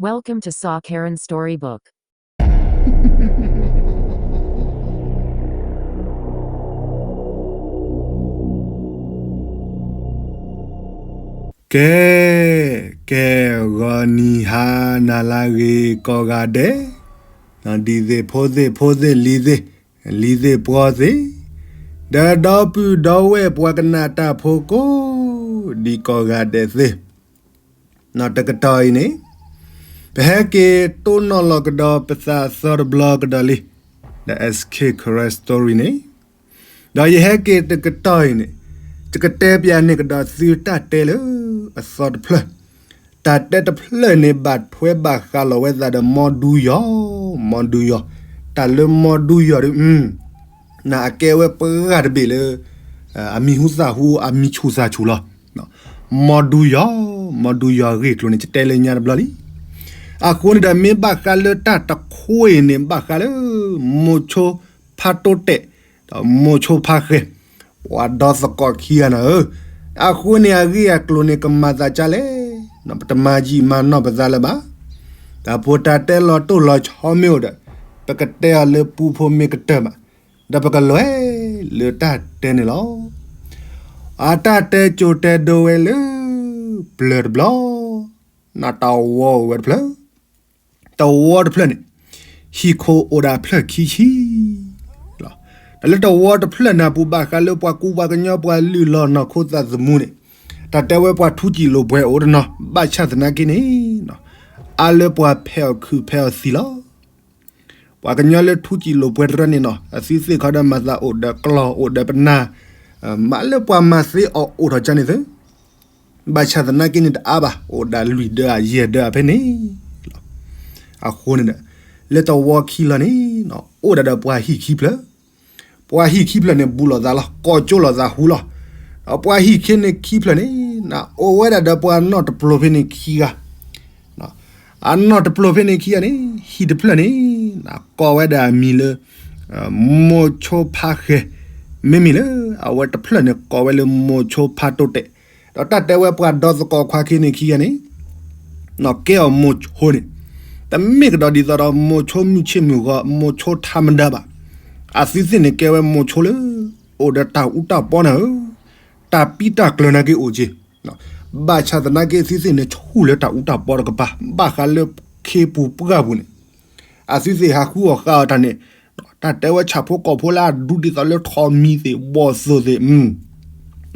Welcome to Saw Karen Storybook. ကဲ, ကဲ, ဂီၤနံၤဟါနၤလၢအဂ့ၤကိးဂၤဒဲး, ဒ်သ့ၣ်ဖိသ့ၣ်ဖိသ့ၣ် လံၤသ့ၣ်, လံၤသ့ၣ်ပှီၤသ့ၣ်, ဒီးဒီပုၢ်ဒီဝဲၢ်ပှၤကနၣ်တၢ်ဖိကိးဒံးကိးဂၤဒဲးသ့ၣ်, တကတီၢ်အံၤန့ၣ် ပဟဲက့ၤတိၢ်နီၣ်လီၤကဒီးပသးအသီတဘျီကဒီးလံ, ဒီး S K Karen Story န့ၣ်, ဒီးယဟဲက့ၤတကတီၢ်အံၤန့ၣ်, ယကတဲပျးန့ၢ်ကဒီးသုတၢ်တဲလၢအသီတဖျၢၣ်, တၢ်တဲတဖျၢၣ်န့ၣ် ဘၣ်ထွဲဘၣ်ဃးလီၤဝဲသးဒီးမီဒူယီၤ, မီဒူယီၤ, တၢ်လၢမီဒူယီၤဒီး နအကဲဝဲပှၤတဘ့ၣ်လၢ အမံၤဟူသၣ်ဟူ အမံၤဆူၣ်သၣ်ဆူၣ်လီၤ. မီဒူယီၤ, မီဒူယီၤအဂ့ၢ်အကျိၤန့ၣ် ယတဲလၢညါတဘျီလံ. အဃိန့ၣ်ဒီး မ့ၢ်ဘၣ်ဃးလၢတၢ်တခိၣ်အံၤန့ၣ် ဘၣ်ဃးလၢ မိၤဆိဖးတိတဲာ်, ဒီးမိၤဆိဖးဃဲၤ, ပှၤဒီသကိးခံဂၤန့ၣ်ဧၢ, အဃိန့ၣ် အဂ့ၢ်အကျိၤန့ၣ် ကမၤသးဒ်လဲၣ်, ပတမၤယံာ်မၤနီၢ်ပသးလၢၤဘၣ်. တၢ်ဖိတၢ်တဲလီၤတိၢ်လီၤဆီမ့ၢ်အိၣ်ဒီး ပကတဲအီၤလၢပူဖိမ့ၢ်ကတၢၢ်ဘၣ်, ဒီးပကလဲၤလၢတၢ်တဲန့ၣ်လီၤ. အတၢ်တဲကၠိၤတဲဒိဝဲလၢ ပျၢၤတဘျီ, နတဝီအိၣ်ဝဲတဖျၢၣ်, တဝီတဖျၢၣ်န့ၣ် ဟံၣ်ခိၣ်အိၣ်ဒၣ်ဖျၢၣ်ခံဆံ တၢ်လၢတဝီတဖျၢၣ်န့ၣ်အပူၤ ဘၣ်ဃးလၢပှၤကူပှၤကညီ ပှၤလုၢ်လီၢ်နီၢ်ခိသးသမူန့ၣ်, တၢ်တဲဝဲပှၤထူးစံာ်လိာ်ပှဲၤအိၣ်တနီၤ, ဘၣ်ဆၣ်သနာ်က့န့ၣ် အါလၢပှၤဖဲးအီၤခုးဖဲးအီၤသံလီၤ. ပှၤကညီလၢထူးစံာ်လိာ်ပှဲၤတရၢန့ၣ်နီၤ, အသုသ့ၣ်ခီဒီးမၤသးအိၣ်ဒီးကျီၢ်အိၣ်ဒီးပနၢ်, မ့ၢ်လၢပှၤမၤသ့အီၤအိၣ်ထီၣ်ကန့ၣ်သ့, ဘၣ်ဆၣ်သနာ်က့န့ၣ်တအါဘၣ်, အိၣ်ဒၣ်လွံၢ်ဒၢးယဲၢ်ဒၢးဖဲန့ၣ် အဃိန့ၣ်ဒီး လၢတဝီခံလီၤန့ၣ် အိၣ်ဒၣ်ဒီးပှၤဟံၣ်ခံဖျၢၣ်, ပှၤဟံၣ်ခံဖျၢၣ်န့ၣ် ဘူးလိာ်သးလီၤ, ကိးကၠိလိာ်သးဟူလီၤ. ဒီးပှၤဟံၣ်ခံန့ၣ်ခံဖျၢၣ်န့ၣ် အိၣ်ဝဲဒၣ်ဒီးပှၤနီၢ်တပျိၤဖဲန့ၣ်ခံဂၤ, အနီၢ်တပျိၤဖဲန့ၣ်ခံဂၤန့ၣ် ဟံၣ်တဖျၢၣ်န့ၣ် ကိးဝဲဒၣ်အမံၤလၢ မိၤဆိဖးဃဲၤ, မ့မ့ၢ်လၢအဝဲတဖျၢၣ်န့ၣ် ကိးဝဲလၢမိၤဆိဖးတိတဲာ်, ဒီးတၢ်တဲဝဲပှၤဒီသကိးခွါခံန့ၣ်ခံဂၤန့ၣ် ကဲအီၤမိၤဆိန့ၣ် တမ့ၢ်ကဒီးဒ်သိးဒီးမိၤဆိမုၢ်ဆ့ၣ်မုၢ်ဂီၤ မိၤဆိထါမဒါဘၣ်. အသုသ့ၣ်န့ၣ်ကဲဝဲမိၤဆိလၢ အိၣ်ဒီးတၢ်အူတၢ်ပီနၤဧၢ, တၢ်ပံတၢ်ကျၢၤနာ်က့အိၣ်က့ၤ, ဘၣ်ဆၣ်သနာ်က့သုသ့ၣ်န့ၣ်ဆူၣ်လၢတၢ်အူတၢ်ပီတကပၤ, ဘၣ်ဃးလၢခ့ပူၤပှၢ်ပူၤန့ၣ် အသုသ့ၣ်ဟးဃုအီၣ်ဃုအီတၢ်န့ၣ်, တၢ်တဲဝဲဆၣ်ဖိကီၢ်ဖိလၢအဒူဒ်သိးလၢထိးမံၤသ့ၣ် ဘီၣ်သိၣ်သ့ၣ်,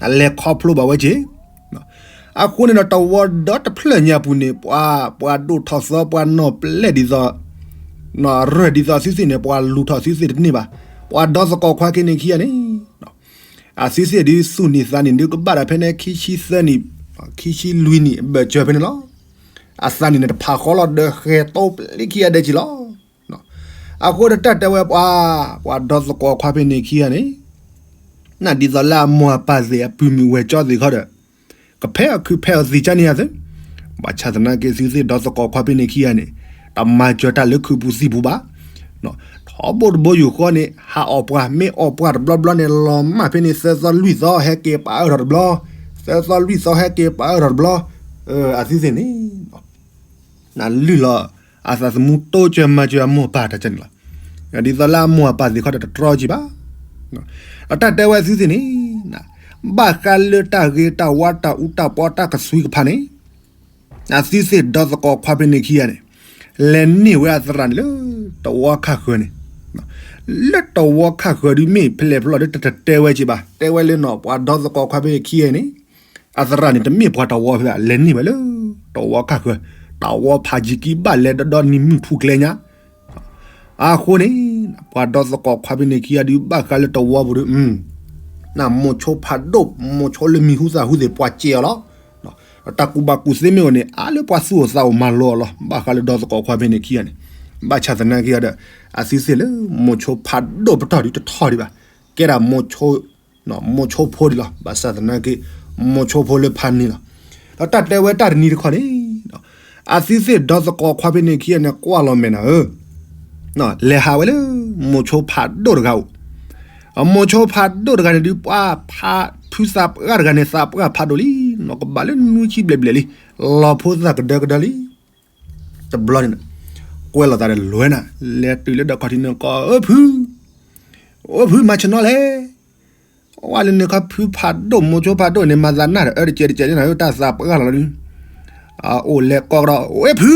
အလဲၤခီဖျိဘၣ်ဝဲက့ၤ. အဃိန့ၣ်ဒီးတဝီဒီတဖျၢၣ်ညါပူၤန့ၣ် ပှၤ ပှၤဒိၣ်ထီၣ်သီ ပှၤနီၢ်ပျဲၢ်ဒ်သိး ရၢၢ်ဒ်သိးသုသ့ၣ်န့ၣ် ပှၤလူၤထီၣ်သုသ့ၣ်တန့ၢ်ဘၣ်. ပှၤဒီသကိးခွါခံန့ၣ်ခံဂၤန့ၣ် အသုသ့ၣ်ဒ်သူၣ်နံၤသးနံၤဒ် ကဘၣ်တၢ်ဖဲန့ၣ် ခံဆံသၢနံၣ်, ခံဆံလွံၢ်နံၣ် ဘၢၣ်စၢၤဖဲန့ၣ်လီၤ. အသးနံၣ်န့ၣ်တဖးဃီလီၤ ဒီးဃဲၤတိပျ့ခံဂၤဒဲးက့ၤလီၤ. အဃိဒီးတၢ်တဲဝဲပှၤ, ပှၤဒီသကိးခွါဖဲန့ၣ်ခံဂၤန့ၣ် နဒ်သိးလၢအမိၢ်အပၢ်သ့ၣ်အပုၢ်မုၣ်ဝဲၢ်ကၠီသ့ၣ်ခီဒီး ကဖဲအီၤခုးဖဲအီၤသံကန့ၣ်ဧါသ့ၣ်, ဘၣ်ဆၣ်သနာ်က့သုသ့ၣ်ဒီသကိးခွါဖဲန့ၣ်ခံဂၤန့ၣ် တမၤစၢၤတၢ်လၢခုးပူၤသံၣ်ပူၤဘၣ်. ထီဘိတဘိယူၢ်ဃီန့ၣ် ဟးအီၣ်ပှၤ မ့ၢ်အီၣ်ပှၤတဘျီဘျီန့ၣ် လီၤမၢ်ဖဲန့ၣ် သၢသီလွံၢ်သီ ဟဲက့ၤပာ်အၢထီၣ်တဘျီ, သၢသီလွံၢ်သီဟဲက့ၤပာ်အၢထီၣ်တဘျီ, အသုသ့ၣ်န့ၣ် နလုၢ်လီၤအသးသမူတိစၢၤမၤစၢၤအမိၢ်အပၢ်တၢ်ကန့ၣ်လီၤ. ဒ်သိးလၢအမိၢ်အပၢ်သ့ၣ်ခီဒီးတတြီက့ၤဘၣ်. အတၢ်တဲဝဲသုသ့ၣ်န့ၣ် ဘၣ်ဃးလၢတၢ်ဂ့ၤတၢ်ဝါတၢ်အူတၢ်ပီတၢ်ကသွံကဖးန့ၣ် အသုသ့ၣ်ဒီသကိးခွါဖဲန့ၣ်ခံဂၤန့ၣ် လဲၤန့ၢ်ဝဲအသရၣ်န့ၣ်လၢတဝီခၣ်ဃၢၤန့ၣ်, လၢတဝီခၣ်ဃၢၤဒုးမ့ၢ်ဖဲလဲၣ်ဖဲလဲၣ်ဒီးတတဲဝဲက့ၤဘၣ်, တဲဝဲလၢနီၤ ပှၤဒီသကိးခွါဖဲခံဂၤန့ၣ် အသရၣ်န့ၣ် တမ့ၢ်ပှၤတဝီဖဲဘၣ်, လဲၤန့ၢ်ဝဲလၢတဝီခၣ်ဃၢၤ, တဝီဖးယံၤကံဘၣ်လဲၤဒီဒီနံၤမုၢ်ထူၣ်ကျဲညါ. အဃိန့ၣ် ပှၤဒီသကိးခွါဖဲန့ၣ်ခံဂၤဒုး ဘၣ်ဃးလၢတဝီပူၤဒီး မိၤဆိဖးဒိၣ် မိၤဆိလၢမံၤဟူသၣ်ဟူသ့ၣ် ပှၤစဲးအီၤလီၤ. တၢ်ကူၣ်ဘၣ်ကူၣ်သ့မ့ၢ်အိၣ်န့ၣ် အါလၢပှၤသူၣ်အိၣ်သးအိၣ်မၤလိအီၤလီၤ. ဘၣ်ဃးလၢဒီသကိးခွါဖဲန့ၣ်ခံဂၤန့ၣ် ဘၣ်ဆၣ်သနာ်က့ဒီး အသုသ့ၣ်လၢမိၤဆိဖးဒိၣ်ပတီၢ်ဒုးတထီၣ်ဒံးဘၣ်, ကဲဒၣ် မိၤဆိဖိဒံးလီၤ. ဘၣ်ဆၣ်သနာ်က့ မိၤဆိဖိလၢဖးန့ၣ်လီၤ. ဒီးတၢ်တဲဝဲတၢ်တနံၤတခီန့ၣ် အသုသ့ၣ်ဒီသကိးခွါဖဲန့ၣ်ခံဂၤန့ၣ် ကွၢ်လီၤမဲာ်နၤဧၢ လဲၤဟးဝဲလၢ မိၤဆိဖးဒိၣ်တဂၤအိၣ်. မိၤဆိဖးဒိၣ်တဂၤန့ၣ်ဒုး ပှၤဖးဖုသးပှၢ်တဂၤန့ၣ် သးပှၢ်ဖးဒိၣ်လံ, နီၢ်ကဘၣ်လၢနွံဆံဘျဲၣ်ဘျဲၣ်လံ, လီၤဖိသၣ်ကဒၢကဒၢလံ. တဘျီန့ၣ် ကွဲလိာ်သးဒီးလွဲနၤ, လဲၤတုၤလၢဒီးခီၣ်ထံးန့ၣ်ကိး အၢဖု, အိၣ်ဖုမၤဆၢနီၤလဲၣ်, ဝဲလၢန့ၣ်ခီဖုဖးဒိၣ် မိၤဆိဖးဒိၣ်န့ၣ် မၤသးနၢ်ဒီးအၢတကဲတကဲန့ၣ် တၢ်သးပှၢ်လီၤလီၤဒုး, အိၣ်လဲၤကိးကဒီး ဝဲဖု,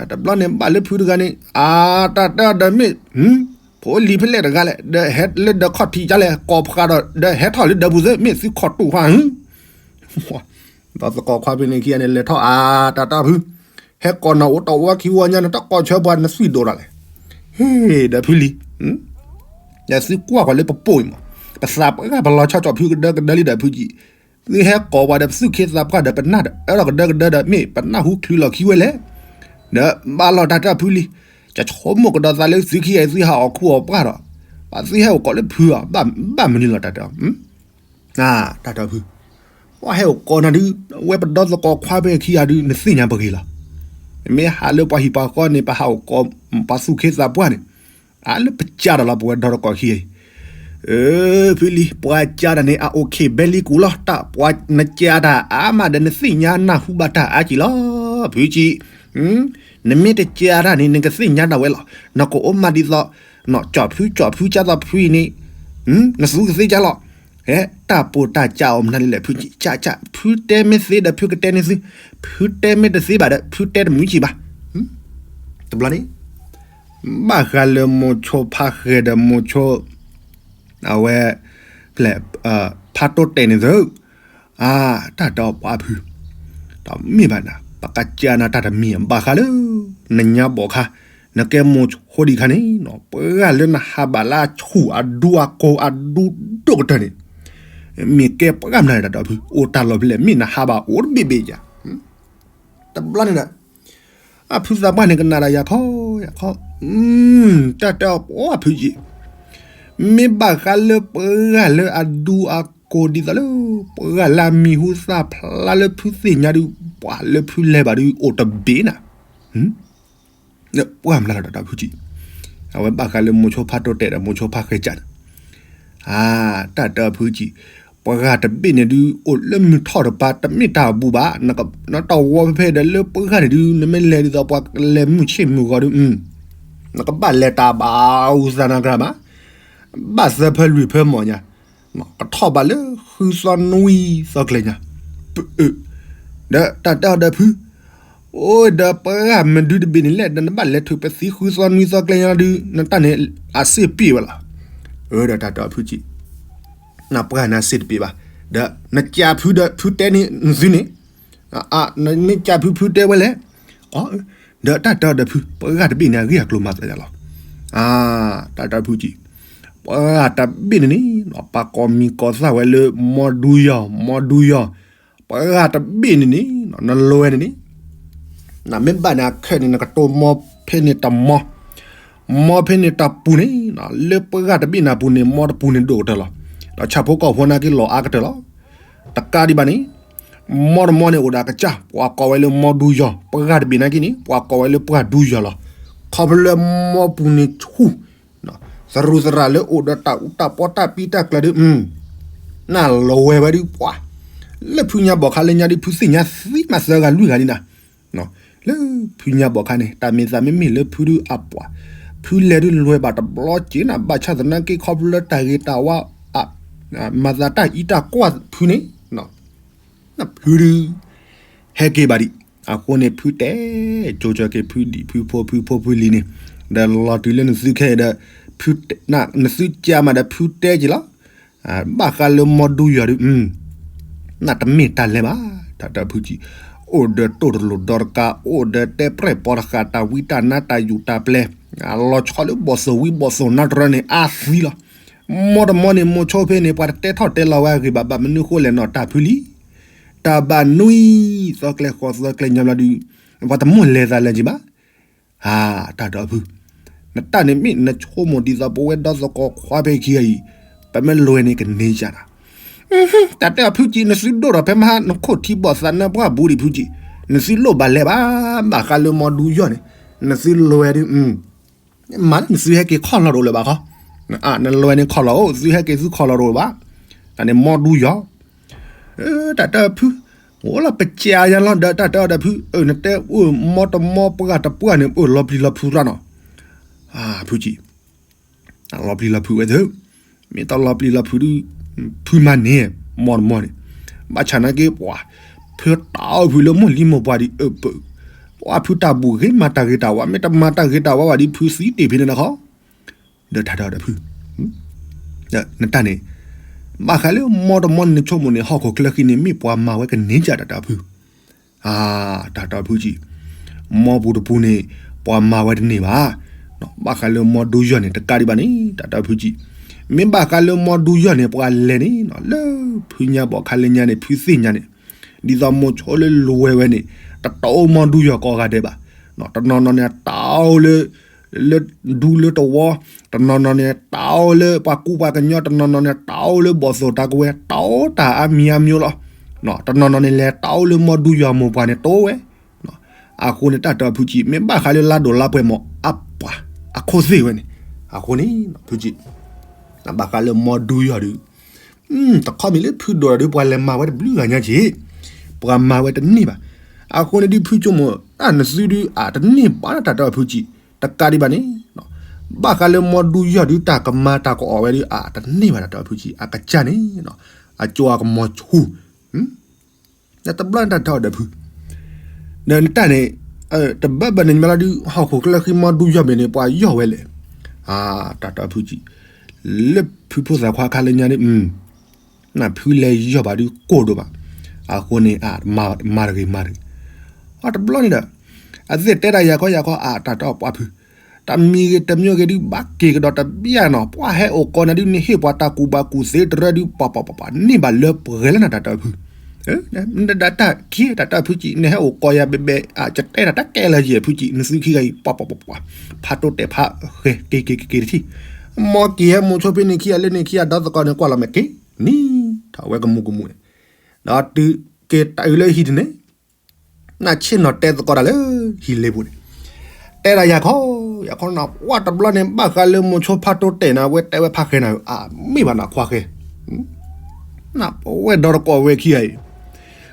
တဘျီန့ၣ်ဘၣ်လၢဖုတဂၤန့ၣ် အတၢ်တၢ်ဒီးမ့ၢ် ဖိလံၤဖဲလဲၣ်တဂၤလဲၣ်, ဒီးဟဲလၢဒီးခီၣ်ထံးကလဲၣ်, ကိးဖးဒီး ဒီးဟဲထီၣ်လၢဒီးပူၤသ့ မ့ၢ်သုခီၣ်တူာ်ခွါဧၢ, ဒီးသကိးခွါဖဲန့ၣ်ခံဂၤန့ၣ် လဲၤထီၣ်အါ တၢ်တၢ်ဖု, ဟဲကိးနၤအိၣ်တဝီခံဝီညါ နတကိးဆၢပှၤနသွံၣ်ဒိၣ်တၢ်လဲၣ်, ဟ့ၣ်ဒီးဖုလံၤ, ဒီးသုကွၢ်ကွၢ်လၢပပိာ်အံၤမး, ပသးပှၢ်ပလီၤဆီၣ်ကၠီၣ်ဖုကဒၢကဒၢလံဒီးဖုကံ, သုဟဲကိးပှၤဒီးပသူၣ်ခ့သးပှၢ်ဒီးပနၢ်ဒီးအၢထီၣ်ကဒၢကဒၢဒီး မ့ၢ်ပနၢ်ဟူချုးလီၤခံဝဲလဲၣ်, ဒီးဘၣ်လီၤတၢ်တၢ်ဖုလံၤ, ကဆိကမိၣ်ကဒီးသးလၢသုခံဂၤအံၤ သုဟးအီၣ်ခူအီၣ်ပှၢ်ဒီး ပှၤသုဟဲအိၣ်ကိးလၢဖုအီၤ ဘၣ်မနုၤလီၤတၢ်တၢ် တၢ်တၢ်ဖု, ပှၤဟဲအိၣ်ကိးနၤဒုး, ဝဲပဒီသကိးခွါဖဲခံဂၤဒုး နသ့ၣ်ညါပဂ့ၤလီၤ, မ့ၢ်ဟးလၢပှၤဟံၣ်ပှၤဃီန့ၣ် ပဟးအိၣ်ကိး ပှၤသူၣ်ခ့သးပှၢ်န့ၣ်, အလၢပကါတၢ်လီၤ ပဝဲဒီသကိးခံဂၤအံၤ, အၢ ဖုလံၤ ပှၤကါတၢ်န့ၣ် အအိၣ်ခ့ဘဲလံကူလီၤ, တၢ်ပှၤနကါတၢ်အါမးဒီး နသ့ၣ်ညါနၢ်ဟူဘၣ်တၢ်အါကံလီၤ, ဖုကံ, နမ့ၢ်တကါတၢ်န့ၣ် နကသ့ၣ်ညါတၢ်ဝဲလီၤ, နကအိၣ်မးဒ်သိး ကၠီၣ်ဖုကၠီၣ်ဖု ကၢ်သိးဖုအံၤန့ၣ်, နသူကသ့ကါလီၤ, ဟဲ တၢ်ပိာ်တၢ်ကါအီၤမနုၤလဲၣ် ဖုကံ ကၢ်ကၢ် ဖုတဲမ့ၢ်သ့ဒီး ဖုကတဲန့ၢ်သု, ဖုတဲမ့ၢ်တသ့ဘၣ်ဒီး ဖုတဲတမုာ်ကံဘၣ်, တဘျီန့ၣ် ဘၣ်ဃးလၢမိၤဆိဖါဃဲၤဒီးမိၤဆိ အဝဲ ဖဲလဲၣ် ဖးတိၢ်တဲာ်န့ၣ်သု, အါ တၢ်တအီၣ်ပှၤဖု, တမ့ၢ်ဘၣ်နၤ ပကကါနၤတၢ်တမံၤ ဘၣ်ဃးလၢ နညါဘီၣ်ခါ နကဲမိၤဆိဒံးခါန့ၣ် ပှၤလၢနဟးဘၣ်လၢအဆူၣ်အဒူအကိၢ်အဒူဒိၣ်ကတၢၢ်န့ၣ် မ့ၢ်ကဲပှၤမနုၤလဲၣ် တၢ်တအီၣ်ဖု အိၣ်တၢ်လီၢ်ဖဲလဲၣ် မ့ၢ်နဟးဘၣ်အိၣ်တဘ့ၣ်ဘ့ၣ်ယါ တဘျီန့ၣ်ဒီး အဖုသးပှၢ်န့ၣ် ကနၣ်ဒီးယၤခီယၤခီ, တၢ်တအီၣ်ပှၤဖုကံ, မ့ၢ်ဘၣ်ဃးလၢပှၤလၢအဒူအကိၢ်ဒ်သိးလၢ ပှၤလၢအမံၤဟူသၣ်ဖျါလၢဖုသ့ၣ်ညါဒုး ပှၤလၢဖုလဲၤဘၣ်ဒုး အိၣ်တဘ့ၣ်နၤ ပှၤမနုၤလဲၣ် တၢ်တအီၣ်ဖုကံ, အဝဲဘၣ်ဃးလၢမိၤဆိဖါတိၢ်တဲာ်ဒီးမိၤဆိဖါဃဲၤကၢ်န့ၣ် အါ တၢ်တအီၣ်ဖုကံ, ပှၤတဘ့ၣ်န့ၣ်ဒုး အိၣ်လၢမုၢ်ထီၣ်တပၤ တမ့ၢ်တၢ်အဘူးဘၣ်, နတဝီဖဲဖဲဒီးလၢပှၤတဂၤန့ၣ်ဒုး နမ့ၢ်လဲၤဒ်သိးပှၤလဲၤမုၢ်ဆ့ၣ်မုၢ်ဂီၤဒုး, နကဘၣ်လဲၤတၢ်ဘၣ်အူသးနၤကြၢးမး, ဘၣ်သၢဖၢလွံၢ်ဖၢမီၢ်ညါ, ကထီၣ်ဘၣ်လၢဃုသီနွံသီကျဲညါ, ဒီးတၢ်တအီၣ်ဒီးဖု အိၣ်ဒီးပှၤမနုၤတဘ့ၣ်န့ၣ်လဲၣ် ဒီးနဘၣ်လဲၤထုးပသံဃုသီနွံသီကျဲညါဒုး နတၢ်န့ၣ်အစ့ၣ်ပ့ၣ်ဝဲလီၤ, ဒီးတၢ်တအီၣ်ဖုကံ, နပှၤန့ၣ်အစ့ၣ်တပ့ၣ်ဘၣ်, ဒီးနကးဖုဒီးဖုတဲန့ၣ်နသုန့ၣ်, နမ့ၢ်ကးဖုဖုတဲဝဲလဲၣ်, ဒီးတၢ်တအီၣ်ဒီးဖု ပှၤတဘ့ၣ်န့ၣ် အဂ့ၢ်အကျိၤမၤသးယါလီၤ, တၢ်တအီၣ်ဖုကံ, ပှၤတဘ့ၣ်န့ၣ်န့ၣ် ပှၤကိးမံၤကိးသၣ်ဝဲလၢမီဒူယီၤ မီဒူယီၤ, ပှၤတဘ့ၣ်န့ၣ်န့ၣ် နလွဲန့ၣ်န့ၣ် နမ့ၢ်ဘၣ်န့ၣ်အခၢၣ်န့ၣ် နကတိၤမီဖဲန့ၣ်တမီ, မီဖဲန့ၣ်တပူၤန့ၣ် လၢပှၤတဘ့ၣ်န့ၣ်အပူၤန့ၣ် မီတပူၤန့ၣ်ဒိၣ်ကတၢၢ်လီၤ, ဒီးဆၣ်ဖိကီၢ်ဖိနာ်က့လီၤအါကတၢၢ်လီၤ, တကးဒံးဘၣ်န့ၣ် မီတမီန့ၣ်အိၣ်ဒီးအကစၢ် ပှၤကိးဝဲလၢမီဒူယီၤ ပှၤတဘ့ၣ်နာ်က့န့ၣ် ပှၤကိးဝဲလၢပှၤဒူယီၤလီၤ, ခီဖျိလၢမီပူၤန့ၣ်ဆူၣ် သရူးသရၣ်လၢအိၣ်ဒီးတၢ်အူတၢ်ပီတၢ်ပံတၢ်ကျၢၤဒုး နလွဲဝဲဒုးပှၤ, လၢဖုညါဘီၣ်ခါလၢညါဒုး ဖုသ့ၣ်ညါသံမးသၢဂၤလွံၢ်ဂၤန့ၣ်နၤ, လၢဖုညါဘီၣ်ခါန့ၣ် တၢ်မ့ၢ်သးမ့မ့ၢ်လၢဖုဒုးအပှၤ, ဖုလဲၤဒုးလွဲဘၣ်တဘျီက့ၤနၤ ဘၣ်ဆၣ်သနာ်က့ခီဖျိလၢတၢ်ဂ့ၤတၢ်ဝါ မၤသးတၢ်အံးတၢ်ကွၢ်ဖုန့ၣ် ဖုဒုး ဟဲက့ၤဘၣ်ဒံး, အဃိန့ၣ် ဖုတဲ ကၠိကၢက့ၤဖုဒံးဖုဖိ ဖုဖိဖုလံၤန့ၣ်, ဒီးလီၤတုၤလၢနသုခဲအံၤဒီး နသုကၢမးဒီးဖုတဲက့ၤလီၤ, ဘၣ်ဃးလၢမီဒူယီၤဒုး နတမ့ၢ်တၢ်လဲၤဘၣ်, တၢ်တၢ်ဖုကံ, အိၣ်ဒီးတိၢ်တလိာ်ဒီတကး အိၣ်ဒီးတဲပြဲၢ်ပိာ်တဃာ် တၢ်ဝံတၢ်နါတၢ်ယူးတၢ်ပျဲၤ, လီၤဆီလၢဘီၣ်သိၣ်ဝံဘီၣ်သိၣ်နါတရၢန့ၣ် အါသံလီၤ, မီတမီန့ၣ် မိၤဆိဖဲန့ၣ် ပှၤတတဲထီၣ်တဲလီၤဝဲအဂ့ၢ်ဘၣ် ဘၣ်မနုၤဃိလဲၣ်နီၤ တၢ်ဖုလံၤ တၢ်ဘၣ်နွံသီကျဲဃိးသီကျဲညါဘျီဒုး ပှၤတမိၣ်လဲၤသးလဲၤက့ၤဘၣ်, တၢ်တၢ်ဖု, နတၢ်န့ၣ်မ့ၢ်နဆိကမိၣ်ဒ်သိးပဝဲဒီသကိးခွါဖဲခံဂၤအံၤ, ပမ့ၢ်လွဲန့ၣ်ကန့ၢ်ယၤနၤ, တၢ်တၢ်ဖုကံ နသုဒိၣ်ထီၣ်ဖဲမဟါ နခိၣ်ထံဘီၣ်သးနါပှၢ်ဘူးဒံးဖုကံ, နသုလိၣ်ဘၣ်လဲၤဘၣ်, ဘၣ်ဃးလၢမီဒူယီၤန့ၣ်, နသုလွဲဒုး မၤလၢနသုဟဲက့ၤခီၣ်လီၤတအိၣ်လၢၤဘၣ်ခီ, နလွဲန့ၣ်ခီၣ်လီၤအိၣ် သုဟဲက့ၤသုခီၣ်လီၤတအိၣ်လၢၤဘၣ်, တၢ်န့ၣ်မီဒူယီၤ, တၢ်တၢ်ဖု, အိၣ်လၢပကဲညါလီၤဒီးတၢ်တဲအီၤဒီးဖု, နတဲအိၣ်မီတမီပှၢ်တပှၢ်န့ၣ် အိၣ်လီၤပျံၤလီၤဖုးရၣ်နီၤ, ဖုကံ လီၤပျံၤလီၤဖုးဝဲသ့ၣ်, မ့ၢ်တလီၤပျံၤလီၤဖုးဒုး, ဖုမၤန့ၢ် မီတမီန့ၣ်, ဘၣ်ဆၣ်နာ်က့ပှၤ, ဖုတၢ်အိၣ်ဖုးလၢမိၢ်လံမိၢ်ပှၢ်ဒံးအပၢၢ်, ပှၤဖုတၢ်ဘူၣ်ဂ့ၤမၤတၢ်ဂ့ၤတၢ်ဝါ မ့ၢ်တမၤတၢ်ဂ့ၤတၢ်ဝါဘၣ်ဒံး ဖုသံတ့ၢ်ဖဲန့ၣ်နခီ ဒီးတၢ်ဒီးဒီးဖု, နတၢ်န့ၣ်, ဘၣ်ဃးလၢမီတမီန့ၣ် နဆိကမိၣ်န့ၣ် ဟီၣ်ခိၣ်ချၢဃံန့ၣ် မ့ၢ်ပှၤမၤဝဲကန့ၢ်ကၢ်တၢ်ဒီးဖု တၢ်ဒီးဖုကံ, မီပူၤတပူၤန့ၣ် ပှၤမၤဝဲတန့ၢ်ဘၣ်, ဘၣ်ဃးလၢမီဒူယီၢ်န့ၣ် တကးဒံးဘၣ်န့ၣ် တၢ်ဒီးဖုကံ, မ့ၢ်ဘၣ်ဃးလၢမီဒူယီၢ်န့ၣ် ပှၤလဲၤန့ၣ် လၢဖုညါဘီၣ်ခါလၢညါန့ၣ် ဖုသ့ၣ်ညါန့ၣ်, ဒ်သိးမိၤဆိလၢလွဲဝဲန့ၣ် တတအိၣ်မီဒူယီၢ်ကိးဂၤဒဲးဘၣ်, တနီၤနီၤန့ၣ် တၢ်အိၣ်လၢ လၢဒူလၢတဝီ, တနီၤနီၤန့ၣ် တၢ်အိၣ်လၢပှၤကူပှၤကညီ, တနီၤနီၤန့ၣ် တၢ်အိၣ်လၢဘီၣ်သိၣ်တၢ်ကဝဲၤ, တၢ်အိၣ်တၢ်အါမံၤအါမံၤလီၤ, တနီၤနီၤန့ၣ်လဲၤ တၢ်အိၣ်လၢမီဒူယီၢ်မိၢ်ပှၢ်န့ၣ် တအိၣ်ဝဲ, အဃိန့ၣ် တၢ်ဒီးဖုကံ မ့ၢ်ဘၣ်ဃးလၢလါဒိၣ်လါပှဲၤမီၢ်အပှၤ အခိၣ်သ့ၣ်ဝဲန့ၣ်, အဃိန့ၣ် ဖုကံ ဘၣ်ဃးလၢမီဒူယီၢ်ဒုး, တခီမ့ၢ်လၢဖုဒိၣ်ဒီး ပှၤလဲၤမၤဝဲတဘျုးဂၤညါက့ၤ, ပှၤမၤဝဲတန့ၢ်ဘၣ်, အဃိန့ၣ်ဒုး ဖုကံမိၢ် တၢ်နသုဒုး အတန့ၢ်ဘၣ် တၢ်ဒီးဖုကံ, တကးဒံးဘၣ်န့ၣ်, ဘၣ်ဃးလၢမီဒူယီၢ်ဒုး တၢ်ကမၤတၢ်ကအီၣ်ဝဲဒုး အတန့ၢ်ဘၣ် တၢ်ဒီးဖုကံ အကစၢ်န့ၣ်, အကၠိအကမီၤဆူၣ် တဘျီန့ၣ် တၢ်ဒီးဖု, ဒီးနတၢ်န့ၣ်, တဘၣ်ဘၣ်န့ၣ် ညီလီၤဒုး ဟီၣ်ခိၣ်ချၢဃံမီဒူယီၢ်ဘ့ၣ်န့ၣ် ပှၤယီၢ်ဝဲလဲၣ်, တၢ်ဒီးဖုကံ, လၢဖုဖိသၣ်ခွါခါလၢညါန့ၣ် နဖုလဲၤယီၢ်ဘၣ်ဒုးကိၢ်ဒိၣ်ဘၣ်, အဃိန့ၣ် မၤတဂ့ၤမၤတဂ့ၤ, အတဘျီန့ၣ်ဒီး, အသ့ၣ်တဲဒၣ်ယၤခီယၤခီ အတၢ်ဒီးပှၤဖု, တမံၤဂ့ၤတမံၤဂ့ၤဒုး ဘၣ်က့ၤကဒီးတဘျီနီၤ ပှၤဟဲအိၣ်ကိးနၤဒုး နဟ့ၣ်ပှၤတၢ်ကူၣ်ဘၣ်ကူၣ်သ့တရၢဒုး ပှၤပှၤပှၤပှၤန့ၢ်ဘၣ်လၢပှဲၤလၢနတၢ်ဒီးဖု, နဒၣ်တၢ်ခံတၢ်ဒီးဖုကံ နဟဲအိၣ်ကိးယၤဘဲဘဲ ကတဲတၢ်တၢ်ကဲလၢယဲၢ်ဖုကံ နသုခံဂၤအံၤ ပှၤပှၤပှၤပှၤ ဖးတိတဲာ်ဖးဃဲၤက့ၤက့ၤက့ၤက့ၤတထံၣ်, မ်က့ၤဟဲမိၤဆိဖဲန့ၣ်ခံဂၤလၢန့ၣ်ခံဂၤဒီသကိးန့ၣ် ကွၢ်လီၤမဲာ်က့ၤ နံၤထီၣ်ဝဲကမူးကမူးန့ၣ်, ဒီးတုၤက့ၤတၢ်အုးလၢဟံၣ်တန့ၣ် နဆ့ၣ်နီၤတဲသကိးတၢ်လၢ ဟံၣ်လ့ပူၤန့ၣ်, တဲဒၣ်ယၤခီ, ယၤခီနၤ ပှၤတဘျီန့ၣ် ဘၣ်ဃးလၢမိၤဆိဖးတိတဲာ်နၤ ဝဲတဲဝဲဖးဃဲၤနၤ အမ့ၢ်ဘၣ်နၤခွါဃဲၤ, နပဝဲဒီတကိးဝဲခံဂၤအံၤ,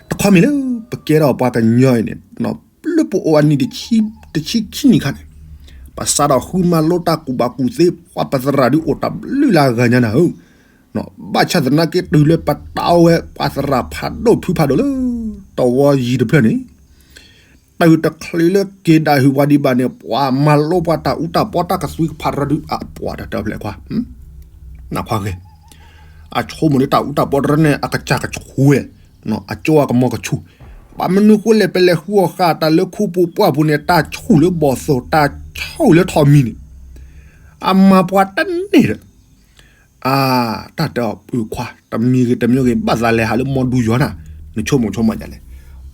တခီမ့ၢ်လၢ ပကဲထီၣ်ပှၤကညီအံၤန့ၣ် လၢပအိၣ်အနံၣ်တဆံခံနံၣ်ခါန့ၣ်, ပစးထီၣ်ဃုမၤလိတၢ်ကူၣ်ဘၣ်ကူၣ်သ့ ပှၤပသရၣ်ဒုးအိၣ်တဘျုးလၢအဂၤညါနၤဧၢ, ဘၣ်ဆၣ်သနာ်က့တုၤလၢပတၢ်အိၣ်ဝဲ ပှၤသရၣ်ဖးဒိၣ်ဖုဖးဒိၣ်လၢ တဝီယံၤတဖျၢၣ်န့ၣ်, တုၤတချုးလၢက့ၤဒၣ်ဟုၣ်ပှၤဒံးဘၣ်န့ၣ် ပှၤမၤလိပှၤတၢ်အူတၢ်ပီတၢ်ကသွံကဖးတရၢဒုး အပှၤတၢ်တၢ်ဖျဲးခွါ, နခွါဃဲၤ, အဆိကမိၣ်လၢတၢ်အူတၢ်ပီတရၢန့ၣ် အကစၢ်ကဆူၣ်ဝဲ, အကၠိအကမီၤကဆူၣ်, ဘၣ်မနုၤဃိလဲၣ် ပလဲၤဃုအီၣ်ဃာ်တၢ်လၢခူပူၤပှၢ်ပူၤန့ၣ် တၢ်ဆူၣ်လၢဘီၣ်သိၣ် တၢ်ဆူၣ်လၢထိးမံၤန့ၣ်, အမၤပှၤတန့ၢ်ဒီး အါ, တၢ်တဲအီၤပၢၤခွါ တမံၤဂ့ၤတမံၤဂ့ၤ ဘၣ်သးလဲၤဟးလၢမီဒူယီၤနၤ, နဆိကမိၣ်ဆိကမးဒ်လဲၣ်,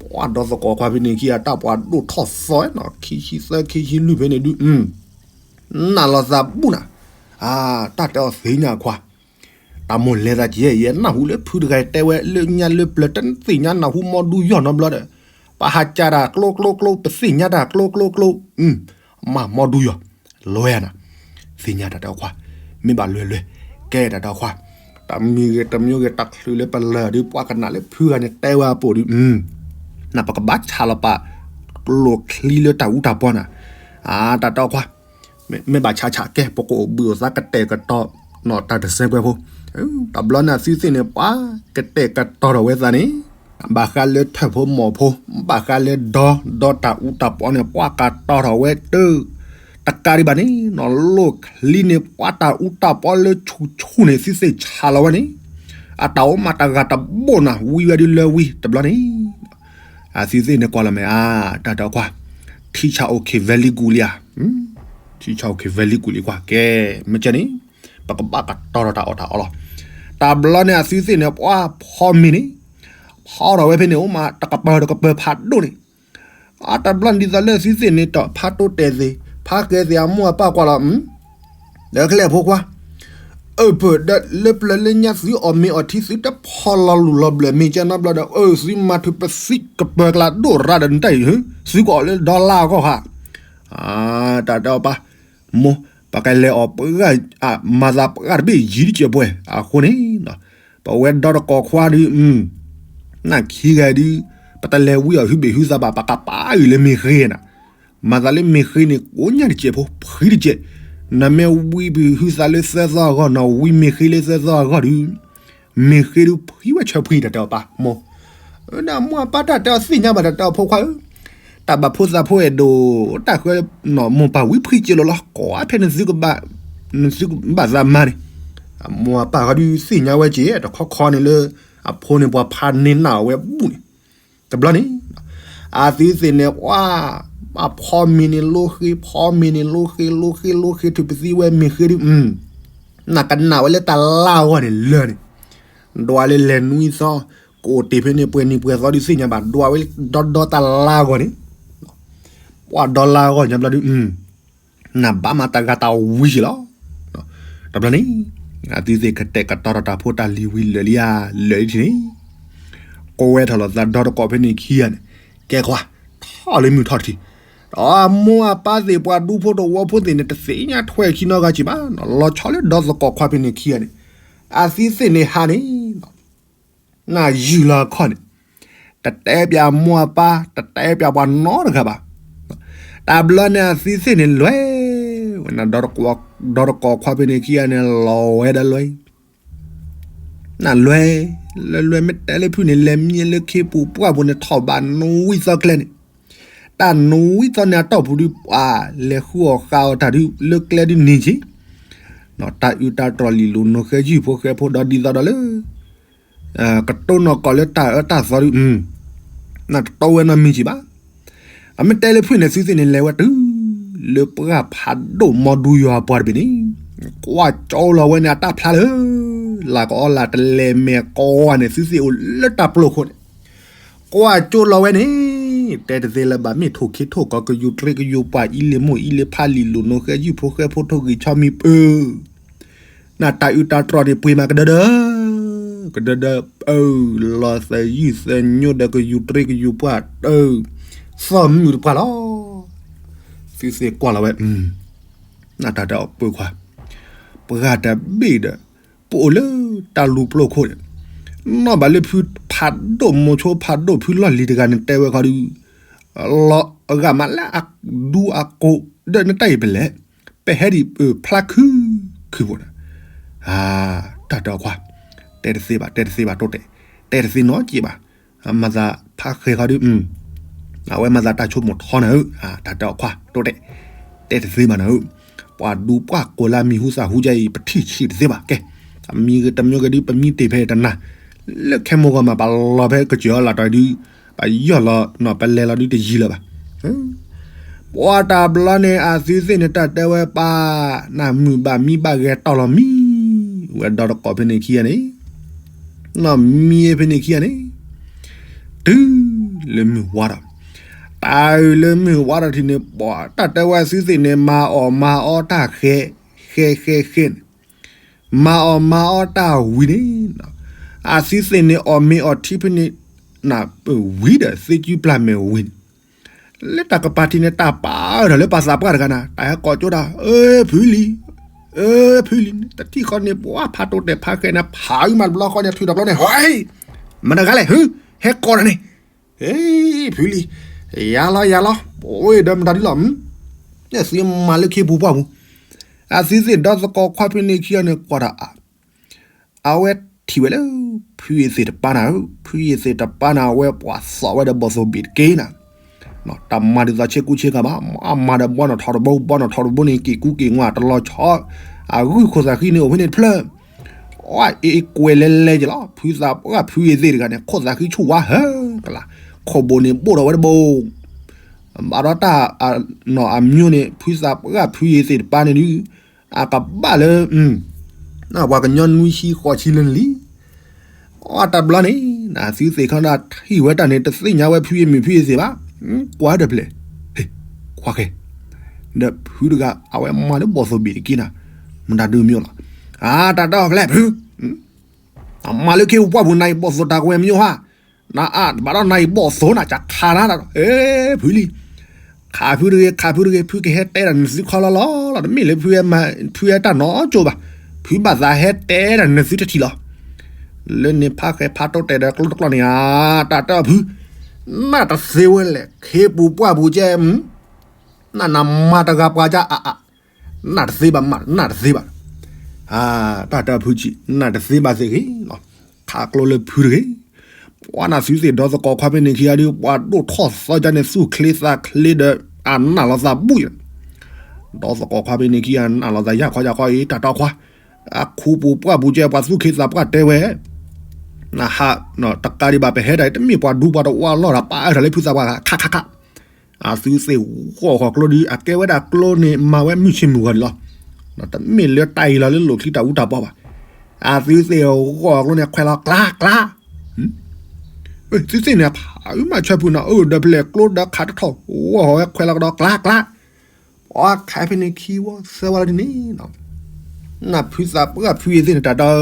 ပှၤဒီသကိးခွါဖဲန့ၣ်ခံဂၤ တၢ်ပှၤဒိၣ်ထီၣ်သီဝဲနီၤ ခံဆံသၢခံဆံလွံၢ်ဖဲန့ၣ်ဒုး, နၢ်လီၤသးဘူၣ်နၤ, အါ, တၢ်တဲအီၤသ့ၣ်ညါခွါ, တၢ်မိၣ်လဲၤသးကဲ ယဲနၢ်ဟူလၢဖုတဂၤတဲဝဲ လၢညါလၢပျၢၤ တသ့ၣ်ညါနၢ်ဟူမီဒူယီၤနီတဘျီဒီး, ပဟးကၢ်တၢ်ကျိကျိကျိ ပသ့ၣ်ညါတၢ်ကျိကျိကျိ, မၤမီဒူယီၤ လွဲနၤ, သ့ၣ်ညါတၢ်တဲအီၤခွါ, မ့ၢ်ဘၣ်လွဲလွဲ, ကဲတၢ်တဲအီၤခွါ, တမံၤဂ့ၤတမံၤဂ့ၤ တချုးလၢပလၢာ်ဒုး ပှၤကနၣ်လၢဖုဂၤန့ၣ်တဲဝဲအပိာ်ဒုး, နပကဘၣ်ဆါလီၤပာ် ကျိချံလၢတၢ်အူတၢ်ပီနၤ, အါ တၢ်တဲအီၤခွါ, မ့ၢ်ဘၣ်ဆါဆါကဲ ပကအိၣ်ဘှံးအိၣ်သါကတဲာ်ကတီၤ နီၢ်တၢ်တစဲးကွဲးဖိ, တဘျီန့ၣ်အသုသ့ၣ်န့ၣ် ပှၤကတဲာ်ကတီၤထီၣ်ဝဲသးန့ၣ် ဘၣ်ဃးလၢထၢၣ်ဖိမီၢ်ဖိ, ဘၣ်ဃးလၢဒီ ဒီတၢ်အူတၢ်ပီန့ၣ် ပှၤကတီၤထီၣ်ဝဲတၢ်, တကးဒံးဘၣ်န့ၣ် နီၢ်လိၣ်ချံန့ၣ် ပှၤတၢ်အူတၢ်ပီလၢဆူၣ်ဆူၣ်န့ၣ် သုသ့ၣ်ဆါလီၤဝဲန့ၣ်, အတၢ်အိၣ်မးတဂၤတဘိၣ်နၤ ဝံဝဲဒုးလၢဝံတဘျီန့ၣ်, အသုသ့ၣ်န့ၣ်ကွၢ်လီၤမဲာ် အါ တၢ်တဲအီၤခွါ, teacher okay very good လံဧါ, teacher okay very good လံကွၢ် ကဲ, မ့ၢ်ကဲန့ၣ် ပကဘၣ်ကတီၤထီၣ်တၢ်အီၣ်တၢ်အီလီၤ, တဘျီန့ၣ်အသုသ့ၣ်န့ၣ် ပှၤဖီမ့ၤန့ၣ်, ဖီထီၣ်ဝဲဖဲန့ၣ် အိၣ်မးတကပၤတကပၤဖးဒိၣ်န့ၣ်, အတဘျီန့ၣ်ဒ်သိးလၢသုသ့ၣ်န့ၣ် တၢ်ဖးတိတဲာ်သ့ၣ် ဖးဃဲၤသ့ၣ်အမိၢ်အပၢ်ကွၢ်လီၤ, ဒီးကလဲၤဖိခွါ အၢၣ်ပၢၢ်ဒီးလၢပျၢၤလၢညါသုအီၣ်မ့ၤအီထံ သုတဖီလီၤလူၢ်လီၤဘျၢၣ်မ့ၤကဲနီတဘျီဒီး အၢ သုမၤထုးပသံကပၢၤကျါဒိၣ်ရၣ်ဒီးနတၢ်အံၤ သုကအိၣ်လၢဒီလါအဂီၢ်ဧါ, တၢ်တဲအီၤပၢ်, မိၢ် ပကလဲၤအီၣ်ပှၢ် မၤသးပှၢ်တဘ့ၣ်ယံၤတစဲးပှဲၤ အဃိန့ၣ် ပဝဲဒီတကိးခွါဒုး နၢ်ခံဂၤဒုး ပတလဲၤဝံအီၤဟုဘ့ၣ်ဟုသးဘၣ် ပကပာ်အုၣ်လၢမ့ၢ်ဃ့နၤ, မၤသးလၢမ့ၢ်ဃ့န့ၣ် ကိးညါတစဲးဖိ ဖှံတစဲး, နမ့ၢ်ဝံဘ့ၣ်ဟုသးလၢသၢသီအဂီၢ် နဝံမ့ၢ်ဃ့လၢသၢသီအဂီၢ်ဒုး မ့ၢ်ဃ့ဒုးဖှံဝဲဆၢဖှံတၢ်တဲအီၤပၢ်မိၢ်, ဒီးမိၢ်အပၢ်တၢ်တဲအီၤသ့ၣ်ညါဘၣ်တၢ်တဲအီၤဖိခွါဧၢ, တၢ်ဘၣ်ဖိသးဖိအဲၣ်ဒိး တၢ်ဃၢ မိၢ်ပၢ်ဝံဖှံက့ၤလီၤလီၤ ကိးဖဲနသုကဘၣ် နသုကဘၣ်သးမါန့ၣ်, အမိၢ်အပၢ်ဃီဒုးသ့ၣ်ညါဝဲက့ၤ တခီခီန့ၣ်လၢ အဖိန့ၣ်ပှၤဖးန့ၢ်နၢ်အီၤဝဲဘူၣ်န့ၣ်, တဘျီန့ၣ် အသုသ့ၣ်န့ၣ် ပှၤ အဖီမ့ၤန့ၣ်လိဃ့ ဖီမ့ၤန့ၣ်လိဃ့ လိဃ့လိဃ့ ထုးပသံဝဲမ့ၢ်ဃ့ဒုး နကနၣ်ဝဲလၢတၢ်လါအဂီၢ်န့ၣ်လၢာ်န့ၣ်, ဒွးလၢလဲၤနွံသီ, ကအိၣ်တ့ၢ်ဖဲန့ၣ်ပှဲၤနံၤပှဲၤသီဒုးသ့ၣ်ညါဘၣ် ဒွးဝဲဒီဒီတၢ်လါအဂီၢ်န့ၣ်, ပှၤဒီလါအဂီၢ်ညါဘျီဒုး နဘၣ်မၤတၢ်ဂၤတၢ်ဝံၤက့ၤလီၤ. တဘျီန့ၣ် အသုသ့ၣ်ကတဲာ်ကတီၤထီၣ်တၢ်ဖိတၢ်လံၤဝံၤလၢာ်လံဧါ လၢာ်လံထံၣ်န့ၣ်, ကိးဝဲထီၣ်လီၤသးဒီတကိးဖဲန့ၣ်ခံဂၤန့ၣ်, ကဲခွါ ထီၣ်လၢမုၢ်ထီၣ်တထံၣ်, ဒီးအမိၢ်အပၢ်သ့ၣ်ပှၤဒူဖိတဝီဖိသ့ၣ်န့ၣ် တသ့ၣ်ညါထွဲခံနီတဂၤက့ၤဘၣ်, လီၤဆီလၢဒီသကိးခွါဖဲန့ၣ်ခံဂၤန့ၣ်, အသုသ့ၣ်န့ၣ်ဟးန့ၣ် နယုၢ်လီၤအခီၣ်န့ၣ်, တတဲပၠးမိၢ်အပၢ် တတဲပၠးပှၤနီတဂၤဘၣ်. တဘျီန့ၣ်အသုသ့ၣ်န့ၣ်လဲၤဝဲ, ဒီတကိးခွါဖဲန့ၣ်ခံဂၤန့ၣ် လီၤဝဲဒီးလွဲ, နလွဲ, လၢလွဲမ့ၢ်တဲလၢဖုန့ၣ် လဲၤမံလၢခ့ပူၤပှၢ်ပူၤန့ၣ် ထီၣ်ဘးနွံသီကျဲန့ၣ်, တၢ်နွံသီန့ၣ်အတီၢ်ပူၤဒုး ပှၤလဲၤဃုအီၣ်ဃုအီတၢ်ဒုး လၢကျဲဒုးန့ၢ်က့ၤ တၢ်အုၣ်တၢ်တြီၢ်လံာ်လိာ်နိၣ်ဃဲယုၢ်ဖိဃဲဖိဒီးဒ်သိးဒီးလၢ ကတိၢ်နီၣ်ကီၢ်လၢတၢ်အၢတၢ်သီဒုး, နတတိၢ်ဝဲနီတမံၤက့ၤဘၣ်. အမ့ၢ်တဲလၢဖုန့ၣ် သုသ့ၣ်န့ၣ်လဲၤဝဲတုၤ လၢပှၢ်ဖးဒိၣ်မီဒူယွၤပှၢ်တဘ့ၣ်န့ၣ်, ကွၢ်ကၠိလီၤဝဲန့ၣ်အတၢ်ဖျါလၢ လၢကအီလၢတလဲၤမဲာ်ကီဝါန့ၣ် သုသ့ၣ်အိၣ်လၢတၢ်ပျိာ်ခိၣ်န့ၣ် ကွၢ်ကၠိလီၤဝဲန့ၣ်, တဲတသ့လၢၤဘၣ် မ့ၢ်ထိၣ်ခ့ထိၣ်ကီၢ် ကယူၤတရံးကယူၤပှၢ် အံလ့ၣ်မိၢ်အံလ့ၣ်ဖး လံာ်လိာ်နိၣ်ဃဲယုၢ်ဖိဃဲဖိ ထိၣ်ဂံၢ်ဆီမံၤပၢၢ်, နတၢ်အုၣ်တၢ်တြီၢ်န့ၣ်ပှ့ၤမးကဒၢဒၢ, ကဒၢဒၢပၢၢ် လီၤသယုၢ်သညိဒီးကယူၤတရံးကယူၤပှၢ်တၢ် သီၣ်မုၣ်တပှၢ်လီၤ. သုသ့ၣ်ကွၢ်လီၤဝဲ နတၢ်တၢ်အီၣ်ပၢၢ်ခွါ, ပှၤတဘ့ၣ်ဒီး ပအိၣ်လၢတၢ်လူၤပျိာ်ခိၣ်န့ၣ်, နီၢ်ဘၣ်လၢဖုဖးဒိၣ်မိၤဆိဖးဒိၣ်ဖုလီၢ်လံၤတဂၤန့ၣ်တဲဝဲခီဒုး, လီၤအဂၤမးလၢအဒူအကိး ဒီးနတၢ်အံၤပလဲၣ်, ပဟဲဒံးဖျါခုၣ်ခုၣ်ဖိန့ၣ်, တၢ်တၢ်အီၣ်ခွါ, တဲတသ့ဘၣ် တဲတသ့ဘၣ်တိတဲာ်, တဲတသ့နီတစဲးဘၣ်, မၤသးဖးဃဲၤခီဒုး အဝဲမၤသးတၢ်ဆိကမိၣ်ထီနၤဧၢ, တၢ်တၢ်အီၣ်ခွါ တိတဲာ်, တဲတသ့ဘၣ်နၤဧၢ, ပှၤဒူပှၢ်ကိးလၢမံၤဟူသၣ်ဟူကါအံၤ ပထံၣ်ဆံးတသ့ဘၣ်, ကဲ, တမံၤဂ့ၤတမံၤဂ့ၤဒုး ပမံတ့ၢ်ဖဲတနၤ, လၢခဲမိၢ်ဂီၤမး ပလီၤဖဲကစၢၢ်အီလၢ်တီၤဒုး, ပယီၢ်လီၤ ပလဲၤလီၤဒုးတယံၤလၢၤဘၣ် ပှၤတၢ်ဘျီန့ၣ် အသုသ့ၣ်န့ၣ်တၢ်တဲဝဲပၢ်, နမုၢ်ဘၣ်မံဘၣ်ဂဲၤတီၢ်လီၤမံ, ဝဲဒီတကိးဖဲန့ၣ်ခံဂၤန့ၣ်, နီၢ်မံဖဲန့ၣ်ခံဂၤန့ၣ်, တုၤလၢမုၢ်ဝါဒီး, တၢ်အုၣ်လၢမုၢ်ဝါဒီးထံၣ်န့ၣ် ပှၤတၢ်တဲဝဲအသုသ့ၣ်န့ၣ် မၤအီၣ်မၤအီတၢ်ဃဲ, ဃဲဃဲဃဲန့ၣ်, မၤအီၣ်မၤအီတၢ်ဝံၤန့ၣ်, အသုသ့ၣ်န့ၣ်အီၣ်မ့ၤအီၣ်ထံဖဲန့ၣ်, ဝံၤဒီးသ့ကုပျၢ်မဲာ်ဝံၤန့ၣ်, လၢတၢ်ကပၤထံၣ်န့ၣ် တၢ်ပာ်အၢထီၣ်လၢပှၤသးပှၢ်တဂၤန့ၣ် တၢ်ဟဲကိးကၠိဒၣ်, အၢ ဖုလံၤ, အၢ ဖုလံၤန့ၣ် တထံၣ်ဃီန့ၣ် ပှၤဖးတိၤတဲာ်ဖးဃဲန့ၣ် ဖးအုၣ်မးတဘျီဃီန့ၣ် ထုးတဘျီန့ၣ် ဟဲ, မတၤတဂၤလဲၣ် ဟဲကိးတၢ်န့ၣ်, ဟဲ ဖုလံၤ, ယၤလီၤယၤလီၤ, အိၣ်ဒီးမတၤဒ်လီၤ, သုမၤလၢခ့ပူၤပှၢ်ပူၤ, အသုသ့ၣ်ဒီသကိးခွါဖဲန့ၣ်ခံဂၤန့ၣ် ကွၢ်တၢ်အါ အဝဲထံၣ်ဝဲလၢ ဖုအ့သ့ၣ်တပၤနၤဧၢ, ဖုအ့သ့ၣ်တပၤနၤ အဝဲပှၤသီၣ်ဝဲဒီးဘီၣ်သိၣ်ဘ့ၣ်တက့ၢ်နၤ, တၢ်မၤဒ်သိးဆ့ကူဆ့ကၤဘၣ်, အမၤဒီးဘီနီၣ်ထီၣ်တဘိ ဘီနီၣ်ထီၣ်တဘိန့ၣ် က့ၤကူက့ၤငါတလီၤဆီ, အဂုၢ်ခိၣ်သးဃံန့ၣ်အိၣ်ဖဲန့ၣ်တဖျၢၣ်, အ့ကွဲးလဲၤလဲၤက့ၤလီၤ, ဖုသးပှၢ်ဖုအ့သ့ၣ်တဂၤန့ၣ် ခိၣ်သးဃံဆူၣ်ဝါဟၢကလၤ, ခိၣ်ဘိၣ်န့ၣ်ဘိၣ်ထီၣ်ဝဲတဘိ ဘၣ်ဒီးတၢ်နီၢ်အမျိုးန့ၣ် ဖုသးပှၢ်ဖုအ့သ့ၣ်တပၤန့ၣ်ဒုး, အကဘၣ်လၢ ပှၤကညီနွံဆံဃိးဆံလၢနလံ, အတၢ်ဘျီန့ၣ် သုသ့ၣ်ခီဒၣ်ထံၣ်ဝဲတၢ်န့ၣ် တသ့ၣ်ညါဝဲဖုအ့မ့ၢ်ဖုအ့သ့ၣ်ဘၣ်, ကွၢ်ဒီးဖျဲၣ်, ခွါဃဲ, ဒီးဖုတဂၤ အဝဲမၤလၢဘီၣ်သိၣ်ဘ့ၣ်တက့ၢ်နၤ, မတၤဒုးမ့ၢ်လီၤ, အတၢ်တဲအီၤဖျဲၣ်ဖု အမၤလၢခ့ပူၤပှၢ်ပူၤ နအံၤဘီၣ်သိၣ်တၢ်ကဝဲမ့ၢ်ဟါ, နအါဘၣ်ဒီးနအံၤဘီၣ်သိၣ်နၤ ကခးနၤဒီး ဖုလံၤ, ခးဖုတဂ့ၤ ခးဖုတဂ့ၤ ဖုကဟဲတဲဒီးနသုခီလီၤလီၤလီၤ တမ့ၢ်လၢဖုဟဲမၤ ဖုဟဲတၢ်နီတကၠိဘၣ်, ဖုဘၣ်သးဟဲတဲဒီးနသုတထံၣ်လီၤ, လၢန့ၣ်ဖးဃဲဖးတိၤတဲာ်ဒီးကျိတကျီန့ၣ်ဧါ, တၢ်တဲအီၤဖု နၢ်တသ့ဝဲလဲၣ် ခ့ပူၤပှၢ်ပူၤကဲ, နၢ်နမၤတဂၤပှၤကါအါအါ, နၢ်တသ့ဘၣ်မး နၢ်တသ့ဘၣ်, တၢ်တၢ်ဖုကံၣ် နၢ်တသ့ဘၣ်သ့ၣ်ဂ့ၤ, ခးကျိလၢဖုတဂ့ၤ, ပှၤနၢ်သုသ့ၣ်ဒီသကိးခွါဖဲန့ၣ်ခံဂၤဒုး ပှၤဒိၣ်ထီၣ်သီကါန့ၣ် သူၣ်ချ့သးချ့ဒီး အနၢ်လီၤသးဘူၣ်, ဒီသကိးခွါဖဲန့ၣ်ခံဂၤ နၢ်လီၤသးယၢ်ခီယၢ်ခီအံၤ တၢ်တီခွါ, အခူပူၤပှၢ်ပူၤကဲ ပှၤသူၣ်ခ့သးပှၢ်တဲဝဲ, နဟး, တကးဒံးဘၣ် ပဟဲတၢ်တမ့ၢ်ပှၤဒူပှၤတဝါလီၢ်ဒီး ပာ်အၢထီၣ်လၢဖုသးပှၢ်ခါခါခါ, အသုသ့ၣ်ဂီၢ်ဃီၤကျိဒုး အကဲဝဲဒၣ်ကျိန့ၣ် မၤဝဲမုၢ်ဆ့ၣ်မုၢ်ဂီၤန့ၣ်လီၤ, တမ့ၢ်လၢတၢ်အံၤလီၤလၢလိာ်ချံတၢ်အူတၢ်ပီဘၣ်, အသုသ့ၣ်ဂီၢ်ကျိန့ၣ် ခွဲးလီၤကျါကျါ သုသ့ၣ်န့ၣ် ဖးအုမးဆၢဖုနၤ အၢ ဒီးဖဲလဲၣ်ကျိဒီးခးတထီၣ် ဂီၢ်ဃီၤဝဲခွဲးလီၤကဒီးကျါကျါ, ပှၤခးဖဲန့ၣ်ခံဝီသၢဝီလီၤဒ်န့ၣ်, နၢ်ဖုသးပှၢ်ဖုအံၤသ့ၣ်န့ၣ် တၢ်တီ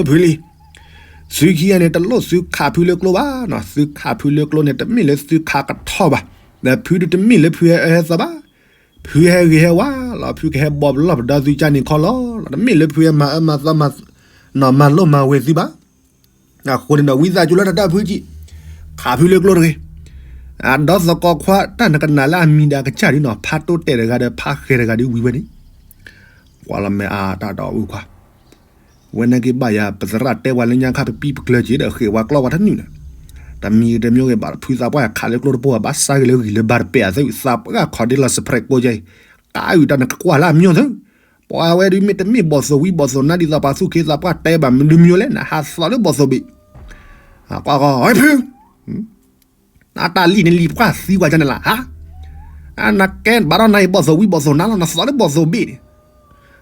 ဖုလံ, သုခံဂၤန့ၣ် တလိၣ်သုခးဖုလၢကျိဘၣ်နီၤ, သုခးဖုလၢကျိန့ၣ် တမ့ၢ်လၢသုခးကထီၣ်ဘၣ်, ဒီးဖုဒုးတမ့ၢ်လၢဖုဟဲအၢဟဲသီဘၣ်, ဖုဟဲဂ့ၤဟဲဝါလီၤ, ဖုကဟဲဘီၣ်ပလီၢ်ပဒီသုကါန့ၣ်ခီလီၤ, တမ့ၢ်လၢဖုဟဲမၤအၢမၤသီ မၤလိၣ်မၤဝဲသုဘၣ် အဃိန့ၣ်ဒီး ဝံသးစူၤလၢတၢ်တၢ်ဖုကံၣ်, ခးဖုလၢကျိတဂ့ၤ. အဒီသကိးခွါ တၢ်နကနၣ်လၢအမံၤဒီးအကစၢ်ဒ်နီၤ, ဖးတိတဲာ်တဂၤဒီး ဖးဃဲၤတဂၤဒ်ဝံၤဝဲန့ၣ်, ကွၢ်လီၤမဲာ်အတၢ်ဒီးအုၣ်ခွါ, ဝဲန့ၣ်က့ၤဘၣ်ယၤ ပသရၣ်တဲဝဲလၢညါခါ ပပံပကျၢၤက့ၤဒီး ဃ့ၢ်ဝဲကျီဝဲတနုာ်န့ၣ်, တမံၤတမံၤဂ့ၤ ဘၣ်ဖုသးပှၢ်ခးလၢကျိတပိၢ်ဘၣ်, ဘၣ်ဆါဂ့ၤလၢဂံၢ်လၢဘါတပဲာ်အသး သးပှၢ်ခီၣ်ဒ့လီၤစဖရဲးကိးယဲအံၤ, ကးအုၣ်တၢ်နကကွၢ်လၢအမံၤသၢ ပှၤဝဲဒုးမ့ၢ်တမ့ၢ်ဘီၣ်သိၣ်ဝံဘီၣ်သိၣ်နါဒ်သိးပှၤသူၣ်က့သးပှၢ် တဲဘၣ်မနုၤမံၤလဲၣ် နဟးသီလၢဘီၣ်သိၣ်ဘ့ၣ်, ကွၢ်ကွၢ် ဟဲဖု, နတၢ်လံၣ်န့ၣ်လံၣ်ပှၢ်သံကွၢ်ကန့ၣ်လၢဟါ, နကဲဘၣ်ဒီးနၤအံၤဘီၣ်သိၣ်ဝံဘီၣ်သိၣ်နါလီၤ နသီလၢဘီၣ်သိၣ်ဘ့ၣ်န့ၣ်,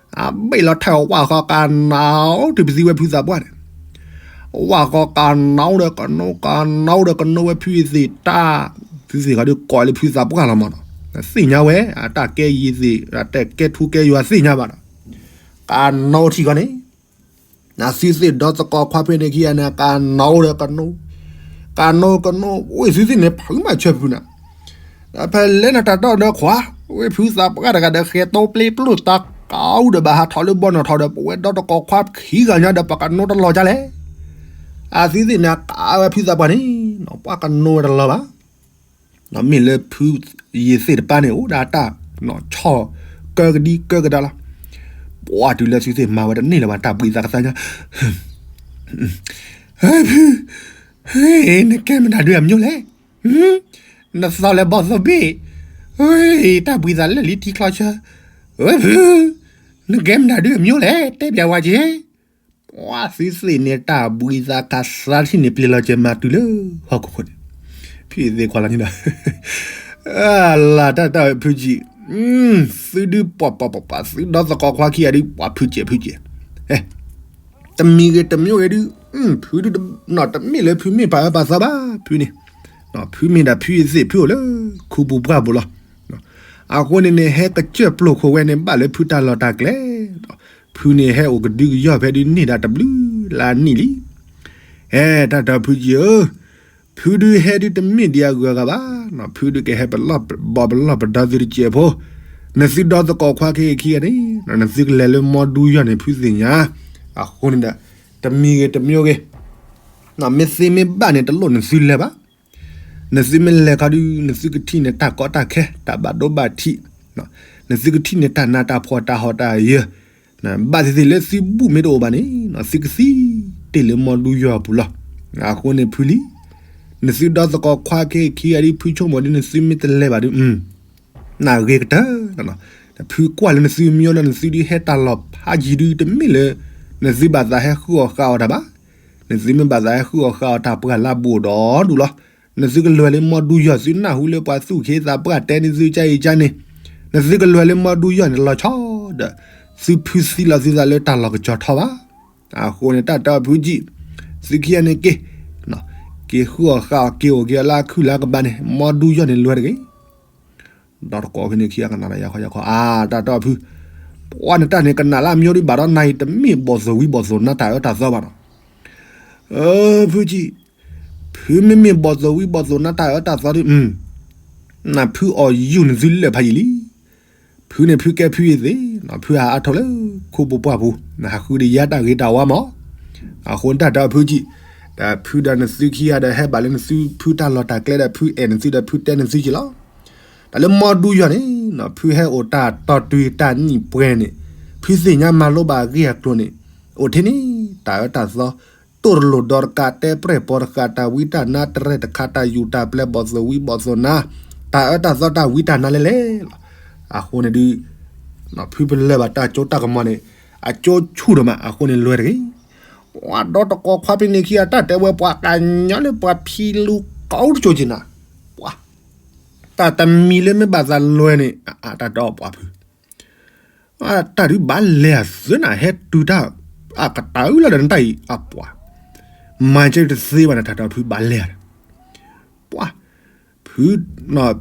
အဘ့ၣ်လီၤထဲအဝၣ်ဃီကနီၤ တုၤပသံဝဲဖုသးပှၢ်န့ၣ် ဝၣ်ဃီကနီၤဒီးကနိ ကနီၤဒီးကနိဝဲဖုအသ့ၣ်တၢ်, သုသ့ၣ်ဃီဒုးကိးလၢဖုသးပှၢ်လီၤမးနီၤ, သ့ၣ်ညါဝဲ အတၢ်ကဲယံၤသ့ၣ် အတၢ်ကဲထူကဲယွၤသ့ၣ်ညါဘၣ်နီၤ, ကနီၤထံၣ်ဃီန့ၣ်, နသုသ့ၣ်ဒီသကိးခွါဖဲန့ၣ်ခံဂၤန့ၣ် ကနီၤဒီးကနိ, ကနိကနိ ဝဲသုသ့ၣ်န့ၣ် ဖုမးဆၢဖုနၤ ဒီးဖဲလဲၣ်နတၢ်တီဒီးခွါ, ဝဲဖုသးပှၢ်တဂၤဒီးဃဲၤတိပျ့ပျိၢ်တၢ်ကါအိၣ်ဒီးဘၣ်ဟးထီၣ်လၢဘီနီၢ်ထီၣ်ဒီး ပဝဲဒီတကိးခွါခံဂၤညါဒီးပှၤကနိတလီၤကလဲၣ်, အသုသ့ၣ်န့ၣ် ကးဝဲဖုသးပှၢ်န့ၣ်, ပှၤကနိဝဲတလီၤဘၣ်, မ့ၢ်လၢဖုယံၤသ့ၣ်တပၢ်န့ၣ် အိၣ်ဒၣ်တၢ်, ဆီၣ်ကၢကဒံကၢကဒါလီၤ, ပှၤတုၤလၢသုသ့ၣ်မၤဝဲတန့ၢ်လၢၤဘၣ် တၢ်ဘှံးသးကသါညါ ဖု, နကဲမတၤဒုအမျိုးလဲၣ်, နသီလၢဘီၣ်သိၣ်ဘ့ၣ်, တၢ်ဘှံးသးလၢလံထံချီဆၢ, ဖု, နကဲမတၤဒုအမျိုးလဲၣ် တဲဘၣ်ဝဲက့ၤ, ပှၤသုသ့ၣ်န့ၣ် တၢ်ဘှံးသးကသါထံၣ်န့ၣ် ပျ့ၤလီၤကဲၤမၤတုၤလၢဟီၣ်ခိၣ်ခိၣ်န့ၣ်, ဖုအသ့ၣ်ခွါလီၤန့ၣ်ဒီး လၢတၢ်တၢ်ဖုကံၣ်, သုဒုးပှၤပှၤပှၤပှၤ သုဒီသကိးခွါခံဂၤဒုး ပှၤဖုကဲးဖုကဲး, တမံၤဂ့ၤတမံၤဂ့ၤဒုး, ဖုဒုး, တမ့ၢ်လၢဖုမ့ၢ်ပာ်အၢပာ်သီဘၣ် ဖုန့ၣ်, ဖုမ့ၢ်ဒၣ်ဖုအသ့ၣ်ဖုအိၣ်လၢ ခူပူၤပှၢ်ပူၤလီၤ. အဃိန့ၣ်န့ၣ် ဟဲကစၢၢ်ပျိၢ်ခိၣ်ဝဲန့ၣ် ဘၣ်လၢဖုတၢ်လီၢ်တၢ်ကျဲ, ဖုန့ၣ်ဟဲအိၣ်ကဒုကယီၢ်ဖဲဒုးန့ၢ်ဒၣ်တဘျုးလါနံၣ်လံ. ဟဲတၢ်တၢ်ဖုကံၣ်ဧၢ, ဖုဒုးဟဲဒုးတမ့ၢ်ဒံးအဂုၤအဂၤဘၣ်, ဖုဒုးကဟဲပလီၢ်ဘီၣ်ပလီၢ်ပဒီသုတစဲးဖိ, နသုဒီသကိးခွါခဲအံၤခံဂၤန့ၣ် နသုကလဲၤလၢမီဒူယီၢ်န့ၣ် ဖုသ့ၣ်ညါ, အဃိန့ၣ်ဒီး တမံၤဂ့ၤတမံၤဂ့ၤ, မ့ၢ်သ့မ့ၢ်ဘၣ်န့ၣ် တလိၣ်နသုလဲၤဘၣ်. နသုမ့ၢ်လဲၤခီဒုး နသုကထံၣ်န့ၣ် တၢ်ကီတၢ်ခဲ တၢ်ဘၣ်ဒိဘၣ်ထံး, နသုကထံၣ်န့ၣ် တၢ်နးတၢ်ဖှီၣ်တၢ်ဟီၣ်တၢ်ယၢၤ, ဘၣ်သ့ၣ်သ့ၣ်လၢသုဘူၣ်မ့ၢ်တအိၣ်ဘၣ်န့ၣ် သုကသံတ့ၢ်လၢမီဒူယီၢ်အပူၤလီၤ. အဃိန့ၣ်ဖုလံ, နသုဒီသကိးခွါခဲအံၤခံဂၤဒုး ဖုဆိကမိၣ်ဒုး နသုမ့ၢ်တလဲၤဘၣ်ဒုး နဂ့ၤကတၢၢ်, ဖုကွၢ်လၢနသုမံဒီး နသုဒုးဟဲတၢ်လီၢ်ဖးယံၤဒုး တမ့ၢ်လၢ နသုဘၣ်သးဟဲဃုအီၣ်ဃုအီတၢ်ဘၣ်. နသုမ့ၢ်ဘၣ်သးဟဲဃုအီၣ်ဃုအီတၢ် ပှၤလၢဘူးဒီဒူၣ်လီၤ. နသုကလဲၤလၢမီဒူယီၢ် သုနၢ်ဟူလၢပှၤသူၣ်က့သးပှၢ်တဲန့ၢ်သုကါအံၤကါန့ၣ်, နသုကလဲၤလၢမီဒူယီၢ်န့ၣ်လီၤဆီဒီး သုဖုသံလီၤသုသးလၢတၢ်လီၢ်ကစီၤထီဘၣ်. အဃိန့ၣ် တၢ်တၢ်ဖုကံၣ်, သုခံဂၤန့ၣ်က့ၤ, က့ၤဃုအီၣ်ဃုအီ က့ၤအိၣ်က့ၤအီလၢအခုၣ်လၢကဘၣ်န့ၣ် မီဒူယီၢ်န့ၣ်လွဲတဂ့ၤ. ဒီးတကိးဖဲန့ၣ်ခံဂၤကနၣ်ဒီးယၤခီယၤခီ, အါ တၢ်တၢ်ဖု, ပှၤနတၢ်န့ၣ် ကနၣ်လၢအမံဒီး ဘၣ်ဒီးနၤအံၤ တမ့ၢ်ဘီၣ်သိၣ်ဝံဘီၣ်သိၣ်နါတၢ်အၢတၢ်သီဘၣ်နီၤ. ဖုကံၣ်, ဖုမ့မ့ၢ်ဘီၣ်သိၣ်ဝံဘီၣ်သိၣ်နါတၢ်အၢတၢ်သီဒုး, နဖုအီၣ်ယူၢ်နသုလၢာ်ဖးယံာ်လံ. ဖုန့ၣ်ဖုကဲဖုအသ့ၣ်, ဖုဟးအါထီၣ်လၢခိပူၤပှၢ်ပူၤ, နဟးဃုဒီးယၤတၢ်ဂ့ၤတၢ်ဝါမး. အဃိန့ၣ် တၢ်တၢ်ဖုကံၣ်, ဒီးဖုဒီးနသုခံဂၤဒီးဟဲဘၣ်လၢနသုဖုတၢ်လီၢ်တၢ်ကျဲဒီး ဖုအဲၣ်နသုဒီးဖုတဲနသုက့ၤလီၤ. တၢ်လၢမီဒူယီၤန့ၣ် ဖုဟဲအိၣ်တၢ်တီတုၤတၢ်နံၣ်ပှဲၤန့ၣ် ဖုသ့ၣ်ညါမၤလိဘၣ်အဂ့ၢ်အကျိၤန့ၣ် အိၣ်ထဲန့ၣ် တၢ်အၢတၢ်သီ တိၢ်တလိာ်ဒီးတကး တဲပြဲၢ်ပီၤတဃာ် တၢ်ဝံတၢ်နါ တရဲၣ်တခါ တၢ်ယူၢ်တၢ်ပျဲ ဘီၣ်သိၣ်ဝံဘီၣ်သိၣ်နါ တၢ်အၢတၢ်သီတၢ်ဝံတၢ်နါလဲၣ်လဲၣ်လီၤ. အဃိန့ၣ်ဒုး ဖုပလၢၢ်ဘၣ်တၢ်ကၠိတၢ်ကမီၤန့ၣ် အကၠိဆူၣ်ဒိၣ်မး အဃိန့ၣ်လွဲၢ်တဂ့ၤ. ပှၤဒီတကီၢ်ခွါဖဲန့ၣ်ခံဂၤ တၢ်တဲဝဲပှၤကညီလၢပှၤဖံလူၤကိးတကၠိက့ၤနၤ, ပှၤ တၢ်တမံၤလၢမ့ၢ်ဘၣ်သးလွဲၢ်န့ၣ် အတၢ်တဲအီၤပှၤဖု တၢ်ဒုးဘၣ်လဲၤအသုနၤ ဟဲတုၤတၢ် အကတၢၢ်လၢဒီးနတၢ်အံၤ အပှၤ မၤကဲတသ့ဘၣ်နတၢ်တဲအီၤဖုဘၣ်လဲၤဒီး ပှၤ ဖု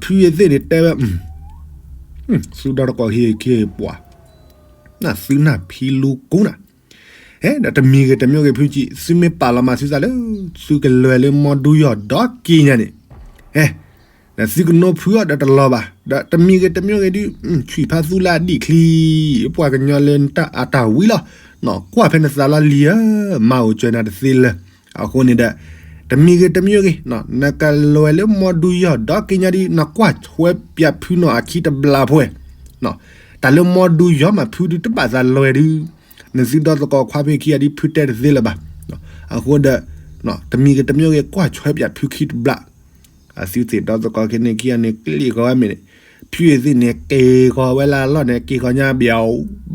ဖုယသ့ၣ်န့ၣ်တဲဝဲ သုဒီတကီၢ်ဟ့ၣ်က့ၤပှၤ နသုနၢ်ဖံလူၤကိးနၤ, ဟဲဒီးတမံၤဂ့ၤတမံၤဂ့ၤ ဖုကံ သုမ့ၢ်ပာ်လီၤမၤသုသးလၢ သုကလဲၤလၢမီဒူယီၤဒီးက့ညါန့ၣ်, ဟဲ ဒီးသုကနိဖုအီၤဒီးတလီၤဘၣ်, ဒီးတမံၤဂ့ၤတမံၤဂ့ၤဒုး ဆံၣ်ဖးသူလၢအဒံၣ်ချံ, ပှၤကညီလၢနတၢ်အတၢ်ဝံလီၤ, ကွၢ်ဖဲနသးလီၤလံဧၢ, မၤအိၣ်စၢၤနၤတသ့လၢၤ, အဃိန့ၣ်ဒီး တမံၤဂ့ၤတမံၤဂ့ၤ နကလဲၤလၢမီဒူယီၤဒီးက့ညါဒုး နကွၢ်ဆွဲပၠးဖုနီၤအခံတဘျီဖဲ တၢ်လၢမီဒူယီၤမးဖုဒုးတဘၣ်သးလွဲၢ်ဒုး, နသုဒီသကိးခွါဖဲခံဂၤဒုး ဖုတဲတသ့လၢၤဘၣ်, အဃိဒီး တမံၤဂ့ၤတမံၤဂ့ၤ ကွၢ်ဆွဲပၠးဖုခံတဘျီ, အသုသ့ၣ်ဒီသကိးခဲန့ၣ်ခံဂၤန့ၣ် ကျ့ၣ်ဃီၤဝဲမ့ၢ်န့ၣ်, ဖုသ့ၣ်န့ၣ် က့ၤဃီၤဝဲလၢအလီၢ်န့ၣ် က့ၤဃီၤညါဘၣ်,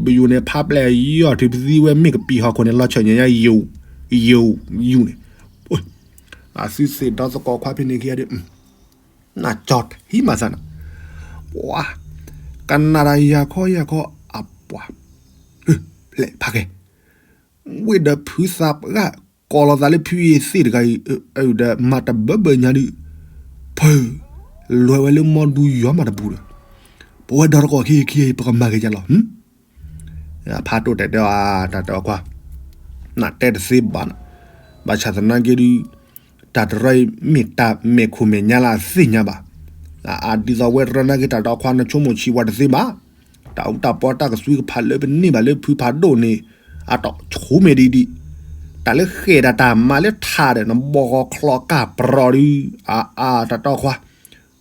ဘယူၤန့ၣ် ဖးပျဲၢ်ယီၢ်ထုးပသံဝဲ မ့ၢ်ကပံာ်ဟီၣ်ခိၣ်န့ၣ် လီၤဆီၣ်ညါညါ ယိာ် ယိာ် ယူၢ်န့ၣ်, အသုသ့ၣ်ဒီသကိးခွါဖဲန့ၣ်ခံဂၤဒုး နကၠီထံမးသးနီၤ, ပှၤ ကနၣ်တၢ်ယၤခီယၤခီ အပှၤ လဲၤဖးကဲ, ဝ့ၢ်ဒီးဖုသးပှၢ် ကိးလီၤသးလၢဖုအံၤသ့ၣ်တဂၤအံၤ, ဒီးမၤတဘၢဘၢညါဒုး, ဖု လဲၤဝဲလၢမီဒူယီၤမးတပူၤဒီး, ပဝဲဒီတကိးခံခံအံၤ ပကမၤက့ၤယၤလီၤ. ဖးတိၢ်တဲာ်တဲအီၤ တၢ်တဲအီၤကွၢ်, နတဲတသ့ဘၣ်နီၤ, ဘၣ်ဆၣ်သနာ်က့ဒုး တၢ်တရၢအံၤ မ့ၢ်တၢ်မဲာ်ခိၣ်မဲာ်ညါလၢအသ့ၣ်ညါဘၣ်, အဒ်သိးဝဲတရၢနာ်က့ တၢ်တဲအီၤကွၢ် နဆိကမိၣ်ဆံးဝဲတသ့ဘၣ်, တၢ်အူတၢ်ပီတၢ်ကသွံကဖးလၢပန့ၢ်ဘၣ်လၢဖုဖးဒိၣ်န့ၣ် အတီၢ်ဆိမဲာ်ဒံးဒံး, တၢ်လၢဃဲၣ်တၢ်တၢ်မၤလၢထးဒီး နဘီၣ်ဂီၤချီကၢ်ပြီၤဒုး, အအါ တၢ်တဲအီၤကွၢ်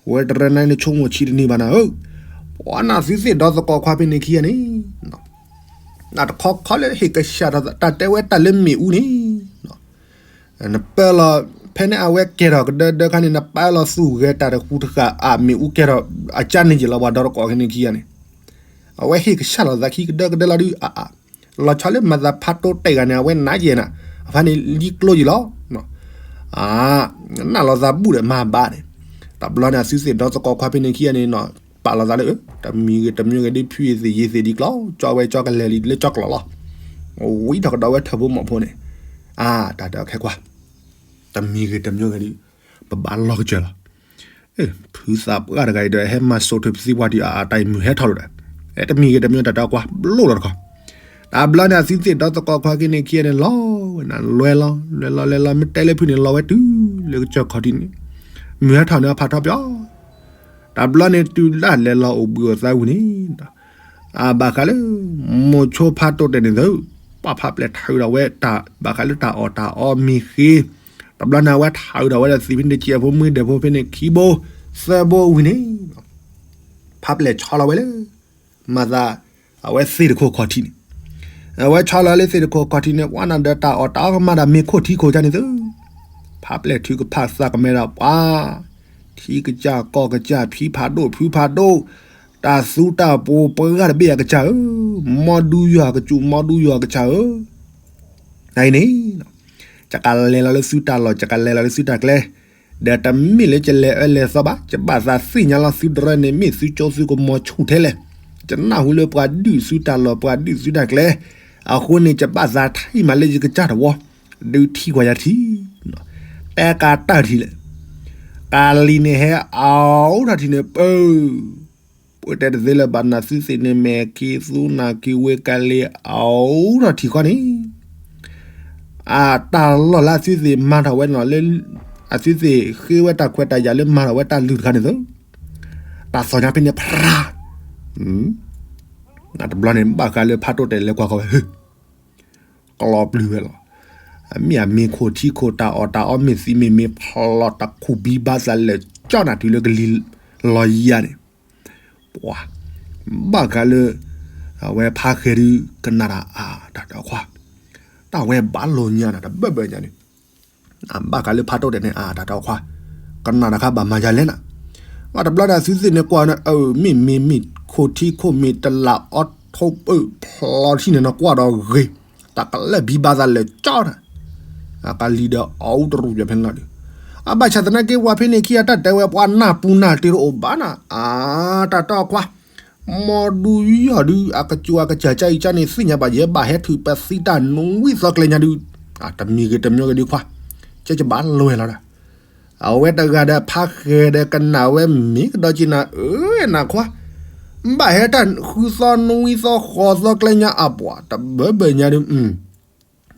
ဝဲတရၢနာ်က့ နဆိကမိၣ်ဆံးတန့ၢ်ဘၣ်နၤဧၢ, ပှၤနသုသ့ၣ်ဒီသကိးခွါဖဲန့ၣ်ခံဂၤန့ၣ် နတခီခီလၢဟ့ၣ်ကစၢ်ထီၣ်သး တၢ်တဲဝဲတၢ်လၢမ့ၣ်အူန့ၣ်, နပၢလီၤ ဖဲန့ၣ်အဝဲကဲထီၣ်ကဒၢဒၢခါန့ၣ် နပၢလီၤသူၣ်ဂဲၤတၢ်တဃူတဃာ် အမ့ၣ်အူကဲထီၣ်အကၢန့ၣ်က့ၤလီၤ ပှၤဒီတကိးခဲန့ၣ်ခံဂၤန့ၣ်, အဝဲဟ့ၣ်ကစၢ်လီၤသးခံကဒၢကဒၢလီၤဒုး အအါ လီၤဆီလၢမၤသးဖးတိၢ်တဲာ်ဂၤန့ၣ် အဝဲနးယဲၢ်နၤ, အဖါန့ၣ်လံကျိယံၤလီၤ, အ နၢ်လီၤသးဘူၣ်ဒီးမၤဘၣ်န့ၣ်, တဘျီန့ၣ် အသုသ့ၣ်ဒီသကိးခွါဖဲန့ၣ်ခံဂၤန့ၣ် ပာ်လီၤသးလၢ တမံၤဂ့ၤတမံၤဂ့ၤဒ် ဖုအံၤသ့ၣ်ယံၤသ့ၣ်ဒ်ကျီ ကၠီဝဲကၠီကလဲၤလံလၢကၠီကျီၢ်လီၤ, ဝံထီၣ်ကဒီးဝဲထၢၣ်ဖိမီၢ်ဖိန့ၣ်, အ တၢ်တဲအီၤခဲကွၢ်, တမံၤဂ့ၤတမံၤဂ့ၤဒ် ပဘၣ်လီၤကစၢၢ်လီၤ ဖုသးပှၢ်တဂၤအံၤဒီး ဟဲမၤစိာ်ထုးပသံပှၤဒံးအါအါတၢ်အံၤ မုၢ်ဟဲထီၣ်လီၤဒီး, အဲ တမံၤဂ့ၤတမံၤတၢ်တဲအီၤကွၢ် ဘျိလီၤတခီ, တဘျီန့ၣ် အသုသ့ၣ်ဒီသကိးခွါက့န့ၣ်ခံဂၤန့ၣ် လီၤဝဲနၤ လဲၤလီၤ လဲၤလီၤ လဲၤလီၤ မ့ၢ်တဲလၢဖုန့ၣ် လီၤဝဲတုၤလၢကစၢၢ်ခီၣ်ထံးန့ၣ်, မုၢ်ဟဲထီၣ်န့ၣ် အဖးထီပၠီ တဘျီန့ၣ် တုၤလၢလဲၤလီၤအိၣ်ဘှံးအိၣ်သါဝံၤန့ၣ်, အဘၣ်ဃးလၢ မိၤဆိဖးတိၢ်တဲာ်န့ၣ်သု, ပှၤဖးပျဲၢ်ထးအုးဒီးဝဲတၢ် ဘၣ်ဃးလၢတၢ်အီၣ်တၢ်အီမ့ၢ်ဃ့, တဘျီန့ၣ် အဝဲထးအုးဒီးဝဲဒီးသံးဖဲန့ၣ် တစဲးဖိမုၢ်ဒဲးဖိဖဲန့ၣ်ခံဘိ သၢဘိဝံၤန့ၣ် ဖးပျဲၢ်ဆီလီၤဝဲလၢ မၤသး အဝဲသ့ၣ်တခိၣ်ခီၣ်ထံးန့ၣ်, အဝဲဆီလီၤလၢသ့ၣ်တခိၣ်ခီၣ်ထံးန့ၣ် ပှၤနၤဒီးတၢ်အီၣ်တၢ်အီကမၤဒီးမ့ၤခိၣ်ထံခိၣ်ကန့ၣ်သု, ဖးပျဲၢ်ထုကဖၣ်သးကမဲဒီးပှၤ ထံကစၢ်ကီၢ်ကစၢ် ဖံဖးဒိၣ်ဖုဖးဒိၣ်, တၢ်သူတၢ်ပှိၤပှၤတဘ့ၣ်အကစၢ်ဧၢ, မီဒူယွၤကစူၣ် မီဒူယွၤကစၢ်ဧၢ, နအံၤန့ၣ် ယကလဲၤလီၤလၢသုတၢ်လီၢ် ယကလဲၤလီၤလၢသုတၢ်ကျဲ, ဒီးတမ့ၢ်လၢယလဲၤအၢလဲၤသီဘၣ်, ယဘၣ်သးသ့ၣ်ညါလီၤသုတရၢန့ၣ် မ့ၢ်သုကၠိသုကမီၤဆူၣ်ထဲလဲၣ်, ယနၢ်ဟူလၢပှၤဒုးသုတၢ်လီၢ် ပှၤဒုးသုတၢ်ကျဲ, အဃိန့ၣ် ယဘၣ်သးထံၣ်မးလၢယကစၢ်တဝီ, ဒုးထံၣ်ကွၢ်ယၤထံၣ် တဲကးတၢ်ထံၣ်လဲၣ်, ကးလံၤန့ၣ်ဟဲအအိၣ်ထီၣ်ထံၣ်န့ၣ်ပၢ ပတဲတသ့လၢၤဘၣ် နသုသ့ၣ်န့ၣ် မဲာ်က့ၤသူနၢ်က့ၤဝ့ၤကၤလ့ၤ အအိၣ်ထီၣ်ထံၣ်ဃီန့ၣ်, အတၢ်လီၢ်လၢအသုသ့ၣ်မၤထီၣ်ဝဲန့ၣ်လီၤလၢ အသုသ့ၣ်ဃ့ဝဲတၢ်ခွဲးတၢ်ယာ်လၢမၤထီၣ်ဝဲတၢ်လုၢ်တခါန့ၣ်သု, တၢ်သီၣ်ညါဖဲန့ၣ် ဖရၣ်, တဘျီန့ၣ် ဘၣ်ဃးလၢဖးတိၢ်တဲာ်လဲၤကွၢ်ဃီဝဲ ဟ့ၣ် ကလီၤပျုၢ်ဝဲလီၤ. အမ့ၢ်အမ့ၢ်ခိၣ်ထံခိၣ်တၢ်အီၣ်တၢ်အီမ့ၢ်သံမ့ၢ်မ့ၢ်ဖျိးတခူၣ်ဘံဘါသးလဲၤကၠီနၤတုၤလၢကလံၤလီၤယၤန့ၣ်, ပှၤ ဘၣ်ဃးလၢ အဝဲဖးဃဲၤဒုးကနၣ်တၢ်အါတၢ်တၢ်ခွါ, တၢ်ဝဲဘၣ်လိာ်ညါနၤတဘၢဘၢညါန့ၣ် ဘၣ်ဃးလၢဖးတိၣ်တဲာ်န့ၣ်အါတၢ်တၢ်ခွါ, ကနၣ်တခါဘၣ်မၤယၤလဲၣ်နၤ, ဘၣ်တဘျီန့ၣ်အသုသ့ၣ်န့ၣ်ကွၢ်န့ၣ် အၢ မ့ၢ်မ့ၢ်မ့ၢ်ခိၣ်ထံခိၣ်မ့ၢ်တလးအီထိးပၢၢ်ဖျိးထံန့ၣ်နကွၢ်ဒီးဂ့ၤ, တၢ်ကလၢၢ်ဘံဘါသးလဲၤကၠီနၤ, အကလံၤဒီးအအူတရူးပၠးဖဲန့ၣ်လီၤဒုး, အဘၣ်ဆၣ်သနာ်က့ဝဲဖဲန့ၣ်ခံဂၤတၢ်တဲဝဲပှၤနၢ်ပူၤနၢ်တ့တအိၣ်ဘၣ်နၤ, အါ တၢ်တၢ်ခွါ မီၢ်ဒူယီၢ်ဒုး အကစူၤအကစၢ်ကၢအံၤကၢန့ၣ် သ့ၣ်ညါဘၣ်ယဲဘၣ်ဟဲထုးပသံတၢ်နွံသီကျဲညါဒုး, တမံၤဂ့ၤတမံၤဂ့ၤဒုးခွါ, ကဲကဘၣ်လွဲၢ်လီၤဒီး, အဝဲတဂၤဒီးဖးဃဲၤဒီးကနၣ်ဝဲမ့ၢ်ကဒီးက့ၤနၤ အၢ နၤခွါ, ဘၣ်ဟဲတၢ်ဃုသီနွံသီဃိးသီကျဲညါအပှၤ တဘၢဘၢညါဒုး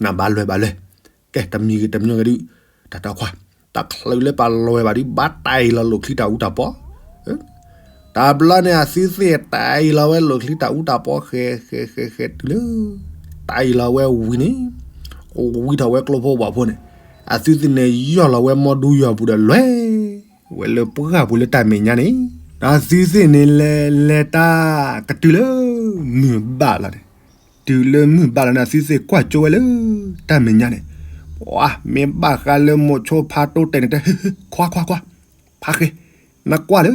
နဘၣ်လွဲၢ်ဘၣ်လွဲၢ်, ကဲတမံၤဂ့ၤတမံၤဂ့ၤဒုး, တၢ်တၢ်ခွါ, တၢ်ချၢလၢပှၤလွဲၢ်ဘၣ်ဒုး ဘၣ်တၢ်အံၤလီၤလိာ်ချံတၢ်အူတၢ်ပီ, တဘျီန့ၣ် အသုသ့ၣ်တၢ်အံၤလီၤဝဲလိာ်ချံတၢ်အူတၢ်ပီ ဃဲဃဲဃဲဃဲတုၤလၢ တၢ်အံၤလီၤဝဲဝံၤန့ၣ်, ဝံထီၣ်ဝဲကျိဖိဝးဖိန့ၣ်, အသုသ့ၣ်န့ၣ်ယီၢ်လီၤဝဲမီၢ်ဒူယီၢ်ပူၤဒီးလွဲၢ်, ဝဲလၢပှၢ်ပူၤလၢတၢ်မဲာ်ညါန့ၣ်, ဒီးအသုသ့ၣ်န့ၣ်လဲၤလဲၤတၢ်ကတုၤလၢ မုၢ်ဘၣ်လီၤန့ၣ်, တုၤလၢမုၢ်ဘၣ်လီၤန့ၣ် အသုသ့ၣ်ကွၢ်ကၠိဝဲလၢ တၢ်မဲာ်ညါန့ၣ်, ပှၤမ့ၢ်ဘၣ်ဃးလၢမိၤဆိဖးတိၣ်တဲာ်န့ၣ်တဲ, ခွါခွါခွါ, ဖးဃဲၤ, နကွၢ်လၢ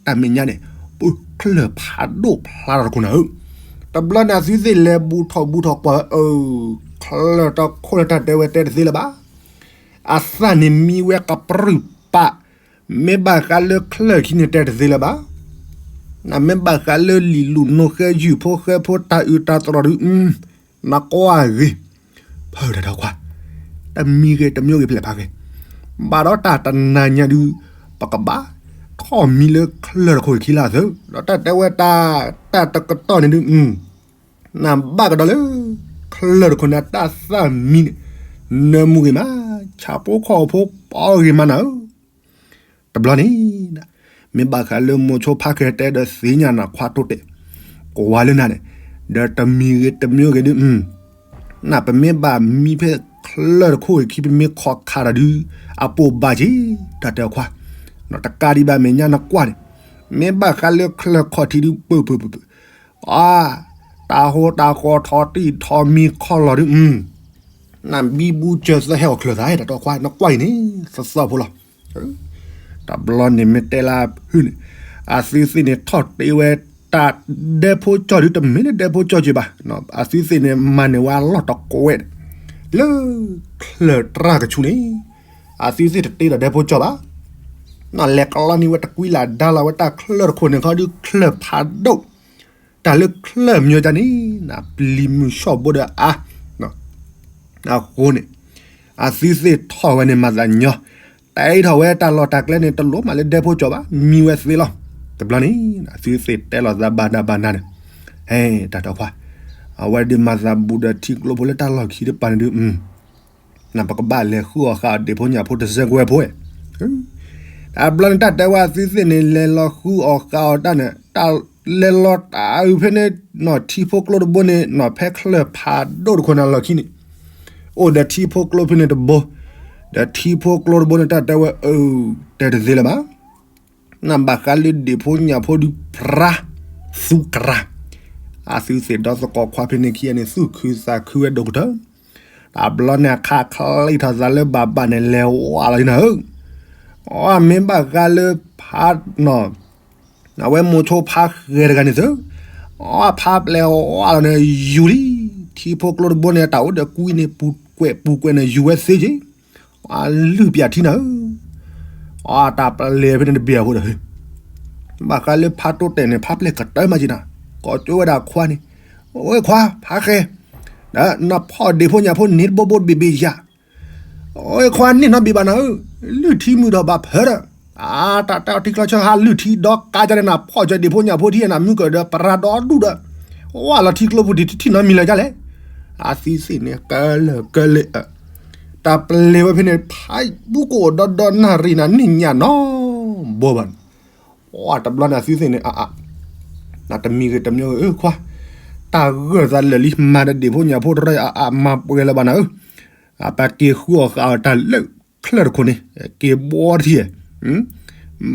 တၢ်မဲာ်ညါန့ၣ်, ပချၢၣ်ဖးဒိၣ်ဖျါထီၣ်တခိၣ်နၤဧၢ, တဘျီန့ၣ် အသုသ့ၣ်လဲၤဘူးထီၣ်ဘူးထီၣ်ကွၢ်, အၢ, ချၢၣ်တခိၣ်လၢတၢ်တဲဝဲတဲတသ့လၢၤဘၣ်, အသၣ်န့ၣ်မံဝဲကပြုၢ်ပာ်, မ့ၢ်ဘၣ်ဃးလၢချၢၣ်ခံန့ၣ်တဲတသ့လၢၤဘၣ်, နမ့ၢ်ဘၣ်ဃးလၢလံာ်လူၤနိဃဲယုၢ်ဖိဃဲဖိတၢ်အုးတၢ်သရိာ်ဒုး, နကွၢ်ဂ့ၤ, ဖၢတၢ်တၢ်ခွါ, တမံၤဂ့ၤတမံၤဂ့ၤဖဲလဲၣ်ဖးဂ့ၤ, ဘၣ်ဒီးတၢ်တနၤညါဒုး, ပကဘၣ်ထီၣ်မံလၢချၢၣ်တခိၣ်အခံလၢအသၢ, ဒီးတၢ်တဲဝဲတၢ်, တၢ်တကတီၢ်န့ၣ်ဒုး, နဘၣ်ကဒီးလၢ ချၢၣ်တခိၣ်န့ၣ် တၢ်သၣ်မံန့ၣ်, နၢမူဂ့ၤမး, ဆၣ်ဖိကီၢ်ဖိပီဂ့ၤမးနၤဧၢ တဘျီန့ၣ်, မ့ၢ်ဘၣ်ဃးလၢမိၤဆိဖးဃဲၤတဲဒီးသ့ၣ်ညါနၤခွါတိၣ်တဲာ်, ကွၢ်လၢနၤန့ၣ်, ဒီးတမံၤဂ့ၤတမံၤဂ့ၤဒုး, နပမ့ၢ်ဘၣ်မံဖဲချၢၣ်တခိၣ်ဂ့ၤခံပမ့ၢ်ခီခးဒီးဒုး, အပိၢ်ဘၣ်က့ၤ, တၢ်တဲခွါ, တကးဒံးဘၣ်မဲာ်ညါနကွၢ်န့ၣ်, မ့ၢ်ဘၣ်ဃးလၢချၢၣ်ခီၣ်ထံးဒုး ပၢၢ်ပၢၢ်ပၢၢ်ပၢၢ်, အါ, တၢ်ဟိတၢ်ဃီထီၣ်တံၢ်ထီၣ်မံခီလီၤဒုး, နဘံဘူစၢၤသၢဟဲအီၣ်ချၢၣ်သး တၢ်တဲခွါ နကွၢ်အံၤန့ၣ် သသီဖိလီၤ. တဘျီန့ၣ်မ့ၢ်တဲလၢဖုၣ်န့ၣ်, အသုသ့ၣ်န့ၣ်ထီၣ်တ့ဝဲတၢ်ဒဲဖိကၠီဒုး တမ့ၢ်လၢဒဲဖိကၠီက့ၤဘၣ်, အသုသ့ၣ်န့ၣ်မၤန့ၢ်ဝဲအလီၢ်တကွဲး, လၢ ချၢၣ်တြၢ်ကဆူန့ၣ်, အသုသ့ၣ်တတ့ဒီးဒဲဖိကၠီဘၣ် နလဲၤကလီန့ၢ်ဝဲတကွံလၢ်ဒါလီၤဝဲတၢ်ချၢၣ်တခိၣ်န့ၣ်ခီဒုးချၢၣ်ဖးဒိၣ်, တၢ်လၢချၢၣ်မၠိတၢ်န့ၣ်, နပျံၤမုၢ်ဆီၣ်ဘိဒီးအါ, အဃိန့ၣ်, အသုသ့ၣ်ထီၣ်ဝဲန့ၣ်မၤသးညီ, တၢ်အံးထီၣ်ဝဲတၢ်လီၢ်တၢ်ကျဲန့ၣ် တလိၣ်မးလၢဒဲဖိကၠီဘၣ် မံဝဲသ့လီၤ. တဘျီန့ၣ်, အသုသ့ၣ်တဲလီၤသးဘၣ်နၤဘၣ်နၤန့ၣ်, ဟဲ, တၢ်တဲခွါ, အဝဲဒုးမၤသးဘူးဒီးထံကျိဖိလၢတၢ်လီၢ်ခံတပၤန့ၣ်ဒုး နပကဘၣ်လဲၤဃုအီၣ်ဃာ်အီၣ်ဒ့ၣ်ဖိညၣ်ဖိတစဲးကွဲဖိ, တဘျီန့ၣ်တၢ်တဲဝဲအသုသ့ၣ်န့ၣ် လဲၤလီၤဃုအီၣ်ဃာ်အီၣ်တၢ်န့ၣ်, တၢ်လဲၤလီၤတၢ်အုးဖဲန့ၣ်နီၢ်ထံဖိကျိတဘိန့ၣ် နီၢ်ဖဲချၢၣ်ဖးဒိၣ်တခိၣ်န့ၣ်လီၢ်ခံန့ၣ်, အိၣ်ဒီးထံဖိကျိဖဲန့ၣ်တဘိ, ဒီးထံဖိကျိတဘိန့ၣ် တၢ်တဲဝဲအၢ, တဲတသ့လၢၤဘၣ် နဘၣ်ဃးလၢဒ့ၣ်ဖိညၣ်ဖိဒုးပြၤ, သူကြၤ, အသုသ့ၣ်ဒီသကိးခွါဖဲန့ၣ်ခံဂၤန့ၣ် သူၣ်ခုသးခုဝဲဒိၣ်ကတၢၢ်, တဘျီန့ၣ်အခါချံထီၣ်သးလၢဘၣ်ဘၣ်န့ၣ် လဲၤဝးလီၤနၤဧၢ, အမ့ၢ်ဘၣ်ဃးလၢဖးနီၢ် အဝဲမိၤဆိဖးဃဲၤတဂၤန့ၣ်သု, အဖးပျဲၢ်ဝးလီၤန့ၣ်ယူၤလံ, ထံဖိကျိတဘိန့ၣ် တၢ်အိၣ်ဒီးကွံန့ၣ် ပူၤကွဲးပူၤကွဲးန့ၣ် ယူၤဝဲသ့က့ၤ, အလုၢ်ပၠးထံနၤဧၢ, အတၢ်ပျဲၢ်ဖဲန့ၣ်တဘ့ၣ်အဃိဒီး, ဘၣ်ဃးလၢဖးတိၣ်တဲာ်န့ၣ် ဖးပျဲၢ်ကတၢၢ်မးက့ၤနၤ, ကိးကၠိဝဲဒၣ်ခွါန့ၣ်, အိၣ်ခွါ ဖးဃဲၤ, နဖီၣ်ဒ့ၣ်ဖိညၣ်ဖိန့ၢ်တဘိဘိတဘ့ၣ်ဘ့ၣ်ယၤ အိၣ်ခွါန့ၣ်နီတဘ့ၣ်ဘၣ်နၤဧၢ, လုၢ်ထံမုၢ်ဒီးဘၣ်ဖၢဒီး, အတၢ်တဲအီၤထံကျီဆၢဟးလုၢ်ထံဒီကါကၢန့ၣ် နဖီၣ်စၢၤဒ့ၣ်ဖိညၣ်ဖိထံနၤမုၢ်ကၢၢ်ဒီးပရၤဒီဒူၣ်ဒီး, ဝးလီၤထံကျိပူၤဒံးထံနီတမံၤလၢာ်ဒ်လဲၣ်, အသုသ့ၣ်န့ၣ် ကလၢာ်ကလၢာ်, တၢ်ပျဲၢ်ဝဲဖဲန့ၣ် ဖးဘူးကအိၣ်ဒီဒီနၣ်ရံၣ်နၤန့ၣ်ညၣ်နီ ဘိဘၣ်န့ၣ်, တဘျီန့ၣ်အသုသ့ၣ်န့ၣ် အအ, နတမံၤဂ့ၤတမံၤဂ့ၤဧၢခွါ, တၢ်ဂၢၢ်သးလၢာ်လံ မၤဒီးဒ့ၣ်ဖိညၣ်ဖိတရၢအအမၤပှဲၤလၢၤဘၣ်နၤဧၢ, အပာ်က့ၤဃုအီၣ်ဃာ်အီၣ်တၢ်လၢချၢၣ်တခိၣ်န့ၣ် က့ၤဘှီတထံၣ်,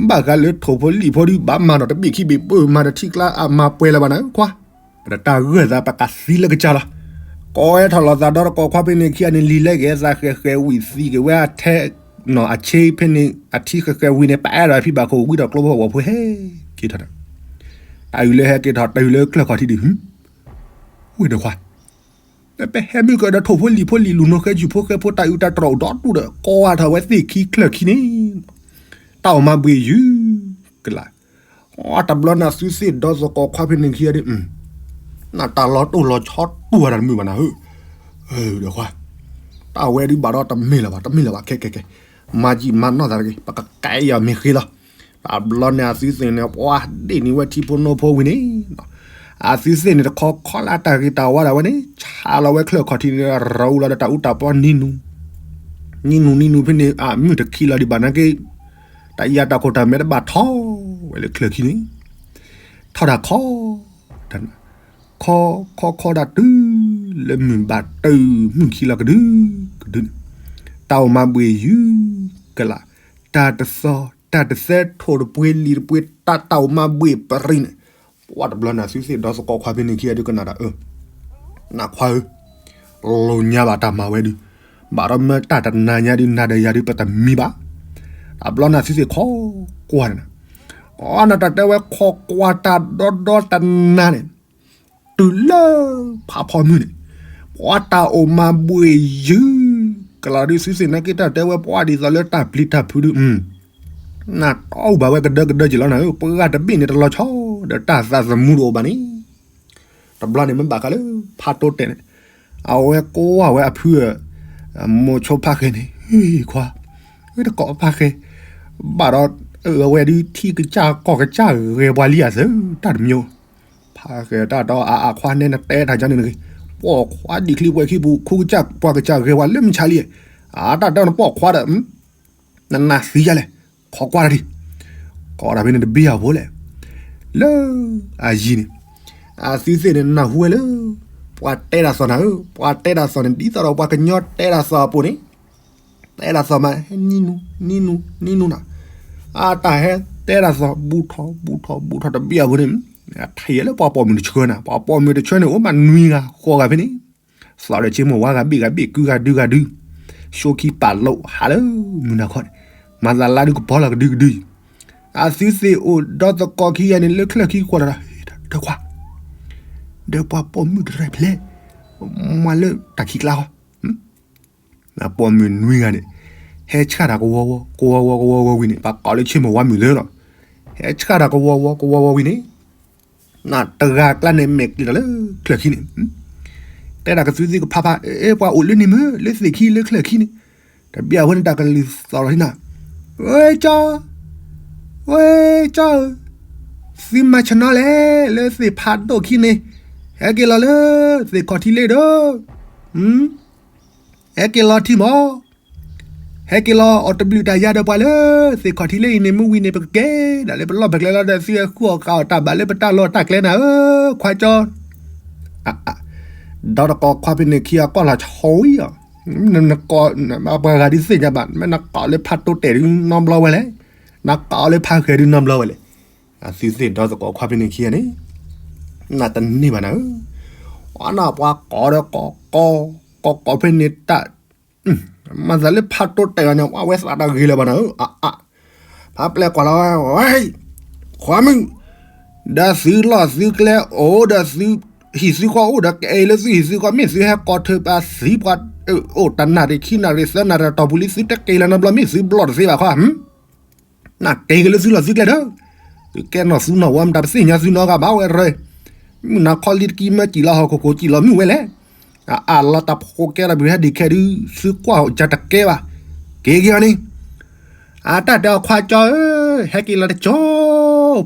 ဘၣ်ဃးလၢထိၣ်ဖိလံၣ်ဖိဒုး ဘၣ်မၤနီၣ်တဘ့ၣ်ခံဘ့ၣ် ပၢမၤတထံၣ်ကျါ အမၤပှဲၤလၢၤဘၣ်နၤခွါ, ပတၢ်ဂၢၢ်သးပကသံလၢကစၢ်လီၤ. ကိးဝဲထီၣ်လီၤသးဒီးတကိးခွါဖဲန့ၣ်ခံဂၤန့ၣ် လံာ်လဲၢ်က့ၤသးဃဲၤဃဲၤဝံၤသံက့ၤဝဲအထဲနီၣ်အဆ့ဖဲန့ၣ် အထံဃဲၤဃဲၤဝံၤန့ၣ် ပအဲၣ်ဒိးဖံဘၣ်ခိၣ်ဝံဒီးကျိဖိဝီၤဖိဟဲက့ၤထီၣ်ဒီး တၢ်အုၣ်လၢဟဲက့ၤထီၣ် တၢ်အုၣ်လၢချၢၣ်ခီၣ်ထံးဒုး ဝ့ၢ်ဒီးခွါ ပဟဲမုၢ်ကဒီးထိၣ်ဖိလံၣ်ဖိလံၣ်လူၤနီၢ်ဃဲဆူၣ်ဖိဃဲဖိတၢ်အုၣ်တၢ်တြီၢ်အိၣ်ဒီဒူၣ်ဒီး ကိးဝဲထီၣ်ဝဲသ့ၣ်ခံချၢၣ်ခံန့ၣ် တၢ်အိၣ်မၤဘှံးယုၢ်ကလာ်, တဘျီန့ၣ်အသုသ့ၣ်ဒီသကိးခွါဖဲန့ၣ်ခံဂၤဒုး နတၢ်လီၤတိၢ်လီၤဆီတူၢ်ဝဲဒၣ်တမုာ်ဘၣ်နၤဧၢ, ဒီးခွါ တၢ်ဝဲဒုးဘၣ်ဒီးတမ့ၢ်လၢၤဘၣ် တမ့ၢ်လၢၤဘၣ် ခဲခဲခဲ မၤယံာ်မၤနီၢ်သးတဂ့ၤ ပကကဲအီၤမ့ၢ်ဃ့လီၤ. တဘျီန့ၣ်အသုသ့ၣ်န့ၣ် ပှၤဒ့ၣ်န့ၢ်ဝဲထံဖိနိဖိဝံၤန့ၣ် အသုသ့ၣ်န့ၣ်တခီခီလၢတၢ်ဂ့ၤတၢ်ဝါဒၣ်ဝဲန့ၣ် ဆါလီၤဝဲချၢၣ်ခီၣ်ထံးန့ၣ် ရၤအူလီၤဒီးတၢ်အူတၢ်ပီနံၤနူၤ, နံၤနူၤနံၤနူၤဖဲန့ၣ် အမုၢ်တခံလီၤဒံးဘၣ်နာ်က့ တၢ်အံၤအတၢ်ခိၣ်တၢ်မဲတဘၣ်ထီၣ်ဝဲလၢချၢၣ်ခံန့ၣ် ထီၣ်တၢ်ခီ တၢ်ခီခီခီဒၣ်တုၤလၢမုၢ်ဘၣ်တုၤမုၢ်ခံလီၤကဒုကဒုန့ၣ် တၢ်အိၣ်မၤဘှံးယုၢ်ကလာ် တၢ်တသီ တၢ်တသဲထိၣ်တပှ့ၤလံာ်တပှ့ၤ တၢ်တၢ်အိၣ်မၤဘှံးပရံးန့ၣ် ပှၤတဘျီန့ၣ်သုသ့ၣ်ဒီသကိးခွါဖဲန့ၣ်ခံဂၤဒုးကနၣ်တၢ်အၢ နခွါဧၢ လိၣ်ညါဘၣ်တၢ်မၤဝဲဒုး ဘၣ်ဒီးမၢတၢ်တနၤညါဒုး နၤဒီးယၤဒုး ပတမံဘၣ်. တဘျီန့ၣ်သုသ့ၣ်ခိးကွၢ်န့ၣ် အီနတၢ်တဲဝဲခိးကွၢ်တၢ်ဒီဒီတနၤန့ၣ် တုၤလၢဖးဖီမုၢ်န့ၣ် ပှၤတၢ်အိၣ်မၤဘှံးယုၢ်ကလီၤဒုး သုသ့ၣ်နာ်က့တၢ်တဲဝဲပှၤဒ်သိးလၢတၢ်ပျံၤတၢ်ဖုးဒုး နတီၢ်အိၣ်ဘၣ်ဝဲကဒၢကဒၢက့ၤလီၤနၤဧၢ ပှၤတဘ့ၣ်န့ၣ်တလီၤဆီဒီးတၢ်သးသမူတအိၣ်ဘၣ်န့ၣ် တဘျီန့ၣ်မ့ၢ်ဘၣ်ဃးလၢဖးတိတဲာ်န့ၣ် အဝဲကိးဝဲအဖု မိၤဆိဖးဃဲန့ၣ် ခွါ တကိးဖးဃဲ ဘၣ်ဒီး အဝဲဒုးထံၣ်ကစၢ်ကီၢ်ကစၢ်ဂဲၤပှၤလံအသၢ တၢ်တမံၤ ဖးဃဲတၢ်ဒီးအအခွါန့ၣ်နတဲတၢ်ကန့ၣ်တဂ့ၤ ပိာ်ခွါဒံးချံပှဲၤခံပူၤ ခိကစၢ်ပှၤကစၢ်ဂဲၤပှၤလၢမုၢ်ဆါလံ အတၢ်တဲနပိာ်ခွါဒီး နနၢ်သံယါလဲၣ် ခိးကွၢ်တၢ်ဒံး ကိးတၢ်ဖဲန့ၣ်တဘ့ၣ်အဖိလဲၣ် လၢအယံၤန့ၣ် အသုသ့ၣ်န့ၣ်နၢ်ဟူဝဲလၢ ပှၤတဲတၢ်သီၣ်နၤဧၢ ပှၤတဲတၢ်သီၣ်န့ၣ် ဒ်သိးဒီးပှၤကညီတဲတၢ်သီၣ်အပူၤန့ၣ် တဲတၢ်သီၣ်မး ဟဲနံၤနူၤ နံၤနူၤ နံၤနူၤနၤ အတၢ်ဟဲတဲတၢ်သီၣ် ဘူးထီၣ် ဘူးထီၣ် ဘူးထီၣ်တဘ့ၣ်အဖိန့ၣ် ထံၣ်လၢပှၤပိာ်မုၣ်တဆၢနၤ ပှၤပိာ်မုၣ်တဆၢန့ၣ် အိၣ်မးနွံဂၤဃိးဂၤဖဲန့ၣ် သီၣ်ဒီးဆ့မိၢ်ဝါဂၤဘ့ၣ်ဂၤဘ့ၣ် ကုဂၤဒုဂၤဒု ရှိခံပာ်လိာ်ဟးလၢမုၢ်နၤခီန့ၣ် မၤသးလါဒုကပီၤလီၤကဒုကဒု အသုသ့ၣ်အိၣ်ဒီသကိးခံဂၤန့ၣ် လၢချၢၣ်ခံကွၢ်ဒီး ဒီးခွါ ဒီးပှၤပိာ်မုၣ်တရဲၣ်ဖျဲၣ် မၤလၢတၢ်ခံးကျါဃီ ပိာ်မုၣ်နွံဂၤန့ၣ် ဟဲဆှၣ်တၢ်ကဝီၤဝီၤ ကဝီၤဝီၤ ကဝီၤဝီၤဝံၤန့ၣ် ပှၤကိးလၢဆ့မိၢ်ဝါမုၢ်လၢလီၤ ဟဲဆှၣ်တၢ်ကဝီၤဝီၤ ကဝီၤဝီၤဝံၤန့ၣ် နတဂၤကျါန့ၣ် မဲာ်ကျ့ၤဒီးလၢချၢၣ်ခံန့ၣ် တဲဒၣ်ကသုသ့ၣ်ကဖးဖး အဲ ပှၤအိၣ်လၢန့ၣ်မ့ၢ် လၢသ့ၣ်ခံလၢချၢၣ်ခံန့ၣ် တဘ့ၣ်အဝဲန့ၣ်တၢ်ကလုၢ်သီၣ်လီၤထံနၤ ဝဲကၠီ ဝဲကၠီဧၢ သုမၤဆနီလဲၣ် လၢသ့ၣ်ဖးဒိၣ်ခံန့ၣ် ဟဲက့ၤလီၤလၢ သ့ၣ်ခီၣ်ထံးလ့ဒီး ဟဲက့ၤလီၤထံမီၢ် ဟဲက့ၤလီၤအီၣ်တဘျုးတၢ်ယါဒီးပှၤလၢ သ့ၣ်ခီၣ်ထံးလ့အံၤန့ၣ် မ့ၢ်ဝံၤန့ၣ် ပကကဲဒၣ်လၢပလီၢ်ပကျဲလီၤဒီး သုဟဲဃုအီၣ်ဃာ်အီၣ်တၢ်ဘၣ်လၢပတၢ်လီၢ်တၢ်ကျဲနၤဧၢ ခွါကၠီ ဒီးတကိးခွါဖဲန့ၣ်ခံဂၤကီၢ်လီၤဆီဝံၤအီၤ နကိး ပှၤဂၤဒုးသ့ၣ်ညါဘၣ် မ့ၢ်နကိးလၢဖးတိတဲာ်ဒုးနီတဘျီဝဲလဲၣ် နကိးလၢဖးဃဲၤဒုးနီတဘျီဝဲလဲၣ် အသုသ့ၣ်ဒီသကိးခွါဖဲန့ၣ်ခံဂၤန့ၣ် နတန့ၢ်ဘၣ်နၤဧၢ အနပှၤကိးဒီးကိးကိး ကိးကိးဖဲန့ၣ်တၢ် မၤသးလၢဖးတိတဲာ်အီၤန့ၣ် အဝဲသးတၢ်ဂ့ၤလၢၤဘၣ်နၤဧၢ အအ ဖးပျဲၢ်ကွၢ်လီၤဝဲ ဝဲ ခွါမုၣ် ဒီးသုလီၢ်သုကျဲအိၣ်ဒီးသု ဟံၣ်သုဃီအိၣ်ဒီးကအဲၣ်လၢသုဟံၣ်သုဃီ မ့ၢ်သုဟဲကိးထၢၣ်ပာ်သံပှၤ အိၣ်တနၣ်ရံၣ်ခံနၣ်ရံၣ်သၢနၣ်ရံၣ်တီၢ်ပူၤလံ သုတက့ၤလၢၤနီတဘျီ မ့ၢ်သုဘျီၣ်တသ့ဘၣ်ခွါ နက့ၤက့ၤလၢသုလီၢ်သုကျဲဒီး သုကဲနီၢ်သူနီၢ်ဝဲ မတၤပသ့ၣ်ညါသုနီတဂၤဘၣ်ဝဲရၢ မုၢ်နၤခီလံတကံမၢကံၣ်လီၤဟီၣ်ခိၣ်ခိၣ်ကံၣ်လီၤမုၢ်ဝဲလဲၣ် အအလီၤတၢ်ဖိကဲလီၤဘုးဟဲဒံးခဲဒုး သုကွၢ်ယၤတကဲဘၣ် က့ၤက့ၤအီၤန့ၣ် အတၢ်တဲအီၤခွါကၠီဧၢ ဟဲက့ၤလီၤတကၠီ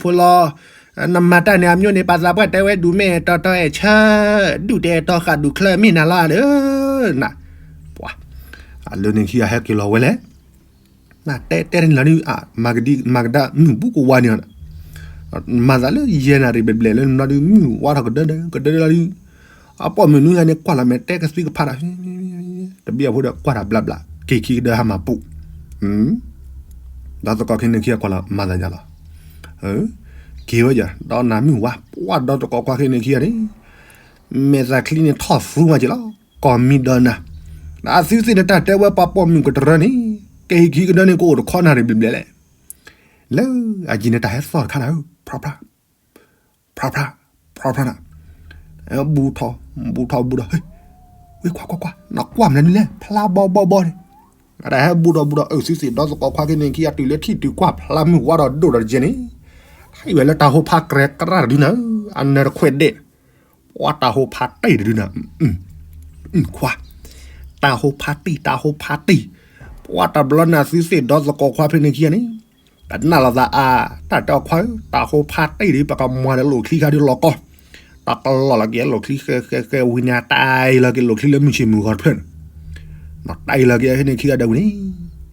ဖိလီၤ နမၤတၢ်န့ၣ် အမျိုးန့ၣ် ပှၤသးပှၢ်တဲဝဲဒူၣ်မ့ၢ်အဲၣ်တီတီအဲၣ်ဆၢ ဒူၣ်တဲာ်တီဃာ်ဒူၣ်ချၢမ့ၢ်နၤလီၤဒီး န ပှၤ အလၢန့ၣ်ခံဂၤဟဲက့ၤလီၤဝဲလဲၣ် နတဲတဲန့ၣ်လီၤဒုး မၤကဒံမၤကဒါမုၢ်ဘူးကဝါန့ၣ် မၤသးလၢယဲၢ်နၣ်ရံၣ်ဘျဲၣ်ဘျဲၣ်လၢနဘျီဒုး မုၢ်ဝါထီၣ်ကဒၢဒၢကဒၢဒၢလီၤဒုး အပိာ်မုၣ်နွံဂၤန့ၣ် ကွၢ်လီၤမဲာ်တဲကသံကဖးဒီး တဘျီဖိဒီးကွၢ်တၢ်ဘျးဘျး က့ၤခံကဒၢဟါမၢ်ပူၤ, ဒီသကိးခံန့ၣ်ခံဂၤကွၢ်လီၤမၤသးယါလီၤ, က့ၤဝဲယၤ ဒီးနၤမုၢ်ဝါ ပှၢ်ဒီသကိးခွါခံန့ၣ်ခံဂၤန့ၣ် မဲာ်သးချံန့ၣ်ထီၣ်သူမးက့ၤလီၤ, ကိးမံၤဒီးနၤ, ဒီးအသုသ့ၣ်န့ၣ်တၢ်တဲဝဲပှၤပိာ်မုၣ်ကတရၢန့ၣ် ကဟ့ၣ်ခံကဒၢန့ၣ်ကအိၣ်တခီနၤတဘျဲးဘျဲးလဲၣ်, လၢအယံၤန့ၣ်တၢ်ဟဲသီၣ်တခါနၤဧၢ ဖြၣ်ဖြၣ် ဖြၣ်ဖြၣ် ဖြၣ်ဖြၣ်နၤ, ဘူးထီၣ် ဘူးထီၣ်ဘူးဒီး ဝ့ၢ်ခွါခွါခွါ နကွၢ်မနုၤလဲၣ် ဖျါဘီဘီဘီန့ၣ်, အတၢ်ဟဲဘူးဒီးဘူးဒီး အသုသ့ၣ်ဒီသကိးခွါခံန့ၣ်ခံဂၤတုၤလၢထံၣ်တုၤကွၢ်ဖျါမုၢ်ဝါဒီးဒိၣ်ဒီးတကဲန့ၣ်, ဟဲဝဲလၢတၢ်ဟိဖးကြဲးကြၢ်တဒုနၤဧၢ, အနၢၤတခွဲးဒဲး, ပှၢ်တၢ်ဟိဖးတ့ၢ်တဒုနၤ ခွါ, တၢ်ဟိဖးတ့ၢ် တၢ်ဟိဖးတ့ၢ်, ပှၢ်တဘျီန့ၣ်အသုသ့ၣ်ဒီသကိးခွါဖဲန့ၣ်ခံဂၤန့ၣ်, တနာ်လီၤသးအါ, တၢ်တဲအီၤခွါဧၢ တၢ်ဟိဖးတ့ၢ်ဒီး ပကမၤဒီးလိာ်ချံခါဒီးလီၤကီ, တၢ်ကလီၤလီၤက့ၤလိာ်ချံဃဲဃဲဃဲဝံၤန့ၣ် တၢ်အံၤလီၤက့ၤလိာ်ချံလၢမုၢ်ဆ့ၣ်မုၢ်ဂီၤတဖျၢၣ်န့ၣ်, တၢ်အံၤလီၤက့ၤဖဲန့ၣ်ခံဂၤဒီးဝံၤန့ၣ်,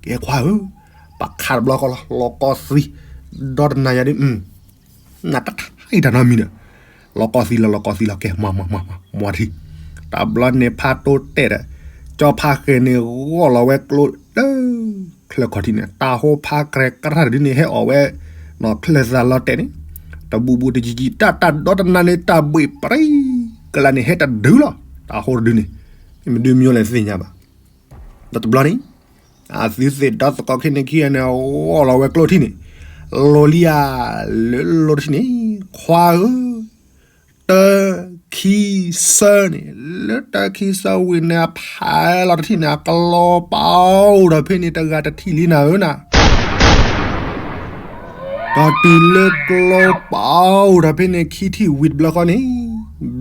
ကဲခွါဧၢ, ပခးတဘျီဃီလီၤ လီၤကီသံ, ဒီတနၤယၤဒ် နတၢ်ထံၣ်တၢ်နီတမံၤဒီး, လီၤကီသံလီၤ လီၤကီသံလီၤ ကဲ မၤ မၤ မၤ မၤ မၤတထံၣ်, တဘျီန့ၣ်ဖးတိတဲာ်ဒီး, ကၠီဖးဃဲၤန့ၣ် ဂီၢ်လီၤဝဲကျိလၢ ချၢခီၣ်ထံးန့ၣ် တၢ်ဟိဖးကြဲးကြၢ်တဒုန့ၣ် ဟဲအီၣ်ဝဲ, နီၢ်ချၢၣ်သးလီၤတဲာ်န့ၣ်, တဘူးဘူးတယံၤယံၤ တၢ်တၢ်ဒီတနၤန့ၣ် တၢ်ဘှံးပြံကလးန့ၣ် ဟဲတဒုလီၤ, တၢ်ဟိတဒုန့ၣ်, မ့ၢ်ဒုးမံၤလဲၣ်သ့ၣ်ညါဘၣ်, ဒီးတဘျီန့ၣ် အသုသ့ၣ်ဒီသကိးခံန့ၣ်ခံဂၤန့ၣ် ဂီၢ်လီၤဝဲကျိထံးန့ၣ်, လိၤလံဧါ, လၢလိၤတထံးန့ၣ်, ခွါဧၢ, တၢ ခံ သၢန့ၣ်, လၢတၢ ခံ သၢဝံၤန့ၣ် အဖးလီၤတထံးန့ၣ် အကလီၤပာ်အိၣ်ဒီးဖဲန့ၣ်တဂၤတထံၣ်လံနၤဧၢနၤ ဒီးတုၤလၢကျိပာ်အိၣ်ဒီးဖဲန့ၣ်ခံထံၣ်ဝံၤတဘျီဃီန့ၣ်,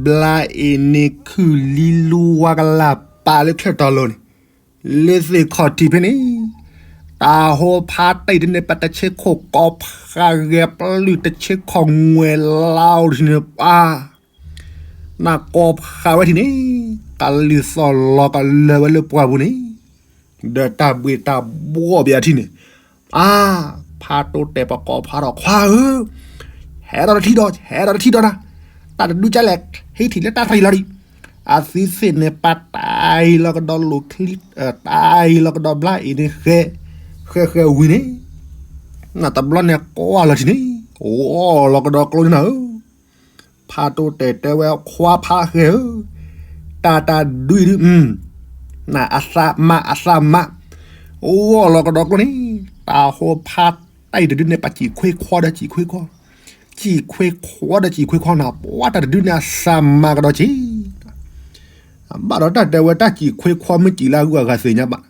ဘျါအ့ၣ်န့ၣ်ခုၣ်လံလူဝါကလၢ်ပာ်လၢချၢၣ်တီလိၤန့ၣ်, လၢသ့ၣ်ခီၣ်ထံးဖဲန့ၣ်, တၢ်ဟိဖးတံၢ်တန့ၣ် ပတဆ့ခိၣ်ကိးဖးဂဲၤပျုၢ်တဆ့ခိၣ်ငွဲၣ်လါအိၣ်တထံၣ်န့ၣ် ပှၤ နကိးဖးဝဲထံၣ်န့ၣ်, ကလုၢ်သီၣ်လီၤကလၢၤဝဲလၢပှၢ်ပူၤန့ၣ်, ဒီးတၢ်ဘှံးတၢ်ဘှီၣ်ဘၣ်အထံၣ်န့ၣ်, အါ, ဖးတိတဲာ်ပကိးဖးဒီးခွါဧၢ, ဟဲဒီးတထံၣ်ဒီး ဟဲဒီးတထံၣ်ဒီးနၤ, တၢ်တဒုကလဲၣ်, ဟံးထံၣ်လၢတၢ်တရံးလီၤဒံး, အသုသ့ၣ်န့ၣ် ပတၢ်အံၤလီၤကဒီးလိာ်ချံ, တၢ်အံၤလီၤကဒီးဘျါအ့ၣ်န့ၣ်ဃဲ, ဃဲဃဲဝံၤန့ၣ်, နတဘျီန့ၣ်ကွၢ်လီၤထံၣ်န့ၣ်, အိၣ်လီၤကဒီးကျိန့ၣ်နၤဧၢ ဖးတိတဲာ်တဲဝဲခွါဖးဃဲဧၢ, တၢ်တၢ်ဒုအံၤဒု, နအသးမးအသးမး, အိၣ်လီၤကဒီးကျိန့ၣ်, တၢ်ဟိဖးတံၢ်တဒုန့ၣ် ပစံၣ်ခွ့ခွီဒီးစံၣ်ခွ့ခွီ, စံၣ်ခွ့ခွီဒီးစံၣ်ခွ့ခွီနၤ, ပှၤတၢ်တဒုန့ၣ်အသးမးကဒီးက့ၤ ဘၣ်ဒီးတၢ်တဲဝဲတၢ်စံၣ်ခွ့ခွီမ့ၢ်စံၣ်လၢအဂုၤအဂၤသ့ၣ်ညါဘၣ်,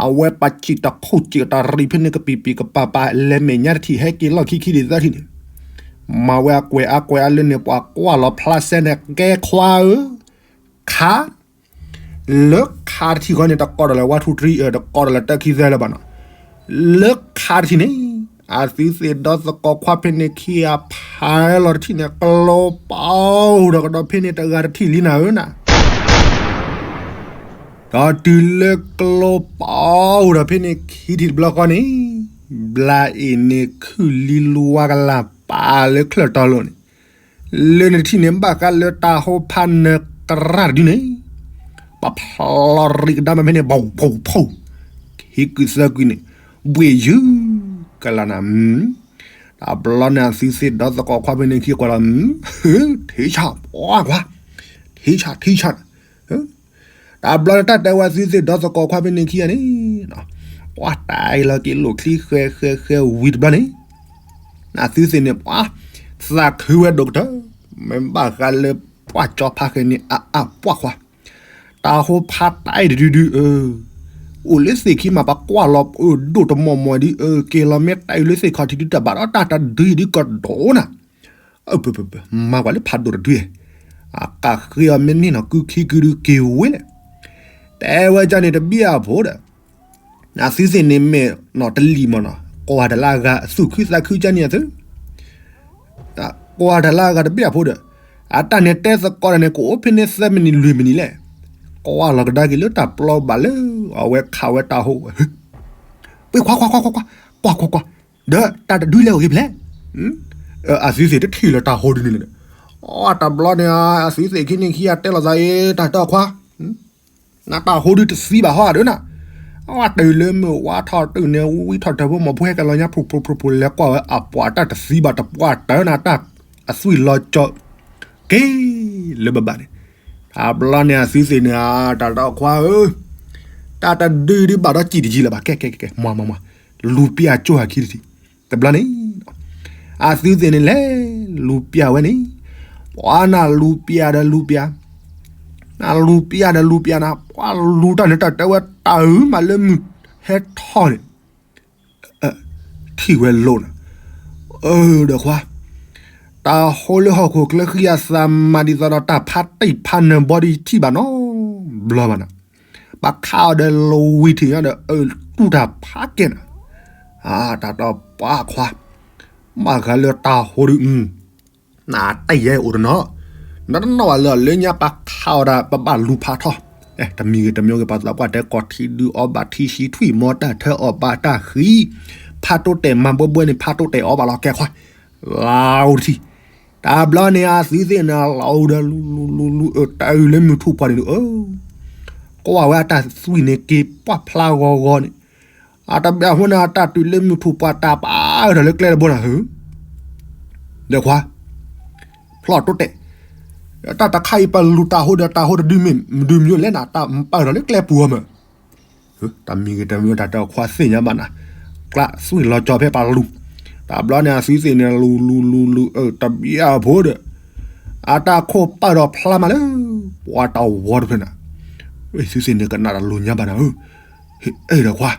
အဝဲပစံၣ်တခိၣ်စံၣ်တရံးဖဲန့ၣ် ကပံာ်ပံာ်ကပၤပၤ လဲၤမဲာ်ညါတထံၣ် ဟဲက့ၤလီၢ်ခံခံဒ်သၢထံၣ်န့ၣ်, မၤဝဲအကွဲးအါကွဲးအါလၢန့ၣ် ပှၤကွၢ်လီၤဖျါစဲန့ၣ် ကဲခွါဧၢ, ခါ လၢခါတထံၣ်ဃီန့ၣ် တကိးဒီးလၢ one two three တကိးဒီးလၢတၢခံသၢလၢၤဘၣ်နီၤ, လၢခါတထံၣ်န့ၣ်, အသုသ့ၣ်ဒီသကိးခွါဖဲန့ၣ်ခံဂၤဖးလီၤတထံၣ်န့ၣ် ကျိပာ်အိၣ်ဒီးကဒီးဖဲန့ၣ်တဂၤတထံၣ်လံနၤဧၢနၤ ဒီးတုၤလၢကျိပာ်အိၣ်ဒီးဖဲန့ၣ်ခံထံၣ်တဘျီဃီန့ၣ်, ဘျါအ့ၣ်န့ၣ်ခုၣ်လံလူဝါကလၢ်ပာ်လၢချၢၣ်တီလိၤန့ၣ်, လၢန့ၣ်တထံၣ်န့ၣ် ဘၣ်ဃးလၢတၢ်ဟိဖးနၢၤကရၣ်တဒုန့ၣ်, ပဖျီရံးကဒါမ့ၢ်ဖဲန့ၣ် ဘီဖီဖီ, ဟံးကုၢ်သၢကုၢ်န့ၣ်, ဘှ့ၣ်ယုၢ်ကလၢ်နၤ, တဘျီန့ၣ်အသုသ့ၣ်ဒီသကိးခွါဖဲန့ၣ်ခံကွၢ်လီၤ, ထံဆၣ်ပှၤကွၢ်, ထံဆၣ်ထံဆၣ် တဘျီန့ၣ်တၢ်တဲဝဲသုသ့ၣ်ဒီသကိးခွါဖဲန့ၣ်ခံဂၤန့ၣ်, ပှၤတၢ်အံၤလီၤက့ၤလိာ်ချံဃဲဃဲဃဲဝံၤတဘျီန့ၣ်, အသုသ့ၣ်န့ၣ် ပှၤသးခုဝဲဒိၣ်ကတၢၢ်, မ့ၢ်ဘၣ်ဃးလၢပှၤကၠီဖးဃဲန့ၣ်အအါပှၢ်ခွါ, တၢ်ဟိဖးတၢ်အံၤတဒုဒု, အိၣ်လၢသ့ၣ်ခံမး ပကွၢ်လီၤဒိၣ်တမီၢ်မီၢ်ဒ်, က့ၤလီၤမ့ၢ်တၢ်အံၤလၢသ့ၣ်ခီၣ်ထံးဒုတၢ်ဘၣ်ဒီးတၢ်တဒုအံၤဒုကဒိၣ်နၤ မၤကွၢ်လၢဖးဒိၣ်တဒု, အကးဃ့အီၤမ့ၢ်န့ၢ်နီၤ ကုခံကုဒုက့ၤဝဲလဲၣ်, တဲဝဲဒ်န့ၣ်တဘျီအဖိဒီး, အသုသ့ၣ်န့ၣ်မ့ၢ်နီၤတလံၤမ့ၢ်နီၤ ကွၢ်တလၢအဂၤ သူၣ်ခုသးခုကန့ၣ်အသု, ကွၢ်တလၢအဂၤတဘျီအဖိဒီး, အတၢ်န့ၣ်တဲသကိးတၢ်န့ၣ် ကအိၣ်ဖဲန့ၣ်သၢမံးနံးလွံၢ်မံးနံးလဲၣ်, ကွၢ်လီၤကဒါက့ၤလၢတၢ်ပျီဘၣ်လၢ အဝဲခးဝဲတၢ်ဟိဝဲ ပှ့ၤခွါခွါခွါခွါခွါ, ကွၢ်ကွၢ်ကွၢ်, ဒီးတၢ်တဒုလဲၣ်အိၣ်ဂ့ၤဖျဲၣ်, အသုသ့ၣ်တထံၣ်လၢတၢ်ဟိဒုန့ၣ်န့ၣ်, အတဘျီန့ၣ် အသုသ့ၣ်ခံန့ၣ်ခံဂၤတဲလိာ်သးအံၤ တၢ်တၢ်ခွါ, နတၢ်ဟိဒုတသံဘၣ်ဟီဒၣ်နၤ, အဝဲတုၤလၢမုၢ်ဝါထီၣ်တုၤန့ၣ် ဝံထီၣ်တၢ်ဖိမီၤဖိဟဲကလီၤညါ ဖျိဖျိဖျိဖျိ လဲၤကွၢ်ဝဲအပှၤတၢ်တသံဘၣ် တပှၢ်တၢၢ်နၤ တၢ်အသွံၣ်လီၤကၠီၤ က့ၤလၢဘၣ်ဘၣ်န့ၣ်, တဘျီန့ၣ်အသုသ့ၣ်န့ၣ် တၢ်တၢ်ခွါဧၢ, တၢ်တဒုဒုဘၣ်ဒီးစံၣ်တယံၤလၢၤဘၣ် ကဲကဲကဲ မၤမၤမၤ, လူၤပျၢ်ကၠိၢ်ဟးခံတထံၣ်, တဘျီန့ၣ် အသုသ့ၣ်န့ၣ်လဲၤလူၤပျၢ်ဝဲန့ၣ်, ပှၤနလူၤပျၢ်ဒီးလူၤပျၢ်, နလူၤပျၢ်ဒီးလူၤပျၢ်နၤ ပှၤလူၤတၢ်န့ၣ်တၢ်တဲဝဲတၢ်အုၣ်မးလၢမုၢ်ဟဲထီၣ်န့ၣ် ထံၣ်ဝဲလိာ်နၤ, အၢ ဒီးခွါ, တၢ်ဟိလၢဟီၣ်ခိၣ်ချၢဃံအသးမးဒ်သိးဒီးတၢ်ဖးတံၢ်ဖးနၢၤဘီဒ်ယထံၣ်ဘၣ်နီတဘျီဘၣ်နၤ, ပှၤခးအီၤဒီးလီၤဝံၤထံၣ်ညါဒီးအၢၣ်တူၢ်တၢ်ဖးကဲနၤ, တၢ်တီပှၤခွါ, ဘၣ်ဃးလၢတၢ်ဟိဒု နတၢ်ယဲအိၣ်တနီၤ, နတနီၣ်ဘၣ်လၢလၢညါပှၤခးအီၤဒီးပဘၣ်လူၤဖးထီၣ်, တမံၤဂ့ၤတမံၤဂ့ၤ ပှၤသးပှၢ်တဲကိးထံဒုးအီဘၣ်ထံဆှံထွံၣ်မီတၢ်ထၢအီၣ်ဘၣ်တၢ်ဃံ, ဖးတိတဲာ်မၤဘှဲဘှဲန့ၣ် ဖးတိတဲာ်အီဘၣ်လီၤ ကဲခွါ, လါအိၣ်တထံၣ်, တဘျီန့ၣ်အသုသ့ၣ်န့ၣ် လီၤအိၣ်ဒီးလူၤလူၤလူၤလူၤ အၢ တၢ်အုၣ်လၢမုၢ်ထူၣ်ပှၢ်န့ၣ်ဒုး အၢ ကွၢ်ဝဲအတၢ်သွံၣ်န့ၣ်က့ၤပှၢ်ဖျါဂီၤဂီၤန့ၣ်, အတဘျီအဃိန့ၣ် အတၢ်တုၤလၢမုၢ်ထူၣ်ပှၢ်တၢ်ပာ်အၢၣ်ထီၣ်လၢကျဲတဘိနၤဧၢ, ဒီးခွါ, ဖျီၣ်တိတဲာ်, တၢ်တခါအံၤပလူၤတၢ်ဟိဒီးတၢ်ဟိတဒုမ့ၢ်မဒုမယိလဲၣ်နၤ တၢ်ပာ်အၢၣ်ထီၣ်လၢကျဲပူၤအီၤမး တမံၤဂ့ၤတမံၤ တၢ်တဲအီၤခွါသ့ၣ်ညါဘၣ်နၤ, ကျးသွံၣ်လီၤကၠီၤဖဲပှၤလူၤ, တဘျီန့ၣ်အသုသ့ၣ်န့ၣ် လူၤလူၤလူၤလူၤ အၢ တဘျီအဖိဒီး, အတၢ်ခိၣ်ပာ်ဒီးဖျါမးလၢ ပှၤတဝီတဖျၢၣ်နၤ, သုသ့ၣ်န့ၣ်ကနၣ်တၢ်လိၤညါဘၣ်နၤဧၢ, ဟ့ၣ်အဲၣ်ဒီးခွါ,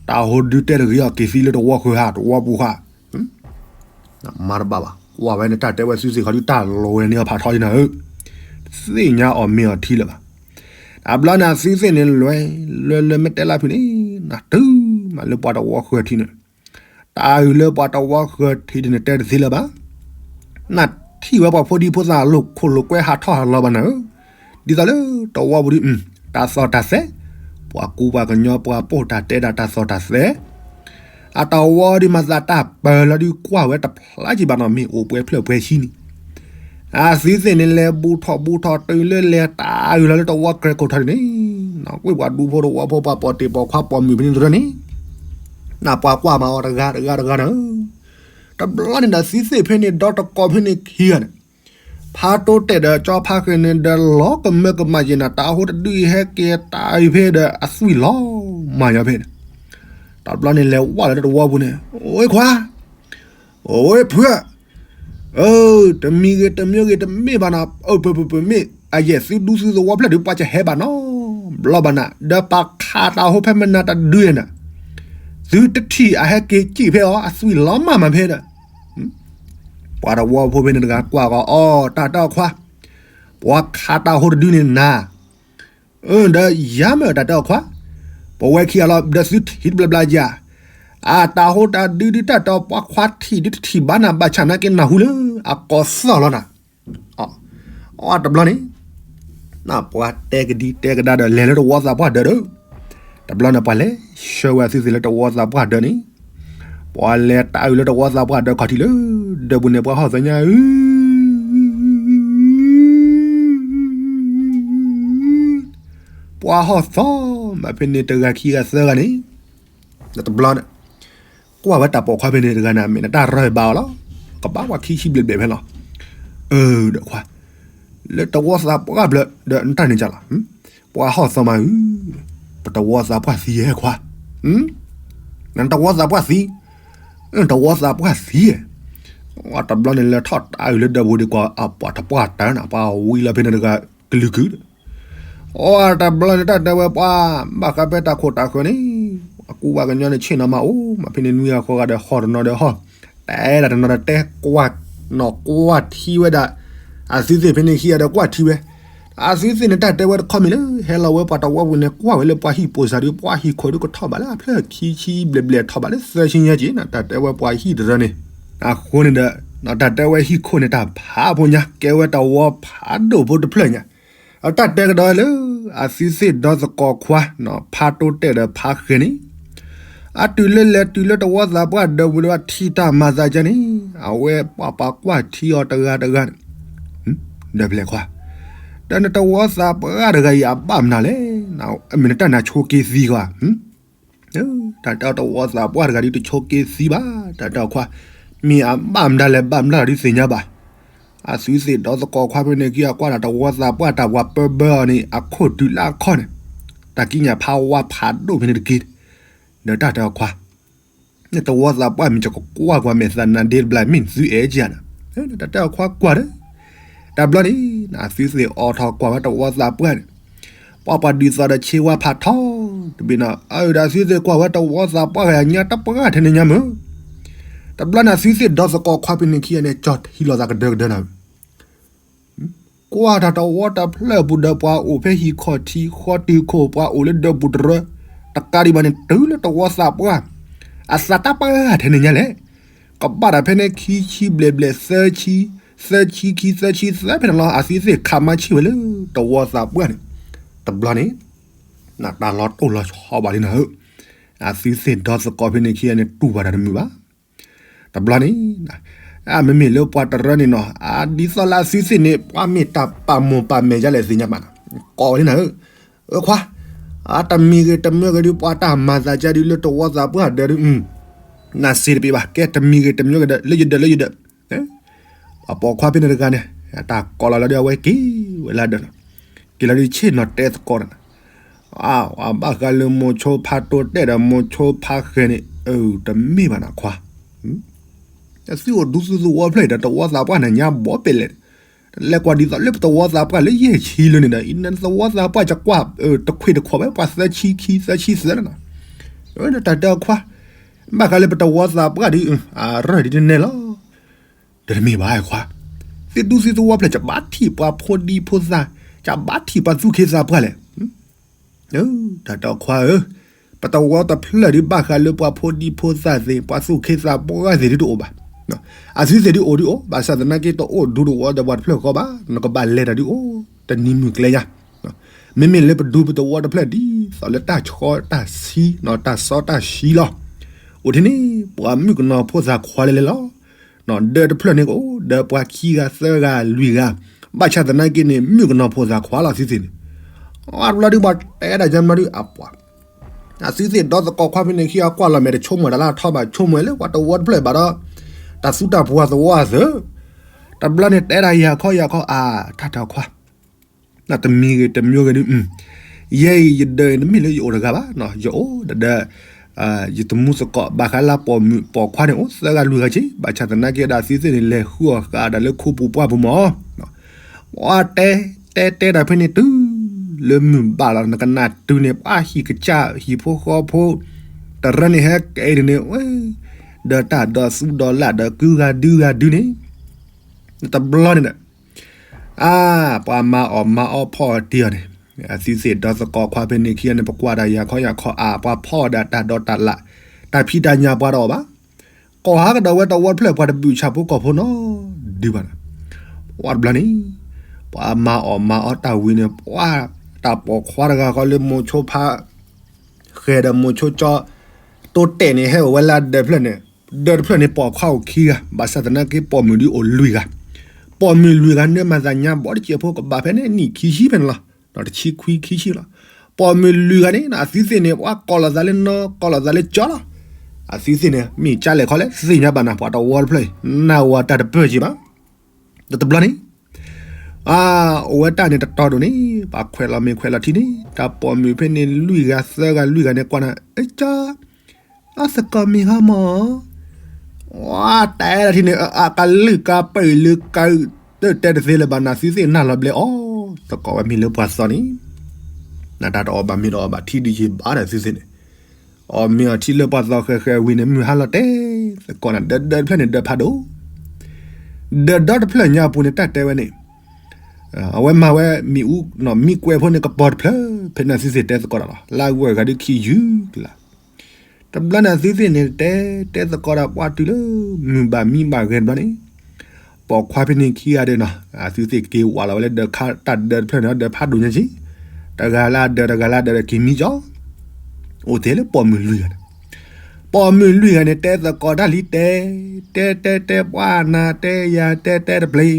တၢ်ဟိဒုတဲတဂ့ၤအီၤ က့ၤသံလၢတဝီဃၢၤဟး တဝီပူၤဃာ် မၤတဘၣ်ဘၣ် ကွၢ်ဝဲန့ၣ် တၢ်တဲဝဲသုသ့ၣ်ခီဒု တၢ်လီၤဝဲန့ၢ်အဖးထီဒ်နၤဧၢ, သ့ၣ်ညါအီၤမ့ၢ်အီၤထံလၢၤဘၣ်, တဘျီန့ၣ်အသုသ့ၣ်န့ၣ်လဲၤ, လဲၤလၢမ့ၢ်တဲလၢဖုန့ၣ်, နတုၤမးလၢပှၤတဝီဃၢၤထံန့ၣ်, တၢ်အုၣ်လၢပှၤတဝီဃၢၤထံန့ၣ် တဲတသ့လၢၤဘၣ်, နထံၣ်ဝဲပှၤဖိဒံဖိသၣ်လိာ်ခိၣ်လိာ်ကွဲဟးထီၣ်ဟးလီၤဘၣ်နၤဧၢ, ဒ်သိးလၢတဝီပူၤဒု တၢ်သီၣ်တၢ်သဲ, ပှၤကူပှၤကညီပှၤပိာ်တၢ်တဲဒၣ်တၢ်သီၣ်တၢ်သဲ, အတဝီဒုမၤသးတၢ်ပၢၢ်လီၤဒုကွၢ်ဝဲတဖျါက့ၤဘၣ်နီၤ မ့ၢ်အိၣ်ပှဲၤဖျၢၣ်ပှဲၤဆံန့ၣ်, အသုသ့ၣ်န့ၣ်လဲၤဘူးထီၣ်ဘူးထီၣ်တုၤလၢလဲၤ တၢ်အုၣ်လီၤလၢတဝီကြဲးခိၣ်ထီၣ်ဒ်န့ၣ်, ကွ့ၢ်ပှၤဒူဖိတဝီဖိပှၤပိာ်တ့ၢ်ပိာ်ခွါပိာ်မုၣ်ဖဲန့ၣ်တရၢန့ၣ်, နပှၤကွၢ်မၤအီၤတဂၤတဂၤတဂၤနၤဧၢ, တဘျီန့ၣ်ဒီးသုသ့ၣ်ဖဲန့ၣ် ဒီတကိးဖဲန့ၣ်ခံဂၤန့ၣ်, ဖးတိတဲာ်ဒီးကၠီဖါဃဲန့ၣ်ဒီးလီၤကမၢကမၣ်ယဲၢ်နၤ တၢ်ဟိတဒုအံၤဟဲက့ၤတၢ်အုၣ်ဖဲဒီးအသွံၣ်လီၤမၢ်ညီဖဲန့ၣ်, တဘျီန့ၣ်လဲၤဝဲလၢတဝီပူၤန့ၣ် အိၣ်ခွါ, အိၣ်ဖု, အၢ တမံၤဂ့ၤတမံၤဂ့ၤတမ့ၢ်ဘၣ်နၤ အၢ ပၢၢ်ပၢၢ်ပၢၢ်မ့ၢ် အယဲၢ်သုဒူသုသဝီဖျၢၣ်ဒုးပှၤကဟဲဘၣ်နီၤ, ဘျီဘၣ်နၤ ဒီးပှၤခးတၢ်ဟိဖဲမနၤတဒုန့ၣ်, သုတထံၣ်အဟဲက့ၤစံၣ်ဖဲအီၤ အသွံၣ်လီၤမၢ်မးဖဲဒီး, ပှၤတဝီဖိဖဲန့ၣ်တဂၤကွၢ်ဂီၤ အီ တၢ်တဲအီၤခွါ, ပှၤခးတၢ်ဟိတဒုန့ၣ်နၤ အၢ ဒီးယၤမ့ၢ်တၢ်တဲအီၤခွါ, ပဝဲခံဂၤလီၤ ဒီးသုထံၣ်တဘျီဘျီယၤ, အတၢ်ဟိတၢ်ဒုဒုတၢ်တဲအီၤပှၤခွါထံၣ်ဒုတထံၣ်ဘၣ်နၤ ဘၣ်ဆၣ်နာ်က့နၢ်ဟူလၢအကိးသီၣ်လီၤနၤ, အီ တဘျီန့ၣ်, ပှၤတဲကဒံတဲကဒါဒီးလဲၤလၢတဝီသးပှၢ်ဒၢးဒီး, တဘျီန့ၣ်ပှၤလဲၤဆှၢဝဲသုသ့ၣ်လၢတဝီသးပှၢ်ဒၢးန့ၣ်, ပှၤလဲၤတၢ်အုၣ်လၢတဝီသးပှၢ်ဒၢးခီၣ်ထံးလၢ, ဒၢးပူၤန့ၣ်ပှၤဟီၣ်သၢညါဧၢ ပှၤဟီၣ်သီမးဖဲန့ၣ်တဂၤခံဂၤသၢဂၤန့ၣ်, တဘျီန့ၣ်, ကွၢ်ဝဲတၢ်ပိာ်ခွါဖဲန့ၣ်တဂၤန့ၣ် မ့ၢ်နတၢ်ရၢၢ်ဘၣ်အီၤလီၤ, ကဘၣ်ပှၤခံဆံဘျဲၣ်ဘျဲၣ်ဖဲလီၤ, အၢ ဒီးခွါ, လၢတဝီသးပှၢ်ဘျၢးဒီးနတၢ်န့ၣ်ကလီၤ, ပှၤဟီၣ်သီမးဧၢ, ပတဝီသးပှၢ်သံဧဲခွါ, နတဝီသးပှၢ်သံ, နတဝီသးပှၢ်သံဧဲ, တဘျီန့ၣ် လဲၤထီၣ်တၢ်အုၣ်လၢဒၢးပူၤဒံးကွၢ်အပှၤတပှၢ်တၢၢ်န့ၣ် ပှၤဝံလီၤဖဲန့ၣ်တဂၤကလုာ်ကုာ်ဒီး, အီ တဘျီန့ၣ်တၢ်တဲဝဲပှၤ, ဘၣ်ဃးဖဲတၢ်ခိၣ်တၢ်ဃၢၤန့ၣ်, အကူဝဲကညီန့ၣ်ဆ့ၣ်နီၤမးအိၣ် မးဖဲန့ၣ်နွံဂၤဃိးဂၤဒီးဟီၣ်တနီၤဒီးဟီၣ်, တဲဒၣ်တနီၤဒီးတဲကွၢ်, နီၢ်ကွၢ်ထံဝဲဒၣ်, အသုသ့ၣ်ဖဲန့ၣ်ခံဂၤဒီးကွၢ်ထံဝဲ, အသုသ့ၣ်န့ၣ်တၢ်တဲဝဲတခီမ့ၢ်လၢ ဟဲလီၤဝဲပှၤတဝီပူၤန့ၣ် ကွၢ်ဝဲလၢပှၤဟံၣ်ပိာ်စၢ်ဒီး ပှၤဟံၣ်ခိၣ်ဒုးကထီၣ်ဘၣ်လၢအဖျၢၣ်ခံဆံဘျဲၣ်ဘျဲၣ်ထီၣ်ဘၣ်လၢသၢဆံညါက့ၤ တၢ်တဲဝဲပှၤဟံၣ်တရၢန့ၣ်, အဃိန့ၣ်ဒီး, တၢ်တဲဝဲဟံၣ်ခိၣ်န့ၣ် တၢ်ဖးဖိညါ ကဲဝဲတဝီဖးဒိၣ်ဖိတဖျၢၣ်ညါ, အတၢ်တဲကဒီးလၢ, အသုသ့ၣ်ဒီသကိးခွါ, ဖးတိတဲာ်ဒီးဖးဃဲန့ၣ်, အတုၤလၢလဲၤတုၤလၢတဝီသးပှၢ်ဒၢးပူၤလၢအထံၣ်တၢ်မၤသးကန့ၣ်, အဝဲပှၤပှၤကွၢ်ထံအီၤတဂၤတဂၤန့ၣ်, ဒီးဖဲလဲၣ်ခွါ, ဒီးနတဝီသးပှၢ်တဂၤအံၤအဘၣ်မနုၤလဲၣ် မ့ၢ်နတၢ်နၤဆိးက့သံကွၢ်, တၢ်တဲအီၤတဝီသးပှၢ်တဂၤဒုးတဆိးက့သံဘၣ်, တၢ်တဲအီၤခွါ, မ့ၢ်အဘၣ်မတၤလဲၣ်ဘၣ်မတၤဒုးသ့ၣ်ညါဘၣ်. အသုသ့ၣ်ဒီသကိးခွါဖဲန့ၣ်ခံအကွၢ်ဒီးတဝီသးပှၢ်တၢ်ပှၤပၢဘၢအီၤန့ၣ် အခိၣ်တုၤလၢအခီၣ်န့ၣ်, တၢ်ကံးညာ်ဖးဝါဖးဒိၣ်ဖဲန့ၣ်တက့ၢ်, ဒီးတၢ်တဲအီၤခွါ နတဝီသးပှၢ်မ့ၢ်ကကွၢ်ကွၢ်မဲာ်သးနၤဒ့တဘျီမ့ၢ်သုအဲၣ်ကယၤန့ၣ်, တၢ်တဲအီၤခွါကွၢ်ဒီး, တဘျီန့ၣ် အသုသ့ၣ်အိးထီၣ်ကွၢ်ဝဲတဝီသးပှၢ်န့ၣ်, ပှၤပှၤဒုးသီဒီးဆ့ဝါဖးထီ, တဘ့ၣ်နီၤ အဒီးအသုသ့ၣ်ကွၢ်ဝဲတဝီသးပှၢ်ဂၤညါတပှၢ်ထဲန့ၣ်ညါမုၢ်, တဘျီန့ၣ်အသုသ့ၣ်ဒီသကိးခွါဖဲန့ၣ်ခံဂၤန့ၣ် ကၠီၤဟံးလိာ်သးကဒၢကဒၢနၤ ကွၢ်တၢ်တဝီတဖျၢၣ်ပူၤဒီးပှၤအိၣ်ဖဲဟံၣ်ခီၣ်ထံးဃီတုၤခိၣ်ပှၤအိၣ်လၢဒၢးပူၤတရၢ, တကးဒံးဘၣ်န့ၣ် တုၤလၢတဝီသးပှၢ်, အသးတၢ်ပှၢ်ထဲန့ၣ်ညါလဲၣ်, ကဘၣ်တၢ်ဖဲန့ၣ်ခံဆံဘျဲၣ်ဘျဲၣ်သၢဆံ, သၢဆံခံသၢဆံသၢဖဲန့ၣ်လီၤ အသုသ့ၣ်ခးမါဆံၣ်ဝဲလၢတဝီသးပှၢ်န့ၣ်, တဘျီန့ၣ် နတၢ်လီၤတိၢ်လီၤဆီဘၣ်လံနၤဧၢ, အသုသ့ၣ်ဒီသကိးဖဲန့ၣ်ခံဂၤန့ၣ်တူၢ်ဘၣ်တၢ်တမုာ်ဘၣ် တဘျီန့ၣ်, မ့မ့ၢ်လၢပှၤတရၢန့ၣ်နီၤ အဒ်သိးလၢအသုသ့ၣ်န့ၣ် ပှၤမ့ၢ်တၢ်ပာ်မိၢ်ပာ်မဲာ်ယါလဲၣ်သ့ၣ်ညါဘၣ်နီၤ, ကိးဝဲလံနၤဧၢ, အခွါ, အတမံၤဂ့ၤတမံၤဂ့ၤဒုး ပှၤတၢ်မၤသးကါဒုးလၢတဝီသးပှၢ်ဒၢးဒုး, နၤစ့တပ့ၤဘၣ် ကဲတမံၤဂ့ၤတမံၤဂ့ၤဒီး လၢယဒၢးလၢယဒၢး အပိာ်ခွါဖဲန့ၣ်တဂၤန့ၣ်, တၢ်ကိးလီၤလီၤဒုးအဝဲက့ၤဝဲလၢဒၢးနီၤ, က့ၤလီၤဒုးဆ့ၣ်နီၤတဲသကိးန့ၣ်, အဘၣ်ဃးလၢမိၤဆိဖါတိတဲာ်ဒီးမိၤဆိဖါဃဲၤန့ၣ်, တမ့ၢ်ဘၣ်နီၤခွါ, သုအိၣ်ဒူသုသဝီဖျၢၣ်ဒီးတဝီသးပှၢ်န့ၣ်ညါဘီပဲာ်လဲၣ်, လဲၤကွၢ်ဒ်သိးလၢပတဝီသးပှၢ်လၢယဲၢ်ဆံလၢန့ၣ်ဒီး အံၤနသဝီသးပှၢ်ကကွၢ်, တခွ့ၣ်တခီၣ်ဝဲပှၤသၢဆံခံသၢဆံသၢလီၤနီၤ, တၢ်တဲအီၤခွါ, ဘၣ်ဃးလၢပတဝီသးပှၢ်ဒ်, အရၢၢ်ဒ်တနဲၣ်လီၤ ဒီးတမ့ၢ်ဘၣ်ခွါ, သုဒူသုသဝီဖျၢၣ် ကဘၣ်ထံၣ်ပှၤဖိဒံဖိသၣ်, ကဘၣ်ထံၣ်ပှၤသူၣ်ခ့သးပှၢ်လဲၣ်, တၢ်တဲအီၤခွါဧၢ, ပတဝီတဖျၢၣ်ဒုးဘၣ်ဃးလၢပှၤဖိဒံဖိသၣ်သ့ၣ် ပှၤသူၣ်ခ့သးပှၢ်သ့ၣ်ဒုးတအိၣ်ဘၣ်, အသုသ့ၣ်ဒုးအိၣ်ဒုးအိၣ် ဘၣ်ဆၣ်သနာ်က့တအိၣ်ဒူတဝီဒီးပှၤတဖျၢၣ်ဃီဘၣ်, နကဘၣ်လဲၤတၢ်ဒုးအိၣ်, တနံၤမုၢ်ကျဲညါ မ့မ့ၢ်လၢပဒူပတဝီတဖျၢၣ်ဒ်သိးလၢတၢ်ဆှီတၢ်ဆှံ, တၢ်စီတၢ်ဆှံလီၤ, အိၣ်ထဲန့ၣ် ပှၤမုၣ်ကနီၤဖိသၣ်ခွါလဲၤလဲၤလီၤ, ဒၢးတဖျၢၣ်န့ၣ်ကအိၣ်ဒီးပှၤခံဂၤသၢဂၤလွံၢ်ဂၤ, ဘၣ်ဆၣ်သနာ်က့န့ၣ် မုၣ်ကနီၤဖိသၣ်ခွါလီၤသုသ့ၣ်န့ၣ်, အတဘျီဒုးပှၤတဲဒၣ်ယမၤဒုးအပှၤ, အသုသ့ၣ်ဒီသကိးခွါဖဲန့ၣ်ခံဂၤကွၢ်လီၤမဲာ်တဆိကမိၣ်တၢ်လၢအထီဘၣ် ဆိကမိၣ်လၢပှၤတဝီတဖျၢၣ်ဘၣ်ဒီး, တၢ်သူတၢ်ပှၢ်သဝီအသၢ, တဘျီန့ၣ်တဲဒၣ်ယၤခီယၤခီ အါ, တၢ်တဲအီၤခွါ တမံၤဂ့ၤတမံၤဂ့ၤဒုး, ယဲအံၤယဒၢးအံၤတမ့ၢ်လၢယအိၣ်တဂၤဘၣ်, ယအိၣ်ဒီး ယသမူသကိးဘၣ်ဃးလၢပိာ်မုၣ်ပိာ်ခွါန့ၣ် အိၣ်သၢဂၤလွံၢ်ဂၤက့, ဘၣ်ဆၣ်သနာ်က့ဒီးအသုသ့ၣ်န့ၣ် လဲၤဃုအီၣ်ဃာ်ဒီးလၢခိပူၤပှၢ်ပူၤမၢ်, ပှၤတဲတဲတဲတၢ်ဖဲန့ၣ်တုၤ လၢမုၢ်ဘၣ်လီၤ နကနၣ်တုၤန့ၣ် ပှၤဟံၣ်ကစၢ်ဟံၣ်ဖိဃီဖိ တရၢန့ၣ်ဟဲကဲအံၤန့ၣ်, ဒီးတၢ်ဒီးသူဒီးလၢ်ဒီးကုဂၤဒုဂၤဒုန့ၣ်, တဘျီန့ၣ်ဒီး အါ, ပှၤမၤအီၣ်မၤအီဖီၣ်အီၤတ့ၢ်အီၤန့ၣ်, အသုသ့ၣ်ဒီသကိးခွါဖဲန့ၣ်ခံဂၤန့ၣ် ပကွၢ်ဒၣ်ယၤခီယၤခီ အါ, ပှၤဖီၣ်ဒၣ်တၢ်ဒီးတၢ်လၢ်, တၢ်ဖံးတၢ်ညၣ်ပှၤတအိၣ်ဘၣ်, ကိးဟးကဒီးဝဲတဝီတဖျၢၣ်ပှၤတဘုၣ်ဆၣ်ဖိကီၢ်ဖိနီတဒုဘၣ်နီၤ, ပှၤတဘျီန့ၣ်, ပှၤမၤအီၣ်မၤအီတၢ်ဝံၤန့ၣ် ပှၤတၢ်ပိာ်ခွါတဂၤဃီလၢမိၤဆိဖါ ဃဲၤဒီးမိၤဆိကၠီ တိတဲာ်န့ၣ် ဟဲအိၣ်ဝဲလၢဒၢးတဖျၢၣ်န့ၣ်, ဒၢးတဖျၢၣ်န့ၣ် ပိာ်ခွါအိၣ်ခံဂၤ, ဘၣ်ဆၣ်သနာ်က့ပိာ်မုၣ်ဒုးအိၣ်လွံၢ်ဂၤ, ပိာ်မုၣ်လွံၢ်ဂၤန့ၣ် မၤသးညါဘီတစဲးဖိကဘၣ်ဖဲန့ၣ် နံၣ်ခံဆံဖဲန့ၣ်လီၤ, တဆံခွံခံဆံလီၤ, ပိာ်မုၣ်လွံၢ်ဂၤန့ၣ် အသုသ့ၣ်န့ၣ် ပှၤကိးလီၤသးလၢနီၢ် ကိးလီၤသးလၢကၠီလီၤ, အသုသ့ၣ်န့ၣ် မ့ၢ်ကၢလဲၣ်ခီလဲၣ် သ့ၣ်ညါဘၣ်နၤ ပှၤတဝီတဖျၢၣ်အံၤ နၢ်ဝၤတၢ်တပၢၢ်က့ဘၣ် တဘျီန့ၣ်, အါ, အိၣ်ဝဲတၢ်န့ၣ်တတီၤဒိၣ်န့ၣ် ပှၤခွဲးလီၤမ့ၤခွဲးလီၤထံန့ၣ် တၢ်ပိာ်မုၣ်ဖဲန့ၣ်လွံၢ်ဂၤသၢဂၤလွံၢ်ဂၤန့ၣ် ကွၢ်နၤ အကၠီ, အသကိးမံၤဟီမၢ်, ဝါ, တဲဒၣ်ထံန့ၣ် အကလုၢ်ကပၢၢ်လၢက, တတဲတသ့လၢၤဘၣ် နသုသ့ၣ်နၢ်လီၤဘျဲအီၤ, သကိးဝဲမ့ၢ်လၢပှၤသီန့ၣ်, နတၢ်တအီၣ်ဘၣ်မ့ၤတအီၣ်ဘၣ်ထံဒုးယံၤဘၣ်ဒီးသုသ့ၣ်န့ၣ် အီၣ်မ့ၤအီၣ်ထံလၢပှၤသီဃဲၤဃဲၤဝံၤန့ၣ် မုၢ်ဟါလီၤတဲာ်သကိးနၤ ဒၢးဒၢးတဖျၢၣ်န့ၣ် ဒၢးဖးဒိၣ်, ဒၢးဒီတဖျၢၣ်ညါအပူၤန့ၣ် တၢ်တဲဝဲန့ၣ်, အဝဲမၤဝဲမ့ၣ်အူ, မံကွဲးဖိန့ၣ် ကပီၤတဖျၢၣ်, ဖဲန့ၣ်သုသ့ၣ်တဲသကိးတၢ်လီၤ လၢအဂီၢ်ဂၤဒုးခံယုၢ်ကလး တဘျီန့ၣ် အသုသ့ၣ်န့ၣ် တဲတဲသကိးဒီးပှၤတုၤလၢ မုၢ်ဘၣ်မံဘၣ်ဂဲၤတဘျီန့ၣ်, ပိာ်ခွါဖဲန့ၣ်ခံဂၤဒီးနီၤ အသုသ့ၣ်က့ၤဝးလီၤဝဲလၢဒၢးခါတၢ်ဒၢးတဖျၢၣ်န့ၣ် ဒၢးဖးဒိၣ်ညါက့, တဂၤလၢအဒၢး တဂၤလၢအဒၢးဒီးက့ၤမံကၠီ, အိၣ်ထဲလၢပိာ်မုၣ်လွံၢ်ဂၤန့ၣ်, ပိာ်မုၣ်လွံၢ်ဂၤန့ၣ် တဲသကိးတၢ်လံတဲ, တဲတဲတဲပှၤနၤတဲယၤတဲတဲတပျ့ၤ,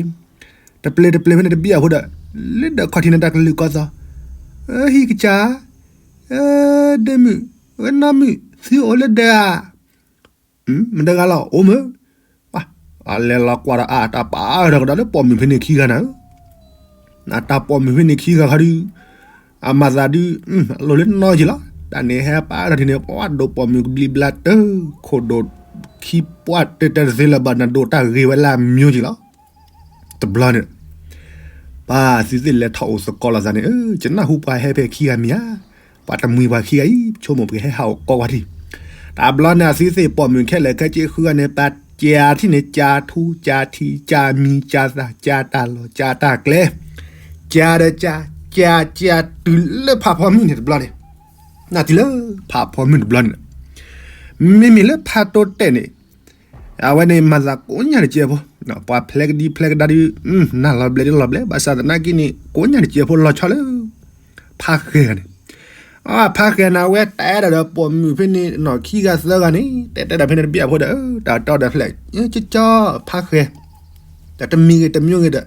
တပျ့ၤတပျ့ၤဖဲန့ၣ်တဘံၣ်အဃိဒီး, လၢဒၢးခီၣ်ထံးန့ၣ်တၢ်ကလုၢ်ကီၢ်သီ, ဟံၣ်ကစၢ် ဒ့မုၣ်, ဝဲနီၢ်မုၣ် သုအိၣ်လၢဒၢးဧါ. မတၤတဂၤလီၤ အိၣ်မုၢ်. အလဲၤလီၤကွၢ်ဒီးအတၢ်ပာ်အၢထီၣ်ကဒီးလၢပိာ်မုၣ်ဖဲန့ၣ်ခံဂၤန့ၣ်ဧၢ. အတၢ်ပိာ်မုၣ်ဖဲန့ၣ်ခံဂၤခီဒုး အမၤသးဒုး အလိၤလၢနီၢ်က့ၤလီၤ. တၢ်န့ၣ်ဟဲပာ်အၢထီၣ်ထံန့ၣ် ပှၤဒိးပိာ်မုၣ်ကဘျံးဘျါတၢ် ခိၣ်ဒိၣ်ခံပှၢ်တတၢတသ့လၢၤဘၣ် နဒိးတၢ်ဂ့ၤဝဲလၢအမျိုးက့ၤလီၤ. တဘျီန့ၣ် ပၢ်သုသ့ၣ်လဲၤထီၣ်အိၣ်သကိးလိာ်သးန့ၣ် ကနၢ်ဟူပှၤဟဲဖဲခံဂၤမံၤဧါ, ပှၤတမှံၤပှၤခံဂၤအံၤ ပဆိကမိၣ်ပကဟဲဟးအိၣ်ကိးဝဲထံၣ်. တဘျီန့ၣ် အသုသ့ၣ်ပိာ်မုၣ်ခဲလၢာ်ခဲဆ့ဃုဂၤန့ၣ် ပာ်စၢၤထံၣ်န့ၣ် စၢၤထူ စၢၤထံ စၢၤမံ စၢၤသၣ် စၢၤတၢ်လီၢ် စၢၤတၢ်ကျဲ, စၢၤဒီးစၢၤ စၢၤ စၢၤတုၤလၢဖးဖီမုၢ်န့ၣ်တဘျီန့ၣ်, နၢ်တုၤလၢဖးဖီမုၢ်တဘျီန့ၣ် မ့မ့ၢ်လၢဖးတိတဲာ်န့ၣ် အဝဲန့ၣ်မၤသးကိးညါတကဲဖိ, ပှၤဖျဲးကဒံဖျဲးကဒါဒုး နၢ်လီၤဘျဲးဒ်လီၤဘျဲး ဘၣ်ဆၣ်သနာ်က့န့ၣ် ကိးညါတကဲဖိလီၤဆီလၢ ဖးဃဲၤန့ၣ်, ဖးဃဲၤန့ၣ် အဝဲတဲဒၣ်ဒီးပိာ်မုၣ်ဖဲန့ၣ် နီၢ်ခံဂၤသၢဂၤန့ၣ် တဲတဲဒၣ်ဖဲန့ၣ်တဘျီဖိဒီး တၢ်တီဒီးဖျဲး ကၠီ ဖးဃဲၤ တၢ်တမံၤဂ့ၤတမံၤဂ့ၤဒီး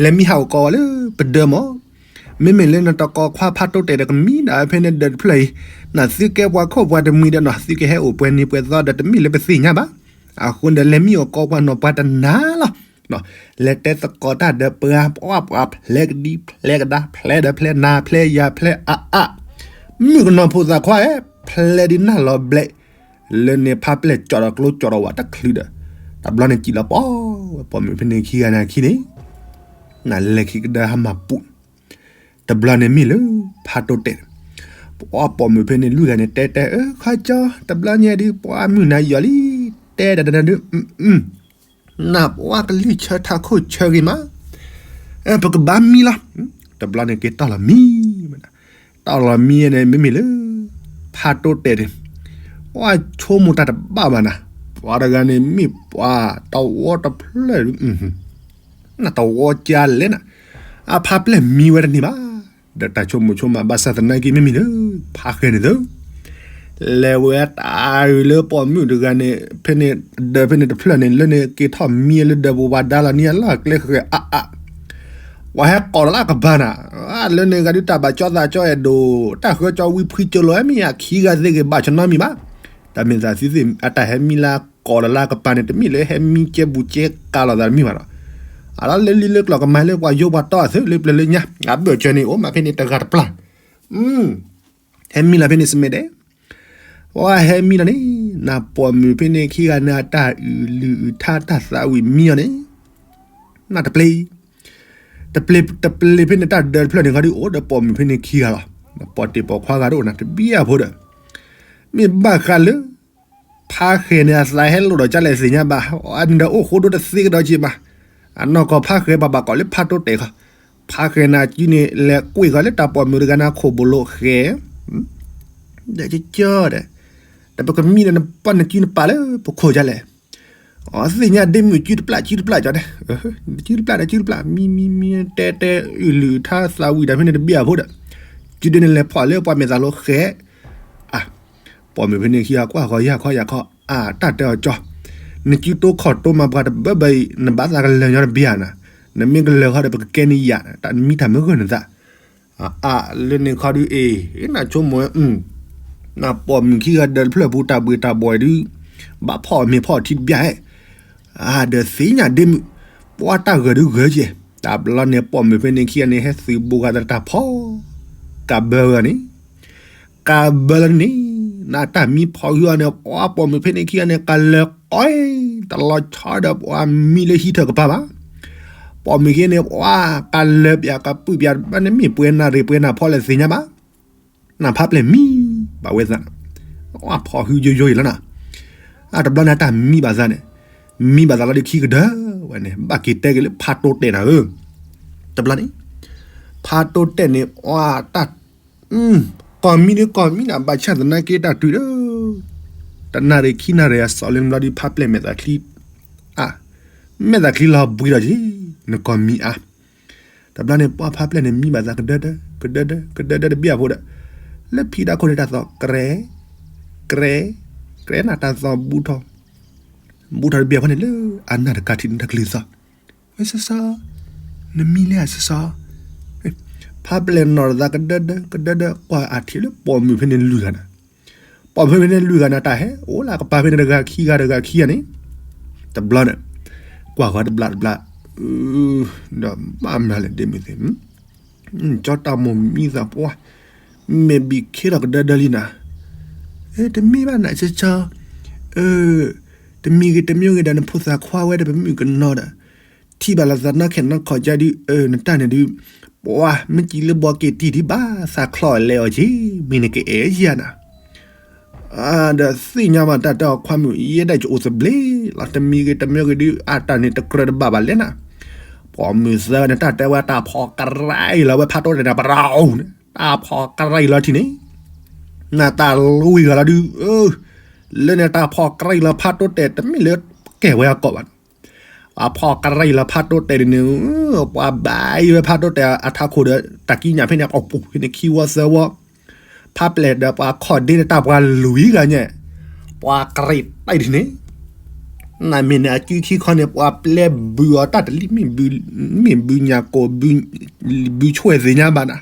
လဲၤမံဟးအိၣ်ကိးဝဲလၢပဒၢးမး မ့မ့ၢ်လၢနတကိးခွါဖးတိတဲာ်ဒီးကမံဒၣ်ဖဲန့ၣ်ဒၢးတဖျၢၣ်အံၤ, နသုကဲပှၤခိၣ်ပှၤတမှံၤဒီး နသုကဟဲအိၣ်ပှဲၤနံၤပှဲၤသီဒီးတမ့ၢ်လၢပသ့ၣ်ညါဘၣ်. အဃိန့ၣ်ဒီး လဲၤမံအိၣ်ကိးပှၤနီၢ်ပှၤတနၤလီၤ. လဲၤတဲသကိးတၢ်ဒီးပှၤ ပှၤ ပှၤဖျဲးကဒံဖျဲးကဒါ ဖျဲးဒီးဖျဲးနၤဖျဲးယၤဖျဲးအါအါ, မုၣ်ကနီၤဖိသၣ်ခွါဧၢ, ဖျဲးဒုးနၢ်လီၤဘျဲး, လၢန့ၣ်ဖးပျဲၢ်ကၠီဒီးကျိကၠီဒီးဝးတချုးဒီး, တဘျီန့ၣ်စံၣ်လီၤပီၤဝဲပိာ်မုၣ်ဖဲန့ၣ်ခံဂၤန့ၣ်အခံန့ၣ် နလဲၤခံကဒါဟးမၤပူၤ, တဘျီန့ၣ်မ့ၢ်လၢ ဖးတိတဲာ်, ပှၤပိာ်မုၣ်ဖဲန့ၣ်လွံၢ်ဂၤန့ၣ် တဲတဲအၢ ခီကၠီ တဘျီညါဒုး ပှၤမုၢ်နၤယီၤလံ, တဲဒၣ်ဒၣ်ဒုး နပှၤကလုၢ်ဆၢထးခိၣ်ဆၢဂ့ၤမး, ပကဘၣ်မံလီၤ, တဘျီန့ၣ်က့ၤတီၢ်လီၤမံ, တီၢ်လီၤမံန့ၣ် မ့မ့ၢ်လၢ ဖးတိတဲာ်န့ၣ်, ပှၤဆိကမိၣ်တၢ်တဘၣ်ဘၣ်နၤ, ပှၤတဂၤန့ၣ်မ့ၢ်ပှၤတဝီတဖျၢၣ် နတဝီကလဲၣ်နၤ, အဖးပျဲၢ်မံဝဲတန့ၢ်ဘၣ်, ဒီးတၢ်ဆိကမိၣ်ဆိကမးဘၣ်ဆၣ်သနာ်က့မ့မ့ၢ်လၢ ဖးဃဲၤန့ၣ်သၢ လဲၤဝဲတၢ်အုးလၢပိာ်မုၣ်တဂၤန့ၣ် ဖဲန့ၣ်ဒၢးဖဲန့ၣ်တဖျၢၣ်န့ၣ် လၢန့ၣ်က့ၤထီၣ်မံလၢဒၢးပူၤဝၤဒါလီၤန့ၣ်အလီၢ်ကျဲဃဲၤအါအါ, ပှၤဟဲကိးလီၤလၢကပၤနၤ, လၢန့ၣ်ဂၤဒုးတၢ်ဘၣ်ကၠီသးကၠီအဲၣ်ဒိး တၢ်ဃၢကၠီဝံဖှံကၠိလိၤ မ့ၢ်အခံဂၤသ့ၣ်ဂ့ၤဘၣ်ဆၢနီတမံၤဘၣ်, တၢ်မ့ၢ်သးသုသ့ၣ်အတၢ်ဟဲမံလၢကိးလီၤလၢကပၤန့ၣ် တမ့ၢ်လၢဟဲမံကဲဘူးကဲကၤလိာ်သးတမ့ၢ်ဘၣ်ဒီး, အလီၢ်လၢလံလၢကျိၤကမၤလၢပှၤယိပှၤတီအသုးလၢပျၢၤလၢညါ အဘၢၣ်စၢၤန့ၣ် အိၣ်မးဖဲန့ၣ်တဂၤတပျၢ် ဟဲမံလီၤဖဲန့ၣ်စမဲဒဲး, ပှၤဟဲမံလီၤန့ၣ် နပိာ်မုၣ်ဖဲန့ၣ်ခံဂၤန့ၣ် အတၢ်အုၣ်လုၢ်အုၣ်ထါတၢ်သးဝံၣ်မံအီၤန့ၣ် နတပျ့ၤ, တပျ့ၤ တပျ့ၤဖဲန့ၣ်တၢ်ဒၢးတဖျၢၣ်န့ၣ်ခီဒုးအိၣ်ဒီးပိာ်မုၣ်ဖဲန့ၣ်ခံဂၤလီၤ, ပိာ်တ့ၢ်ပိာ်ခွါဂၤတအိၣ်နၤတဘံၣ်အဖိဒီး, မ့ၢ်ဘၣ်ဃးလၢ ဖးဃဲၤန့ၣ်အသးဟဲလိာ်ဒီးကလဲၣ်သ့ၣ်ညါဘၣ်, အန့ၣ်ဒီးအိၣ်ဃိဒိတသ့ကဒီးက့ၤမး, အနီၢ်ကီၢ်ဖးဃဲၤပှၤဘၣ်ကိးလၢဖးတိတဲာ်ခီ, ဖးဃဲၤန့ၣ်အစုန့ၣ် လဲၤကွံာ်ဃီလၢတၢ်ပိာ်မုၣ်တဂၤန့ၣ်ခိၣ်ဘိလိာ်ဃဲၤ ဒီးကၠီဒီး, ဒီးပကမံဒီးနပှၢ်နစုနပာ်လၢပခိၣ်ဒ်လဲၣ်, အသ့ၣ်ညါဒ့မုၣ်စုတပျၢ်စုတပျၢ်ကၠီဒီး, စုတပျၢ်ဒီးစုတပျၢ် မံမံမံတဲတဲအုၣ်လုၢ်အုၣ်ထါသးဝံၣ်ဒီးဖဲန့ၣ်တဘံၣ်အဖိဒီး, စုဒုန့ၣ်လဲၤဖီၣ်လၢပှၤမဲာ်သးလိဃဲၤ အါ, ပိာ်မုၣ်ဖဲန့ၣ်ခံဂၤကွၢ်ဃီယၢ်ခီယၢ်ခီ, အါ တၢ်တဲအီၤကၠီ, နစုတိခီၣ်တိမၤပှၤတဘၢဘၢအံၤ နဘၣ်သးကလၢာ်ညီတဘံၣ်ဧါနၤ, နမ့ၢ်ကလၢာ်ဃီဒီးပကကဲန့ၢ်ယၤ, တၢ်မံတၢ်မုၢ်ဂၢၢ်နသး, အါ လၢန့ၣ်ခီဒုးအ့ၣ် နဆိကမိၣ်ဝဲ နပိာ်မုၣ်ခံဂၤဒၢးတဖျၢၣ်ပူၤတၢ်ဘှ့ၣ်တၢ်ဘှီၣ်ဒုး, ဘၣ်ဖီၣ်မ့ၤဖီၣ်ထံတဘံၣ်ဧါ, အါ ဒီးသ့ၣ်ညါဒ့မုၣ်, ပှၤတၢ်ဂၢၢ်ဒုးဂၢၢ်ကဲ, တဘျီန့ၣ်ပိာ်မုၣ်ဖဲန့ၣ်ခံဂၤန့ၣ် ဟဲသုးဘူးဃာ်သတးဖီ, ကးဘၢဂၤန့ၣ် ကးဘၢလၢန့ၣ်, နတၢ်မံဖီဟုအီၤန့ၣ် ပှၤပိာ်မုၣ်ဖဲန့ၣ်ခံဂၤန့ၣ် ကးလၢၤကီ, တလီၤဆီဒီးပှၤမံလၢဟံးထၢၣ်ကပၤဘၣ်, ပိာ်မုၣ်ခံဂၤန့ၣ် ပှၤကးလၢၤပၠးကပုၢ်ပၠးဘၣ်န့ၣ် မ့ၢ်ပှဲၤနၣ်ရံၣ်ပှဲၤနၣ်ဖီလဲၣ်သ့ၣ်ညါဘၣ်, နဖးပျဲၢ်မံဘၣ်ဝဲသး, ပှၤဖီဟုယိယိအံၤလီၤနၤ, အတဘျီန့ၣ်တၢ်မံဘၣ်သးန့ၣ်, မံဘၣ်သးလီၤဒုးခံကဒၢဝဲန့ၣ် ဘၣ်က့ၤတဲက့ၤလၢဖးတိတဲာ်နၤဧၢ, တဘျီန့ၣ်, ဖးတိတဲာ်န့ၣ် ပှၤတၢ် ကီၢ်မံဒုးကီၢ်မံနၤ ဘၣ်ဆၣ်သနာ်က့တၢ်တုၤဒီး, တနၣ်ရံၣ်ခံနၣ်ရံၣ်အစီၤလၢနဘျီဒုးဖးပျဲၢ်မဲာ်သးချံ, အါ, မဲာ်သးချံလီၤဘှံးဒီးက့ၤ, နကီၢ်မံအါ, တဘျီန့ၣ်ပှၤဖးပျဲၢ်န့ၣ်မံဘၣ်သးကဒၢဒၢ, ကဒၢဒၢ, ကဒၢဒၢတဘံၣ်အဖိဒီး, လၢဖံးတၢ်ခိၣ်န့ၣ်တၢ်သီၣ် ကြဲ, ကြဲ, ကြဲနၤတၢ်သီၣ်ဘူးထီၣ်, ဘူးထီၣ်တဘံၣ်အဖိန့ၣ်လၢအနၢ်တကးထံးန့ၣ်တၢ်ကလုၢ်သီၣ် ဝဲစီၤစီၤ, နမံလဲၣ်ဧါစီၤစီၤ, ဖး ဖးပျဲၢ်နီၢ်တသးကဒၢဒၢကဒၢဒၢ ကွၢ်အထံးလၢပိာ်မုၣ်ဖဲန့ၣ်လွံၢ်ဂၤနၤ, ပိာ်မုၣ်ဖဲန့ၣ်လွံၢ်ဂၤနၤ တၢ်ဟဲအိၣ်လၢကပၤဖဲန့ၣ်တဂၤခံဂၤတဂၤခံဂၤန့ၣ်, တဘျီန့ၣ်, ကွၢ်ဃီတဘျီတဘျီ, ဒီးဘၣ်မနုၤလဲၣ်ဒ့မုၣ်သ့ၣ် ကၠီတၢ်မိၢ်မံသးပှၢ်, မ့ၢ်ဘံၣ်ခ့ထီၣ်ကဒၢဒၢလံနၤ, တမ့ၢ်ဘၣ်နၤ ကၠီကၠီ, တမံၤဂ့ၤတမံၤဂ့ၤဒီး နဖိသၣ်ခွါဝဲဒီး ပမုၣ်ကနီၤဒီး, ထံၣ်ဘၣ်လီၤသးနီၢ်ခဲနီၢ်ခီကၠီဒုး နတၢ်န့ၣ်ဒုး, ပှၤမ့ၢ်ကံလၢဘီက့ၤတံၢ်ဒုး ဘၣ်သးချီၣ်လဲၤအီၤက့ၤ မ့ၢ်နကအဲၣ်ယၤနၤ ဒီးသ့ၣ်ညါဘၣ်တၢ်တဲအီၤခွါမုၣ် ယဲဒၣ်ယအိၣ်သဘျ့လီၤ တမံၤဂ့ၤတမံၤဂ့ၤဒုး အတၢ်န့ၣ်တကြၢးတဘၣ်ဘၣ်လဲၣ်နၤ, ပိာ်မုၣ်သၢဂၤန့ၣ် တၢ်တဲဝဲတၢ်ဖီကရၢအံၤလီၤ ဝဲဖးတိတဲာ်န့ၣ် ပရၢအိၣ်န့ၣ် တၢ်ဖီကရၢအံၤလီၤထံၣ်န့ၣ်, နတၢ်လွံၢ်ဂၤလီၤဒုး, လၢန့ၣ်တၢ်ဖီကရၢအံၤလီၤဖးတိတဲာ် တမ့ၢ်လၢကဲဝဲအကီၢ်ဘၣ် အဖီကရၢအံၤလီၤဖးတိတဲာ်န့ၣ်, ပှၤဘၣ်အံၤဝဲဖးတိတဲာ်အထးခိၣ်ဒီး တၢ်ကံးညာ်ဖဲန့ၣ် ပှၤပူၤဖဲန့ၣ်ခံဝီသၢဝီ, ဖးပျဲၢ်ဒီးပှၤခီၣ်ဒ့ဒီးတၢ်ပှၤလွံၢ်ဂၤညါ, ပှၤကရံၣ်တၢ်ဒ်န့ၣ်, နမ့ၢ်န့ၣ် အကုခံခီန့ၣ် ပှၤပျဲဘုးအီၤတၢ်တလံၣ် မ့ၢ်ဘုးညၣ်ကိၣ် ဘုးဆွဲၣ်သ့ၣ်ညါဘၣ်နၤ,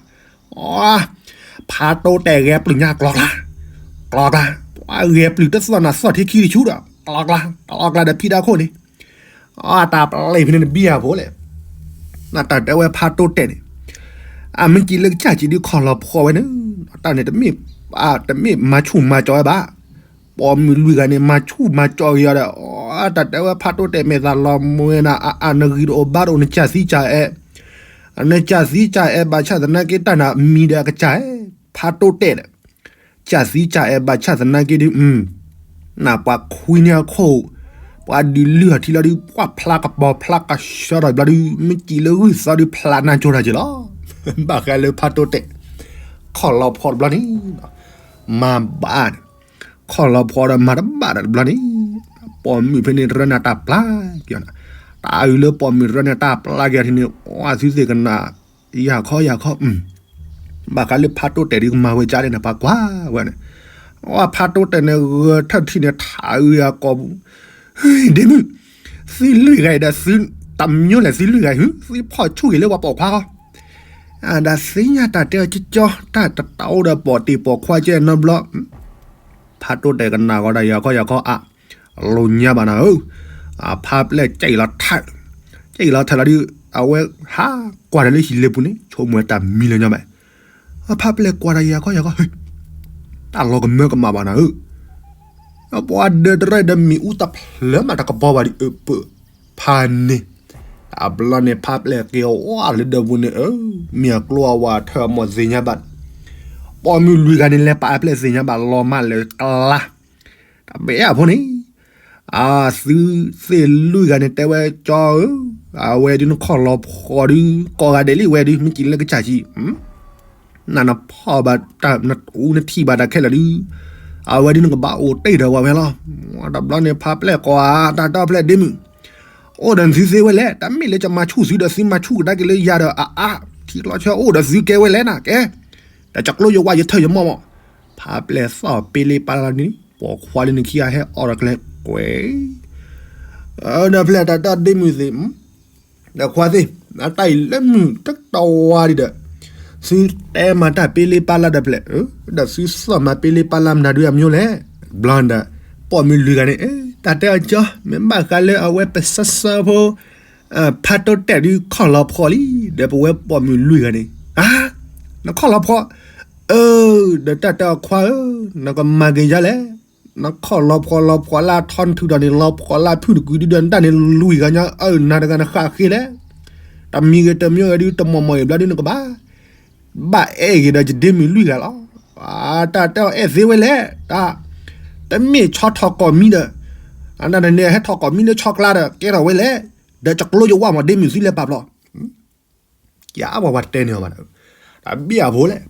ဖးတိတဲာ်ဂဲၤပျုၢ်ညါကျီကျါ, ကျီကျါ, ပှၤဂဲၤပျုၢ်တသီၣ်နၤသီၣ်ထံခံတဆူဒီး ကျီကျါ, ကျီကျါဒီးဖံးတၢ်ခိၣ်န့ၣ် အတၢ်ပျဲၢ်ဖဲန့ၣ်တဘံၣ်အဖိလဲၣ်, နတၢ်တဲဝဲဖးတိတဲာ်န့ၣ်, အမ့ၢ်ကံလၢကစၢ်ကံဒုးခီၣ်လီၤဖီဝဲန့ၣ်, တၢ်န့ၣ် တမ့ၢ်မၤဆူၣ်မၤကၠီဝဲဘၣ်, ပိာ်မုၣ်လွံၢ်ဂၤန့ၣ် မၤဆူၣ်မၤကၠီက့ၤအီၤဒီး, တၢ်တဲဝဲဖးတိတဲာ်မ့ၢ်သးလီၤမွဲနၤအါအါ နဂံၢ်တအိၣ်ဘါတအိၣ် နကၢ်သံကၢ်အဲၣ်, နကၢ်သံကၢ်အဲၣ်ဘၣ်ဆၣ်သနာ်က့ တၢ်နၤမံၤဒီးအကစၢ်အဲၣ်, ဖးတိတဲာ်ဒီး ကၢ်သံကၢ်အဲၣ်ဘၣ်ဆၣ်သနာ်က့ဒုး, နပှၤခွံန့ၢ်အခိၣ်, ပှၤဒုးလုၢ်အီၤထံလီၤဒုး ပှၤဖျါကပီၤဖျါကဆှီထီၣ်ဘျီဒုး မ့ၢ်ကံလၢဂုၢ်သီဒုးဖျါနၢ်ကၠိတၢ်က့ၤလီၤ, ဘၣ်ဃးလၢဖးတိတဲာ်, ခီၣ်လီၤဖီတဘျီန့ၣ်, မၤဘၣ်န့ၣ်, ခီၣ်လီၤဖီဒီးမၤတဘၣ်ဒီးတဘျီန့ၣ်, ပိာ်မုၣ်ဖဲန့ၣ် ရၢနၤတၢ်ပျၢ်က့ၤအီၤနၤ, တၢ်အုးလၢပိာ်မုၣ်ရၢနၤတၢ်ပျၢ်က့ၤအီၤထံန့ၣ် အသုသ့ၣ်ကနၣ် ယၤခီယၤခီ, ဘၣ်ဃးလၢဖးတိတဲာ်ဒုးကမၤဝဲကၠါလဲၣ်န့ၣ် ပှၤကွၢ်ဝဲန့ၣ်, အဖးတိတဲာ်န့ၣ် ဂဲၤထၢၣ်ထံန့ၣ် ထးအုးယၤကိာ်ပူၤ, ဒ့မုၣ်, သုလွံၢ်ဂၤအံၤဒီးသု, တမညိလဲၣ်သုလွံၢ်ဂၤအံၤ သုဖီၣ်ဆူၣ်ဂ့ၤလၢပှၤပိာ်ခွါဃီ, ဒီးသ့ၣ်ညါတၢ်တဲအီၤကၠီကၠီ တၢ်တတၢ်အိၣ်ဒီးပိာ်တ့ၢ်ပိာ်ခွါကဲနီတဘျီ ဖးတိတဲာ်ကနၣ်ဂီၤဒီးယၤခီယၤခီအါ, လိာ်ညါဘၣ်နၤဧၢ, အဖးပျဲၢ်ကဲအံၤလီၤထၢၣ်, ကဲအံၤလီၤထၢၣ်လီၤဒုး, အဝဲဟးကွၢ်ဒီးလၢဟံၣ်လ့ပူၤန့ၣ် ဆိကမိၣ်ဝဲတၢ်မံလၢၤညီဘၣ်, အဖးပျဲၢ်ကွၢ်ဒီးယၤခီယၤခီ, တၢ်လီၤကမၢကမၣ်ဘၣ်နၤဧၢ, ပှၤဒၢတရၢဒီးမ့ၣ်အူတဖျၢၣ်မးတကပီၤဘၣ်ဒံးအၢပၢၢ်, ဖးန့ၣ်, အဘျီန့ၣ်ဖးပျဲၢ်က့ၤအီၤဝဲလၢဒၢးပူၤန့ၣ်ဧၢ, မ့ၢ်အကျိအဝဲထၢၣ်အမိၢ်သ့ၣ်ညါဘၣ်, ပိာ်မုၣ်လွံၢ်ဂၤန့ၣ် လဲၤပာ်အပျဲၢ်သ့ၣ်ညါဘၣ်လီၤမၢ်လၢကျါ, တဘ့ၣ်အဖိန့ၣ်, အသုသ့ၣ်လွံၢ်ဂၤန့ၣ်တဲဝဲကၠီဧၢ, အဝဲဒုးနခီၣ်လီၤဖီဒုး ကိးဂၤဒဲးလံဝဲဒုး မ့ၢ်ကံလၢကစၢ်ဆံ, နနဖီၣ်ဘၣ်တၢ်နအူနထံၣ်ဘၣ်တၢ်ခဲလၢာ်ဒုး, အဝဲဒုးနကဘၣ်အိၣ်တ့ၢ်ဒီးဝဲဖဲလီၤ, တဘျီန့ၣ်ဖးပျဲၢ်ကိးအါ တၢ်တဲဖဲလၢဒ့မုၣ်, အိၣ်ဒီးသုသ့ဝဲလဲၣ်, တၢ်မ့ၢ်လၢကမၤဆူၣ်သုဒီးသုမၤဆူၣ်ကဒါက့ၤလၢယၤဒီးအအါ, ထံကျီဆၢအိၣ်ဒီးသုကဲဝဲလဲၣ်နၤကဲ, ဒီးကကျိယဝါယထၢၣ်ယမီၢ်မီၢ်, ဖးပျဲၢ်သီၣ်ပ့လ့ပာ်လၢန့ၣ် ပိာ်ခွါလၢနခံဂၤဟဲအီၣ်ဒီးကျဲကွဲ ဒီးဖဲတၢ်တဲဒ့မုၣ်သ့ၣ်, ဒီးခွါသ့ၣ်, အတၢ်အံၤလၢမုၢ်တကတီၢ်ဝါဒံးဒီး, သုတဲမၤတၢ်ပ့လ့ပာ်လၢဒီးဖဲလဲၣ်, ဒီးသုသီၣ်မၤပ့လ့ပာ်လၢမနုၤဒုးအမျိုးလဲၣ်, ဘျီဒီး, ပိာ်မုၣ်လွံၢ်ဂၤန့ၣ်, တၢ်တဲအီၤကၠီ, မ့ၢ်ဘၣ်ဃးလၢအဝဲပစၢ်စၢ်ဖိ ဖးတိတဲာ်ဒုးခီၣ်လီၤဖီလံ, ဒီးပဝဲပိာ်မုၣ်လွံၢ်ဂၤန့ၣ်, အါ, နခီၣ်လီၤဖီ, အၢ, ဒီးတၢ်တဲအီၤခွါဧၢ, နကမၤက့ၤယၤလဲၣ်, နခီၣ်လီၤဖီလီၤဖီလၢထီနထုးဒီးန့ၣ် လီၤဖီလၢဖုၣ်တကွံဒုဒီး နတၢ်န့ၣ်လွံၢ်ဂၤညါ အၢ နၤတဂၤနဃၣ်ဃ့လဲၣ်, တမံၤဂ့ၤတမံၤဂ့ၤဒုး တမီၢ်မီၢ်အံၤဘျီဒုးနကဘၣ် ဘၣ်အဲၣ်ဂ့ၤဒီးယဒ့မုၣ်လွံၢ်ဂၤလီၤ. တၢ်တဲအီၤအဲၣ်သ့ဝဲလဲၣ်, တၢ်, တမ့ၢ်ဆီထီၣ်ကိာ်မံဒီး, အနၢ်န့ၣ်ဟဲထီၣ်ကိာ်မံလၢဆီကျါဒီး ကဲထီၣ်ဝဲလဲၣ်, ဒီးကကျိယဝါမး ဒ့မုၣ်သုလဲၤပာ်ဖျါ, ကပှၤတဲန့ၣ်အီၤဘၣ်, တဘၣ်အဖိလဲၣ်,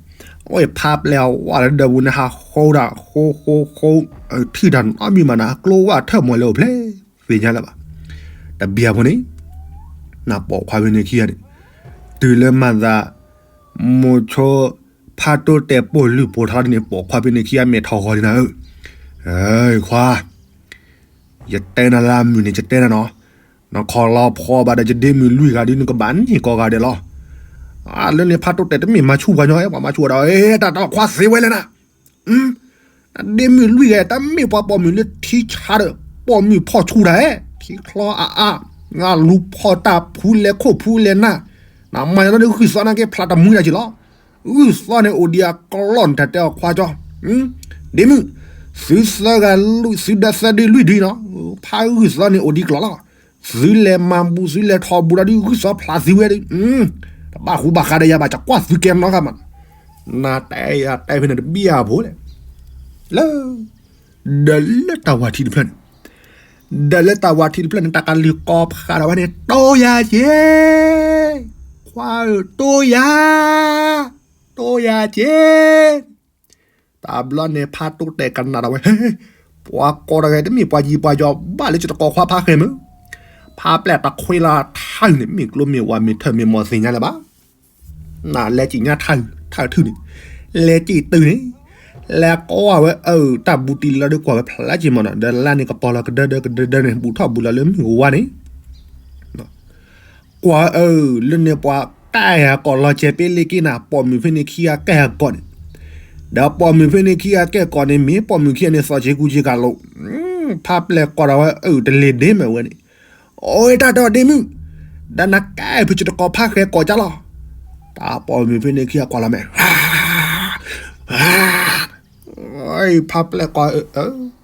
အဝဲဖးပျဲၢ်အဝဲလၢဒၢးပူၤန့ၣ် ဟးဃိဒၣ်ဃိဃိဃိ, ထံၣ်တၢ်နီတမံၤမးနၤ ကျိဝဲထၢၣ်မီၢ်လၢအိၣ်ဖျဲၣ်, သ့ၣ်ညါလၢၤဘၣ်, တဘၣ်အဖိန့ၣ်, နပိာ်ခွါဖဲန့ၣ်ခံဂၤန့ၣ်, တုၤလၢမၤသး, မိၤဆိ, ဖးတိတဲာ်ပိာ်လုၢ်ပိာ်ထီန့ၣ် ပိာ်ခွါဖဲန့ၣ်ခံဂၤမဲာ်ထီၣ်ဂီၤလံနၤဧၢ, ခွါ ယတဲနၤလၢအမုၢ်န့ၣ် ယတဲနၤနီၤ, နခီၣ်လီၤဖီဘၣ်ဒီးယဒ့မုၣ်လွံၢ်ဂၤဒုး နကဘၣ်န့ၢ်ကိးဂၤဒဲးလီၤ. လၢန့ၣ်ဖးတိၢ်တဲာ်တမ့ၢ်မၤဆူၣ်ပှၤညီ ပှၤမၤဆူၣ်ဝဲဒီး တၢ်တၢ်ခွါသ့ဝဲလဲၣ်နၤ ဒ့မုၣ်လွံၢ်ဂၤ တမ့ၢ်ပှၤပိာ်မုၣ်လၢထံဆါဒီး ပိာ်မုၣ်ဖီၣ်ဆူၣ်တၢ်ဧဲ ထံချီအါအါ လူၤဖီၣ်တၢ်ဖူလဲၤခိၣ်ဖူလဲၤနၢ် နမၤညီဒီးဂုၢ်သီနာ်က့ဖျးတမှံတၢ်က့ၤလီၤ ဂုၢ်သီန့ၣ်အိၣ်ဒံးအကလီၢ်န့ၣ် တၢ်တဲအီၤခွါကၠီ ဒ့မုၣ် သုသၢဂၤလွံၢ် သုဒီသၢဒုလွံၢ်ဒုနီၤ ဖးဂုၢ်သီန့ၣ်အိၣ်ဒံးကလီၢ်လီၤ သုလဲၤမၤဘူး သုလဲၤထီၣ်ဘူးဒီးဒုး ဂုၢ်သီဖျးသံဝဲဒုး တဘၣ်ဃူဘၣ်ဃးဒီးယၤဘၣ် ကကွၢ်သုကဲနီတဂၤမး နတဲယၤတဲဖဲန့ၣ်တဘံၣ်အဖိလဲၣ် လၢ ဒီးလၢတၢ်ဝၤထံတဖျၢၣ်န့ၣ် ဒီးလၢတၢ်ဝၤထံတဖျၢၣ်န့ၣ် တၢ်ကလုၢ်ကိးဖးဒီးဝဲန့ၣ် တိၢ်ယၤက့ၤ ခွါဧၢ တိၢ်ယၤ တိၢ်ယၤက့ၤ တဘျီန့ၣ် ဖးတိၢ်တဲာ်ကနၣ်ဒီးဝဲ ပှၤကိးတဂၤတမ့ၢ်ပှၤယံၤပှၤယီၤဘၣ်လၢ ယတကိးခွါဖးဃဲမုၢ် ဖးပျဲၢ်တခွ့လီၤထၢ်န့ၣ် မ့ၢ်ကျိမ့ၢ်ဝၤမ့ၢ်ထၢၣ်မ့ၢ်မီၢ်သ့ၣ်ညါလၢၤဘၣ် နလဲၤက့ၤညါထၢၣ် ထၢၣ်ထုၣ်န့ၣ် လဲၤက့ၤတုၤန့ၣ် လဲၤကွၢ်ဝဲအၢ တၢ်ဘူးတံၢ်လီၤဒီးကွၢ်ဝဲဖျါက့ၤမးနီၤ ဒီးလါန့ၣ်ကပီၤလီၤကဒၢဒီးကဒၢဒီးန့ၣ် ဘူးထီၣ်ဘူးလီၤလၢမုၢ်ဝါန့ၣ် ကွၢ်အၢ လၢန့ၣ်ပှၤကဲဟးကီးလီၤစဲးပ့လ့က့နၤ ပိာ်မုၣ်ဖဲန့ၣ်ခံဂၤကဲဟးကီးန့ၣ် ဒီးပိာ်မုၣ်ဖဲန့ၣ်ခံဂၤကဲကီးန့ၣ် မ့ၢ်ပိာ်မုၣ်ခံဂၤန့ၣ် သီၣ်ဆ့ကူဆ့ကၤလိာ် ဖးပျဲၢ်ကွၢ်ဒီးဝဲအၢ တလ့ၤဒ့မ့ၢ်ဝဲန့ၣ် အိၣ်တၢ်ဒီးဒ့မုၣ် ဒီးနကဲဖုး ယတကိးဖးဃဲကိးကၢ်လီၤ တၢ်ပိာ်မုၣ်ဖဲန့ၣ်ခံဂၤကွၢ်လီၤမဲာ် ဖးပျဲၢ်ကွၢ်အၢ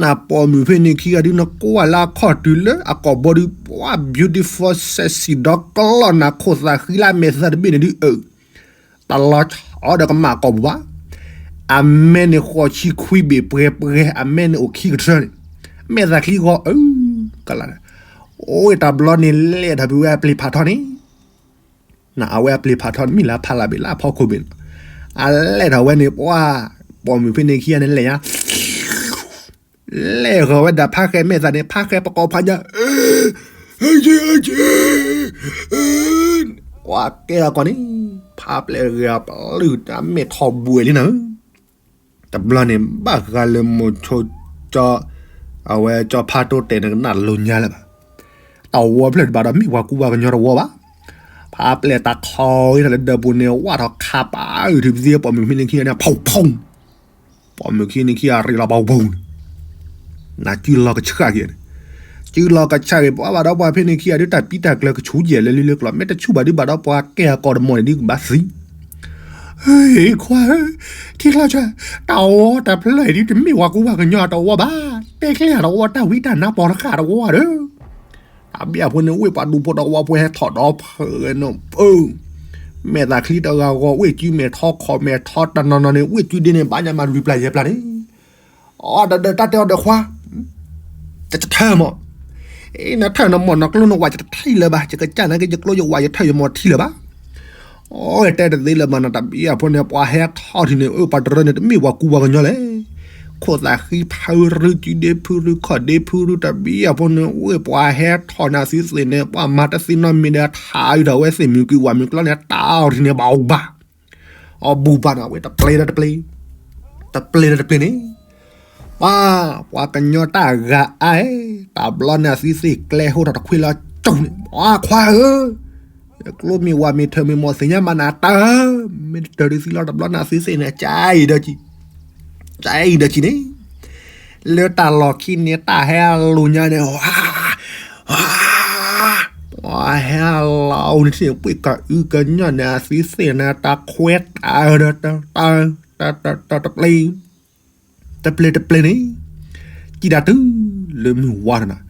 နပိာ်မုၣ်ဖဲန့ၣ်ခံဂၤဒုး နကွၢ်လၢအခီၣ်တုၤလၢအကိာ်ဘီဒုး ပှၤ beautiful sexy ဒီးကလီၢ်နၤ ခိၣ်သးဃံလၢမဲာ်သၣ်တဘ့ၣ်န့ၣ်ဒုးအၢ တလီၤဆီဒီးကမၣ်ကိာ်ပူၤဘၣ် အမဲန့ၣ်ဃိးဆံခွံဘ့ၣ်ပှဲၤပှဲၤ အမဲန့ၣ်အိၣ်ခံကထၢန့ၣ် မဲာ်သၣ်ချံဂီၤအၢ ကလၢ် အိၣ်တဘျီန့ၣ် လဲၤထီၣ်ဖဲဝဲအပျ့ၤဖးထီန့ၣ် နအဝဲအပျ့ၤဖးထီန့ၣ် မ့ၢ်လၢဖးလၢ်ဘ့ၣ်လၢအဖီခိၣ်ဘ့ၣ်န့ၣ် အလဲၤထီၣ်ဝဲန့ၣ် ပှၤ ပိာ်မုၣ်ဖဲန့ၣ်ခံဂၤန့ၣ် လဲၤညါ လဲၤဃီၤဝဲဒၣ်ဖးဃဲမဲာ်သၣ်န့ၣ် ဖးဃဲပကိးဖးညါ ဟ့ၣ်က့ၤ ဟ့ၣ်က့ၤ ကွၢ်ကဲအကီၢ်န့ၣ် ဖးပျဲၢ်ဂၤပလုၢ်တၢ်မဲာ်ထီၣ်ဘှဲးလံနၤဧၢ တဘျီန့ၣ် ဘၣ်ဃးလၢမိၤဆိကၠီ အဝဲကၠီဖးတိၢ်တဲာ်န့ၣ် ကနၣ်လိၤညါလၢၤဘၣ် တဝီဖျၢၣ်တဘၣ်ဒီး မ့ၢ်ပှၤကူပှၤကညီတဝီဘၣ် ဖးပျဲၢ်တၢ်ခီအံၤထီၣ်လၢဒၢးပူၤန့ၣ် ဝၣ်ထီၣ်ခးပာ်အုးထုးပသံ ပိာ်မုၣ်ဖဲန့ၣ်ခံဂၤန့ၣ် ဖီၣ်ဖီၣ် ပိာ်မုၣ်ခံန့ၣ်ခံဂၤရ့လီၤပှၤဝူၤန့ၣ် နစုလီၤကဆှၣ်က့ၤန့ၣ် စုလီၤကဆှၣ်က့ၤ ပှၤဘၣ်ဒီးပှၤဖဲန့ၣ်ခံဂၤဒုး တၢ်ပံတၢ်ကျၢၤကဆူၣ်ယဲၢ်လၢလံလၢကျီၤ မ့ၢ်တဆူၣ်ဘၣ်ဒုး ဘၣ်ဒီးပှၤကဲအကီၢ်တမီၢ်န့ၣ်ဒုး ကဘၣ်သံ ဟ့ၣ်ခွါဧၢ, ထံချီဆၢ, တၢ်ဝီတၢ်ဖျၢၣ်အံၤဒုး တမ့ၢ်ပှၤကူပှၤကညီတဝီဘၣ်, တဲကျဲတဝီ တၢ်ဝံတၢ်နါပှၤတဃၣ်တဝီဒီး, တၢ်ဘံၣ်အဖိန့ၣ် ဝ့ၢ်ပှၤဒူဖိတဝီဖိဟဲထီၣ်ဒီးဖၢၣ်နီၤ, မဲာ်သၣ်ချံတဂၤဂီၤ ဝ့ၢ်ကုမဲာ်ထီခီၣ်မဲာ်ထီတနီၤနီၤန့ၣ် ဝ့ၢ်ကုဒ့န့ၣ် ဘၣ်ညါမးလွံၢ်ပျၢ်ယဲၢ်ပျၢ်န့ၣ် အီၤဒီးတၢ်တဲအီၤဒီးခွါ, တထၢၣ်မး, အ့ နထၢၣ်နမီၢ်နကျိနဝး ယတထံၣ်လၢၤဘၣ်, ယကစၢ်နာ်က့ ယကျိယဝး ယထၢၣ်ယမီၢ်ထံၣ်လၢၤဘၣ်. အီၤတဲတသ့လၢၤဘၣ်နီၤ, တၢ်ဘံၣ်အဖိန့ၣ် ပှၤဟဲထီၣ်ထံန့ၣ် အၢ ပှၤတရၢန့ၣ် တမ့ၢ်ပှၤကူပှၤကညီလဲၣ်. ခိၣ်သးဃံဖုရူ ကုဒ့ဖုရူ ခီၣ်ဒ့ဖုရူ တၢ်ဘံၣ်အဖိန့ၣ် ဝ့ၢ်ပှၤဟဲထီၣ်န့ၣ် အသုသ့ၣ်န့ၣ် ပှၤမၤတသ့နီတမံၤဒီး ထးအုးထီၣ်ဝဲသ့ၣ်မုၢ်ကွံာ်ဝးမုၢ်ကျီန့ၣ် တၢ်အီၣ်ထံန့ၣ် ဘၣ်အိၣ်ဘၣ် အီၤဘူၣ်ဘၣ်နီၤ အဝဲတပျ့ၤဒီးတပျ့ၤ, တပျ့ၤဒီးတပျ့ၤန့ၣ်, ပှၤ ပှၤကညီတၢ်ဂၤအါ, တဘျီန့ၣ် အသုသ့ၣ်ကျဲဟိထီၣ်တခွ့လီၤကၠိန့ၣ်, ပှၤခွါဧၢ, ကျိမ့ၢ်ဝးမ့ၢ်ထၢၣ်မ့ၢ်မီၢ်သ့ၣ်ညါမးနၤတၢ်, မ့ၢ်တတၢၢ်ဒုးသံလီၤ တဘျီန့ၣ် အသုသ့ၣ်န့ၣ် ကၢအံၤဒီးကံ ကၢအံၤဒီးကံန့ၣ်, လၢတၢ်လီၢ်ခံန့ၣ် တၢ်ဟဲလူၤညါန့ၣ်, ပှၤဟဲလီၤအိၣ်န့ၣ် ပှ့ၤကၤအုကညီၢ်န့ၣ် အသုသ့ၣ်န့ၣ် တၢ်ခွဲးတၢ်ဒီးတၢ် တၢ်တပျ့ၤ, တပျ့ၤတပျ့ၤန့ၣ်, စံၣ်ဒၣ်တုၤလၢမုၢ်ဝါထီၣ်နၤ,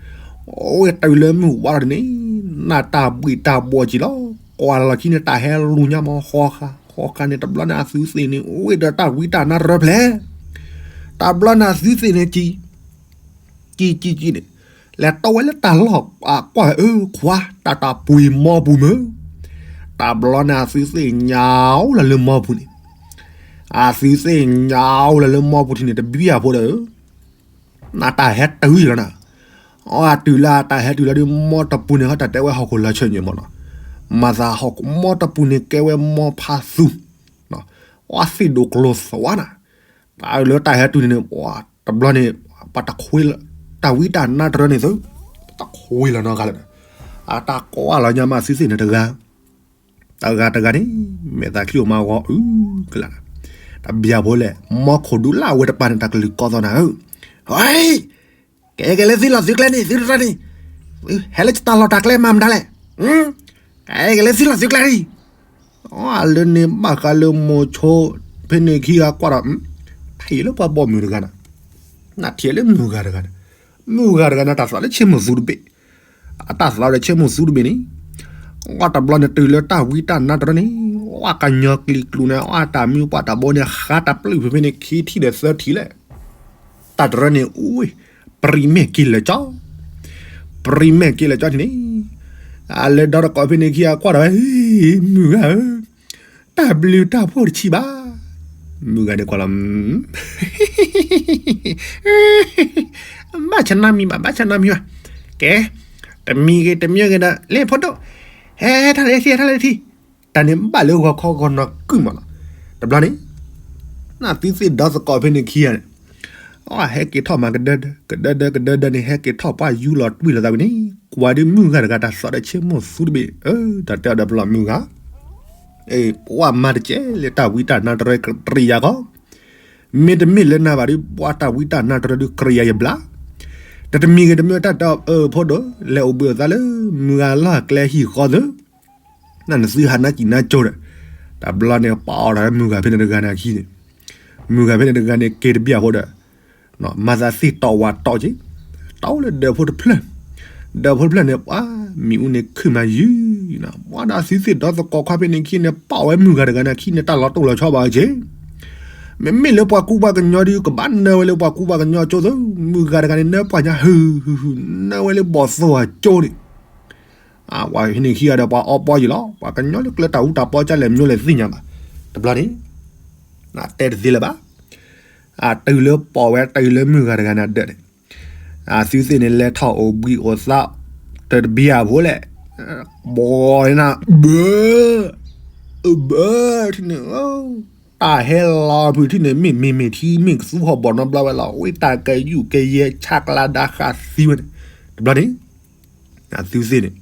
အိၣ်ဝဲတုၤလၢမုၢ်ဝါထီၣ်န့ၣ်, နၢ်တၢ်ဘှံးတၢ်ဘှီးကံလီၤ, ကွၢ်လီၢ်ခံန့ၣ် တၢ်ဟဲလူၤညါမး ဃီဃာ် ဃီဃာ်န့ၣ် တဘျီန့ၣ် အသုသ့ၣ်န့ၣ် အိၣ်ဝဲဒီးတၢ်ဝံတၢ်နါတရၢဖျဲၣ်, တဘျီန့ၣ် အသုသ့ၣ်န့ၣ် ကံ ကံကံကံန့ၣ်, လဲၤတီဝဲလၢတၢ်လီၢ် ကွၢ်ဧၢခွါ တၢ်တၢ်ပှ့ၤမီပူၤမုၢ်, တဘျီန့ၣ် အသုသ့ၣ်ညါအိၣ်လၢလၢမီပူၤန့ၣ်, အသုသ့ၣ်ညါအိၣ်လၢလၢမီပူၤထံန့ၣ် တဘံၣ်အဖိဒီး, နတၢ်ဟဲတုၤလီၤနၤ, အီၤတုၤလၢတၢ်ဟဲတုၤလီၤဒီး မီတပူၤန့ၣ် ဟီတၢ်တဲဝဲဟီၣ်ခိၣ်လီၤဆၢညါမးနီၤ, မၤသးဟီၣ်ခိၣ် မီတပူၤန့ၣ် ကဲဝဲမီဖးသူ, အီၤသ့ၣ်ဒိၣ်ကျိၤသွါနၤ, တၢ်လၢတၢ်ဟဲတုၤန့ၣ်န့ၣ် ပှၤတဘျီန့ၣ် ပှၤတခွ့လီၤ တၢ်ဝံတၢ်နါတရၢန့ၣ်သု, တခွ့လီၤနီတဂၤလၢၤ, အတၢ်ကွၢ်လီၤညါမး အသုသ့ၣ်န့ၣ်တဂၤ, တ တဂၤတဂၤန့ၣ် မဲာ်သးချံအိၣ်မးဂီၤအုကလး, တဘျီဖိလဲၣ် မီခိၣ်ဒူလၢအဝဲတပၤန့ၣ် တၢ်ကလုၢ်ကီသီနၤဧၢ, ဟဲ, ကဲကဲလၢသုလီၢ်သုကျဲန့ၣ် သုတရၢန့ၣ်, ဟဲလၢတၢ်လီၢ်တၢ်ကျဲမၤမတၤလဲၣ်, ကဲကဲလၢသုလီၢ်သုကျဲန့ၣ်, အလၢန့ၣ်ဘၣ်ဃးလၢမိၤဆိ ဖဲန့ၣ်ခံဂၤကွၢ်ဒီး, ထံၣ်လၢပှၤဘီမုၢ်တဂၤန့ၣ်, နထံၣ်လၢမုၢ်ဂၤတဂၤန့ၣ်, မုၢ်ဂၤတဂၤန့ၣ် တၢ်သးလၢဆ့မိၣ်သူတဘ့ၣ်, အတၢ်သးဒီးဆ့မိၣ်သူတဘ့ၣ်န့ၣ်, အတဘျီန့ၣ်တုၤလၢတၢ်ဝံတၢ်နါတရၢန့ၣ်, အကညီကျံးကျူးန့ၣ် အတၢ်မုၢ်ပှၢ်တၢ်ဘီန့ၣ် ဃါတၢ်ပျုၢ်ဖဲဖဲန့ၣ် ခံထံၣ်ဒီးသၢထံၣ်လဲၣ်, တၢ်တရၢန့ၣ် အူ, ပရံးမဲာ်က့ၤလၢာ်ကၠီ, ပရံးမဲာ်က့ၤလၢာ်ကၠီန့ၣ်, အလၢဒီသကိးဖဲန့ၣ်ခံဂၤကွၢ်ဒီးဝဲ, မုၢ်ဂၤဧၢ, တၢ်ဘျုးတၢ်ဖှိၣ်တဆံးဘၣ်, မုၢ်ဂၤန့ၣ်ကွၢ်လီၤ, ဘၣ်ဆၣ်နီတမံၤဘၣ် ဘၣ်ဆၣ်နီတမံၤဘၣ်, ကဲ, တမံၤဂ့ၤတမံၤဂ့ၤဒီး လၢဖိဒိၣ်, ဟဲ ဟဲထီၣ်လၢထံ ဟဲထီၣ်လၢထံ, တၢ်န့ၣ်ဘၣ်လၢဂီၤခီဂီၤနီၤကုၢ်မးလီၤ, တဘျီန့ၣ်, နသုသ့ၣ်ဒီသကိးဖဲန့ၣ်ခံဂၤန့ၣ်, အဟဲက့ၤထီၣ်မၤကဒၢဒၢ ကဒၢဒၢကဒၢဒၢန့ၣ် ဟဲက့ၤထီၣ်ပှၢ်ယူလီၤတွံၢ်လီၤသးဝံၤန့ၣ်, ကွၢ်ဒုးမုၢ်ဂၤတဂၤတၢ်သးဒီးဆ့မိၣ်သူတဘ့ၣ်, တၢ်တဲအီၤဒီးပလီၢ်မုၢ်ဂၤ ပှၤမၤတကဲလၢတၢ်ဝံတၢ်နါတရၢတရံးယၤကီး, မ့တမ့ၢ်လၢနၤဘၣ်ဒုး ပှၤတၢ်ဝံတၢ်နါတရၢဒုးကြံးယၤယဘျါ, တတမံၤဂ့ၤတမံၤတၢ်တဲအီၤ အၢ ဖိဒိၣ် လဲၤအိၣ်ဘှံးအိၣ်သါလၢ မုၢ်ဂၤလီၢ်ကျဲဟံၣ်ဃီသၢ, နနသုဟးနါကံၣ်နါကၠိဒီး, တဘျီန့ၣ် ပာ်အီၣ်တၢ်လၢမုၢ်ဂၤဖဲန့ၣ်တဂၤန့ၣ်အခံန့ၣ်, မုၢ်ဂၤဖဲန့ၣ်တဂၤန့ၣ် က့ၤတဘျီဖိဒီး မၤသးသ့ၣ်တီဝါတီက့ၤ, တီလၢဒၢးဖိတဖျၢၣ်, ဒၢးဖိတဖျၢၣ်န့ၣ် ပှၤမံၤအူန့ၣ်ခုၣ်မၤယုၢ်, ပှၤဒီးသုသ့ၣ်ဒီသကိးခွါဖဲန့ၣ်ခံန့ၣ် ပာ်ဝဲမုၢ်ဂၤတဂၤန့ၣ်အခံန့ၣ် တၢ်လီၤတိၢ်လီၤဆီဘၣ်က့ၤ, မ့မ့ၢ်လၢပှၤကူပှၤကညီဒုး ကဘၣ်နၢဝဲလၢပှၤကူပှၤကညီအကၠိသၢ, မုၢ်ဂၤတဂၤန့ၣ် နၢပှၤကညီဟုၣ်ဟုၣ်ဟုၣ် နၢဝဲလၢဘီၣ်သိၣ်အကၠိန့ၣ် ပှၤဖဲန့ၣ်ခံဂၤဒီး ပှၤအီပီယံာ်လီၤ, ပှၤကညီလၢကျၢၤတၢ်အူတၢ်ပီကလဲၣ်မညိလဲၣ်သ့ၣ်ညါဘၣ်, တဘျီန့ၣ် တဲတသ့လၢၤဘၣ်, အတုၤလၢပိာ်ဝဲတုၤလၢမုၢ်ဂၤတဂၤန့ၣ်အဒၢးန့ၣ်, အသုသ့ၣ်န့ၣ် လဲၤထီၣ်အိၣ်ဘှံးအိၣ်သါ, တတဘျီဖိလဲၣ်, ဘီန့ၣ်နၤ, ဘၢ, ဘၢ, ထံၣ်န့ၣ်, တၢ်ဟဲလီၤဖုးထံၣ်န့ၣ် မ့ၢ်မ့ၢ်မ့ၢ်ထံ မ့ၢ်ကသူဟီၣ်ဘီၣ်နီတဘျီဝဲလီၤ, ဝံတၢ်ကယူၢ်ကယဲၢ်ဆးကျးဒါဃးသံဝဲန့ၣ်, တဘျီန့ၣ် အသုသ့ၣ်န့ၣ်,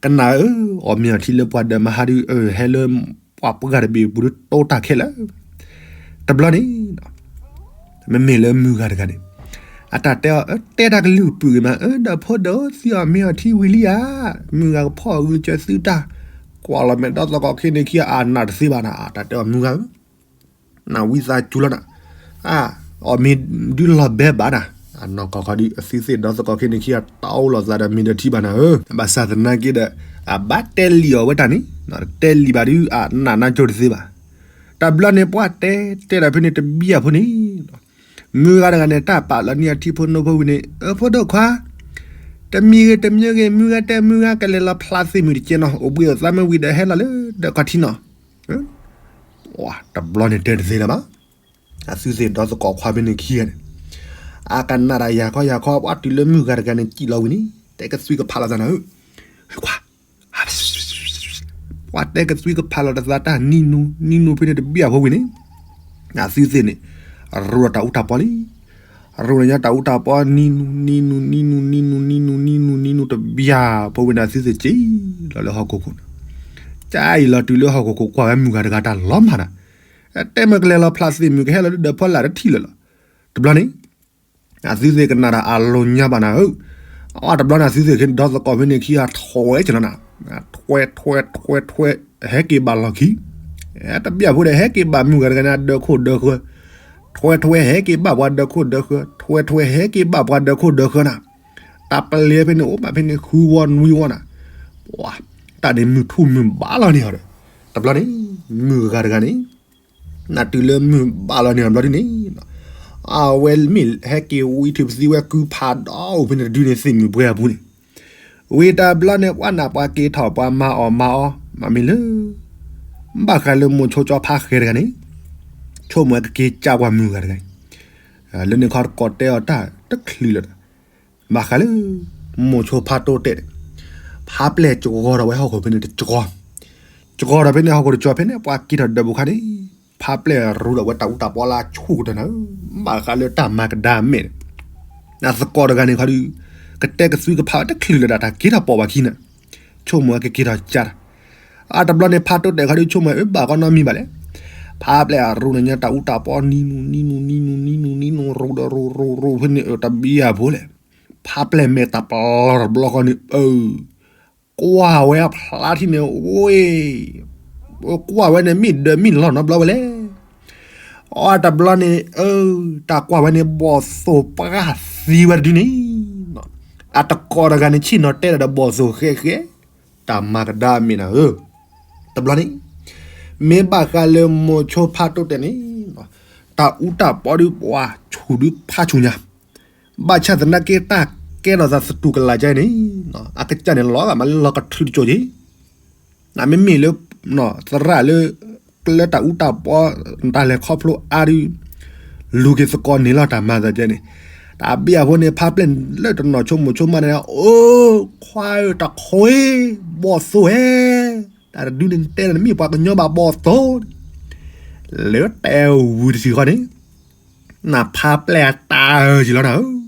ကနၣ်ဧၢ, အီၣ်မ့ၤအီထံလၢပှၤဒီးမဟါဒုး ဟဲလၢပှၤပှၢ်တဘ့ၣ်ပူၤဒုး တိတၢ်ခဲလၢာ်, တဘျီန့ၣ်, မ့မ့ၢ်လၢမုၢ်ဂၤတဂၤန့ၣ်, အတၢ်တဲအီၤ တဲတၢ်ကလုၢ်ပုၢ်ဂ့ၤမး အၢ ဒီးဖိဒိၣ် သုအီၣ်မ့ၤအီထံဝံၤလံဧါ, မုၢ်ဂၤကဖီၣ်ဂုာ်စၢၤသုတၢ်, ကွၢ်လီၤမဲာ်ဒီသကိးခဲန့ၣ်ခံဂၤ အနၢ်တသ့ဘၣ်နၤ, တၢ်တဲအီၤမုၢ်ဂၤဧၢ နဝံသးစူၤလီၤနၤ, အီၣ်မ့ၤဒုးလီၤဘဲဘၣ်နၤ, အနီၢ်ကီၢ်ခီဒုး အသုသ့ၣ်ဒီသကိးခဲန့ၣ်ခံဂၤ တအိၣ်လိာ်သးဒီးမ့ၤဒီးထံဘၣ်နၤဧၢ, ဘၣ်ဆၣ်သနာ်က့ဒီး အဘၣ်တဲလံာ်အီၤဝဲတၢ်န့ၣ်, တဲလံာ်ဘၣ်ဒုး အနၢ်နါကၠိတသ့ဘၣ်, တဘျီန့ၣ် ပှၤတဲတဲဒီးဖဲန့ၣ်တဘျီဖိန့ၣ် မုၢ်ဂၤတဂၤန့ၣ် တၢ်ပာ်လီၤန့ၢ်အထံဖိနိဖိဝံၤန့ၣ် အၢ ဖိဒိၣ်ခွါ, တမံၤဂ့ၤတမံၤဂ့ၤ မုၢ်ဂၤတဲမုၢ်ဂၤကလဲၤလီၤဖျးသ့ၣ်မုၢ်တကဲနီၤ, အိၣ်ဘှံးအိၣ်သါမ့ၢ်ဝံၤဒီးဟဲလီၤလၢဒီးခီထံနီၤ, တဘျီန့ၣ်တဲတသ့လၢၤဘၣ်, အသုသ့ၣ်ဒီသကိးခွါဖဲန့ၣ်ခံဂၤန့ၣ်, အကနၣ်တၢ်ယၤခီယၤခီ ပှၤတုၤလၢမုၢ်ဂၤတဂၤန့ၣ် စံၣ်လီၤဝံၤန့ၣ် တဲကသွံကဖးလီၤသးနၤဧၢ, ခွါ ပှၤတဲကသွံကဖးလီၤတသးတၢ်နံၤနူၤ နံၤနူၤဖဲန့ၣ်တဘျီဖိဝံၤန့ၣ်, အသုသ့ၣ်န့ၣ် ရူလီၤတၢ်အူတၢ်ပီလံ, ရူလီၤညါတၢ်အူတၢ်ပီ နံၤနူၤ နံၤနူၤ နံၤနူၤ နံၤနူၤ နံၤနူၤ နံၤနူၤ နံၤနူၤတဘျီဖိဝံၤန့ၣ် အသုသ့ၣ်စံၣ်လီၤလၢဟီၣ်ခိၣ်ခိၣ်န့ၣ်, စံၣ်လီၤတုၤလၢဟီၣ်ခိၣ်ခိၣ်ကွၢ်ဝဲမုၢ်ဂၤတဂၤတၢ်လီၤမၢ်နၤ, တဲမ့ၢ်ကလဲၤလီၤဖျးသ့ၣ်မုၢ် ကဟဲလီၤလၢဒီးဖီလာ်တထံၣ်လၢၤလီၤ, တဘျီန့ၣ် အသုသ့ၣ်ကနၣ်တၢ်အလိၤညါဘၣ်နၤဧၢ, အတဘျီန့ၣ် အသုသ့ၣ်ဒီသကိးဖဲန့ၣ်ခံဂၤထွဲကလီၤနၤ, ထွဲ ထွဲ ထွဲ ထွဲ, ဟဲက့ၤဘၣ်လီၢ်ခံ, တဘျီဖိဒီး ဟဲက့ၤဘၣ်မုၢ်ဂၤတဂၤန့ၣ် အဒၢးခိၣ်ဒၢးဃၢၤ, ထွဲထွဲဟဲက့ၤဘၣ်ပှၤဒၢးခိၣ်ဒၢးဃၢၤ, ထွဲထွဲဟဲက့ၤဘၣ်ပှၤဒၢးခိၣ်ဒၢးဃၢၤနၤ, တၢ်ပလဲဖဲန့ၣ်အိၣ်ဘၣ်ဖဲန့ၣ် ဃုဝီနွံဝီနၤ, ပှၤ တၢ်န့ၣ်မုၢ်ထူၣ်မုၢ်ဘၣ်လီၤန့ၣ်ဒီး, တဘျီန့ၣ် မုၢ်ဂၤတဂၤန့ၣ် နတုၤလၢမုၢ်ဘၣ်လီၤန့ၢ်အဘျီဒ်န့ၣ်, အဝဲမ့ၢ်ဟဲက့ၤဝံထံၣ်ပသံဝဲကုဖးဒီးအိၣ်ဖဲန့ၣ်တဒုန့ၣ် သ့ၣ်မုၢ်ပှဲၤအပူၤန့ၣ်, ဝံၤတဘျီန့ၣ် ပှၤနၢ်ပှၤက့ၤထီၣ်ပှၤမၤအီၣ်မၤအီ မၤမ့ၢ်လၢ ဘၣ်ဃးလၢမိၤဆိကၠီဖါဃဲတဂၤန့ၣ်, ဆိကမိၣ်ဝဲကက့ၤကၢ်ပှၤမုၢ်ဂၤတဂၤအံၤ, လၢန့ၣ်ခီတကိးတဲအီၤတၢ်တချုးလၢၤဒီး ဘၣ်ဃးလၢ မိၤဆိဖါတိတဲာ်န့ၣ်, ဖါပျဲၢ်ကဂီၤထီၣ်ဝဲဟီၣ်ခိၣ်ဖဲန့ၣ်တကဂီၤ, ကဂီၤထီၣ်ဖဲန့ၣ်ဟီၣ်ခိၣ်တကဂီၤဖဲန့ၣ် ပှၤက့ၤထီၣ်ဒၢးပူၤခါန့ၣ်, ဖါပျဲၢ်ရူလီၤဝဲတၢ်အူတၢ်ပီလၢအဆူၣ်ကတၢၢ်နၤဧၢ, ဘၣ်ဃးလၢတၢ်မၤကဒါမဲာ်န့ၣ်, နသကိးတဂၤန့ၣ်ခီဒုး, ကတဲကသွံကဖးဝဲတချုးလၢၤဒၣ်တၢ်က့ၤထီၣ်ပိာ်ဘၣ်ခံန့ၣ်, ဆိကမိၣ်ဝဲကက့ၤထီၣ်ကၢ်တၢ်, အ အတဘျီန့ၣ် ဖးတိၢ်တဲာ်ခီဒုးဆိကမိၣ် အဘၣ်ကီနီတမံၤဘၣ်လဲၣ်. ဖးပျဲၢ်အရူၢ်န့ၣ်ညါ တၢ်အူတၢ်ပီနံနူနံနူနံနူနံနူနံနူရူၢ်ဒီးရူၢ်ရူၢ်ရူၢ်ဖဲန့ၣ် အတဘံယၤဖိလဲၣ်. ဖးပျဲၢ်မဲာ်တၢ်ပျီတဘျီဃီန့ၣ် အ ကွၢ်ဝဲအဖျါထံၣ်န့ၣ် အိၣ် ကွၢ်ဝဲန့ၣ် မ့ၢ်ဒၢးမ့ၢ်လီၢ်နီတဘျီဝဲလဲၣ်. အတဘျီန့ၣ် အ တၢ်ကွၢ်ဝဲန့ၣ် ဘီၣ်သိၣ်ပှၢ်သံဝဲတဒုန့ၣ် အတကိးတဂၤန့ၣ် ဆ့ၣ်နီၤတဲဒီးဘီၣ်သိၣ်ဃဲဃဲ, တၢ်မၤကဒါမ့ၢ်နၤဧၢ. တဘျီန့ၣ် မ့ၢ်ဘၣ်ဃးလၢမိၤဆိဖးတိၢ်တဲာ်န့ၣ် တၢ်အူတၢ်ပီဒုးပှၤဆူၣ်ဒုးဖးဆူၣ်ညါ, ဘၣ်ဆၣ်သနာ်က့ တၢ်ကဲထီၣ်သးသတူၢ်ကလာ်ကါအံၤန့ၣ် အကစၢ်န့ၣ် လီၤဂာ်မးလၢလီၤကထုးတစိၤက့ၤ နမ့မ့ၢ်လၢ သရၣ်လၢ ကျဲတၢ်အူတၢ်ပီ တၢ်လဲၤခီဖျိအါဒုး လူၤက့ၤသကိးန့ၣ်လီၤတၢ်မၤသးကဲန့ၣ်, တၢ်ဘံၣ်အဖိန့ၣ် ဖးပျဲၢ်လၢတနီၤဆိကမိၣ်ဆိကမးန့ၣ် အိ ခွါဧၢ တခွ့ ဘီၣ်သိၣ်ဧဲ, တၢ်တဒုန့ၣ်တဲနမ့ၢ်ပှၤကညီဘၣ်ဘီၣ်သိၣ်, လၢတဲဝံၤတထံၣ်ဃီန့ၣ် နဖးပျဲၢ်အတၢ်အၢၣ်က့ၤလီၤနၤဧၢ.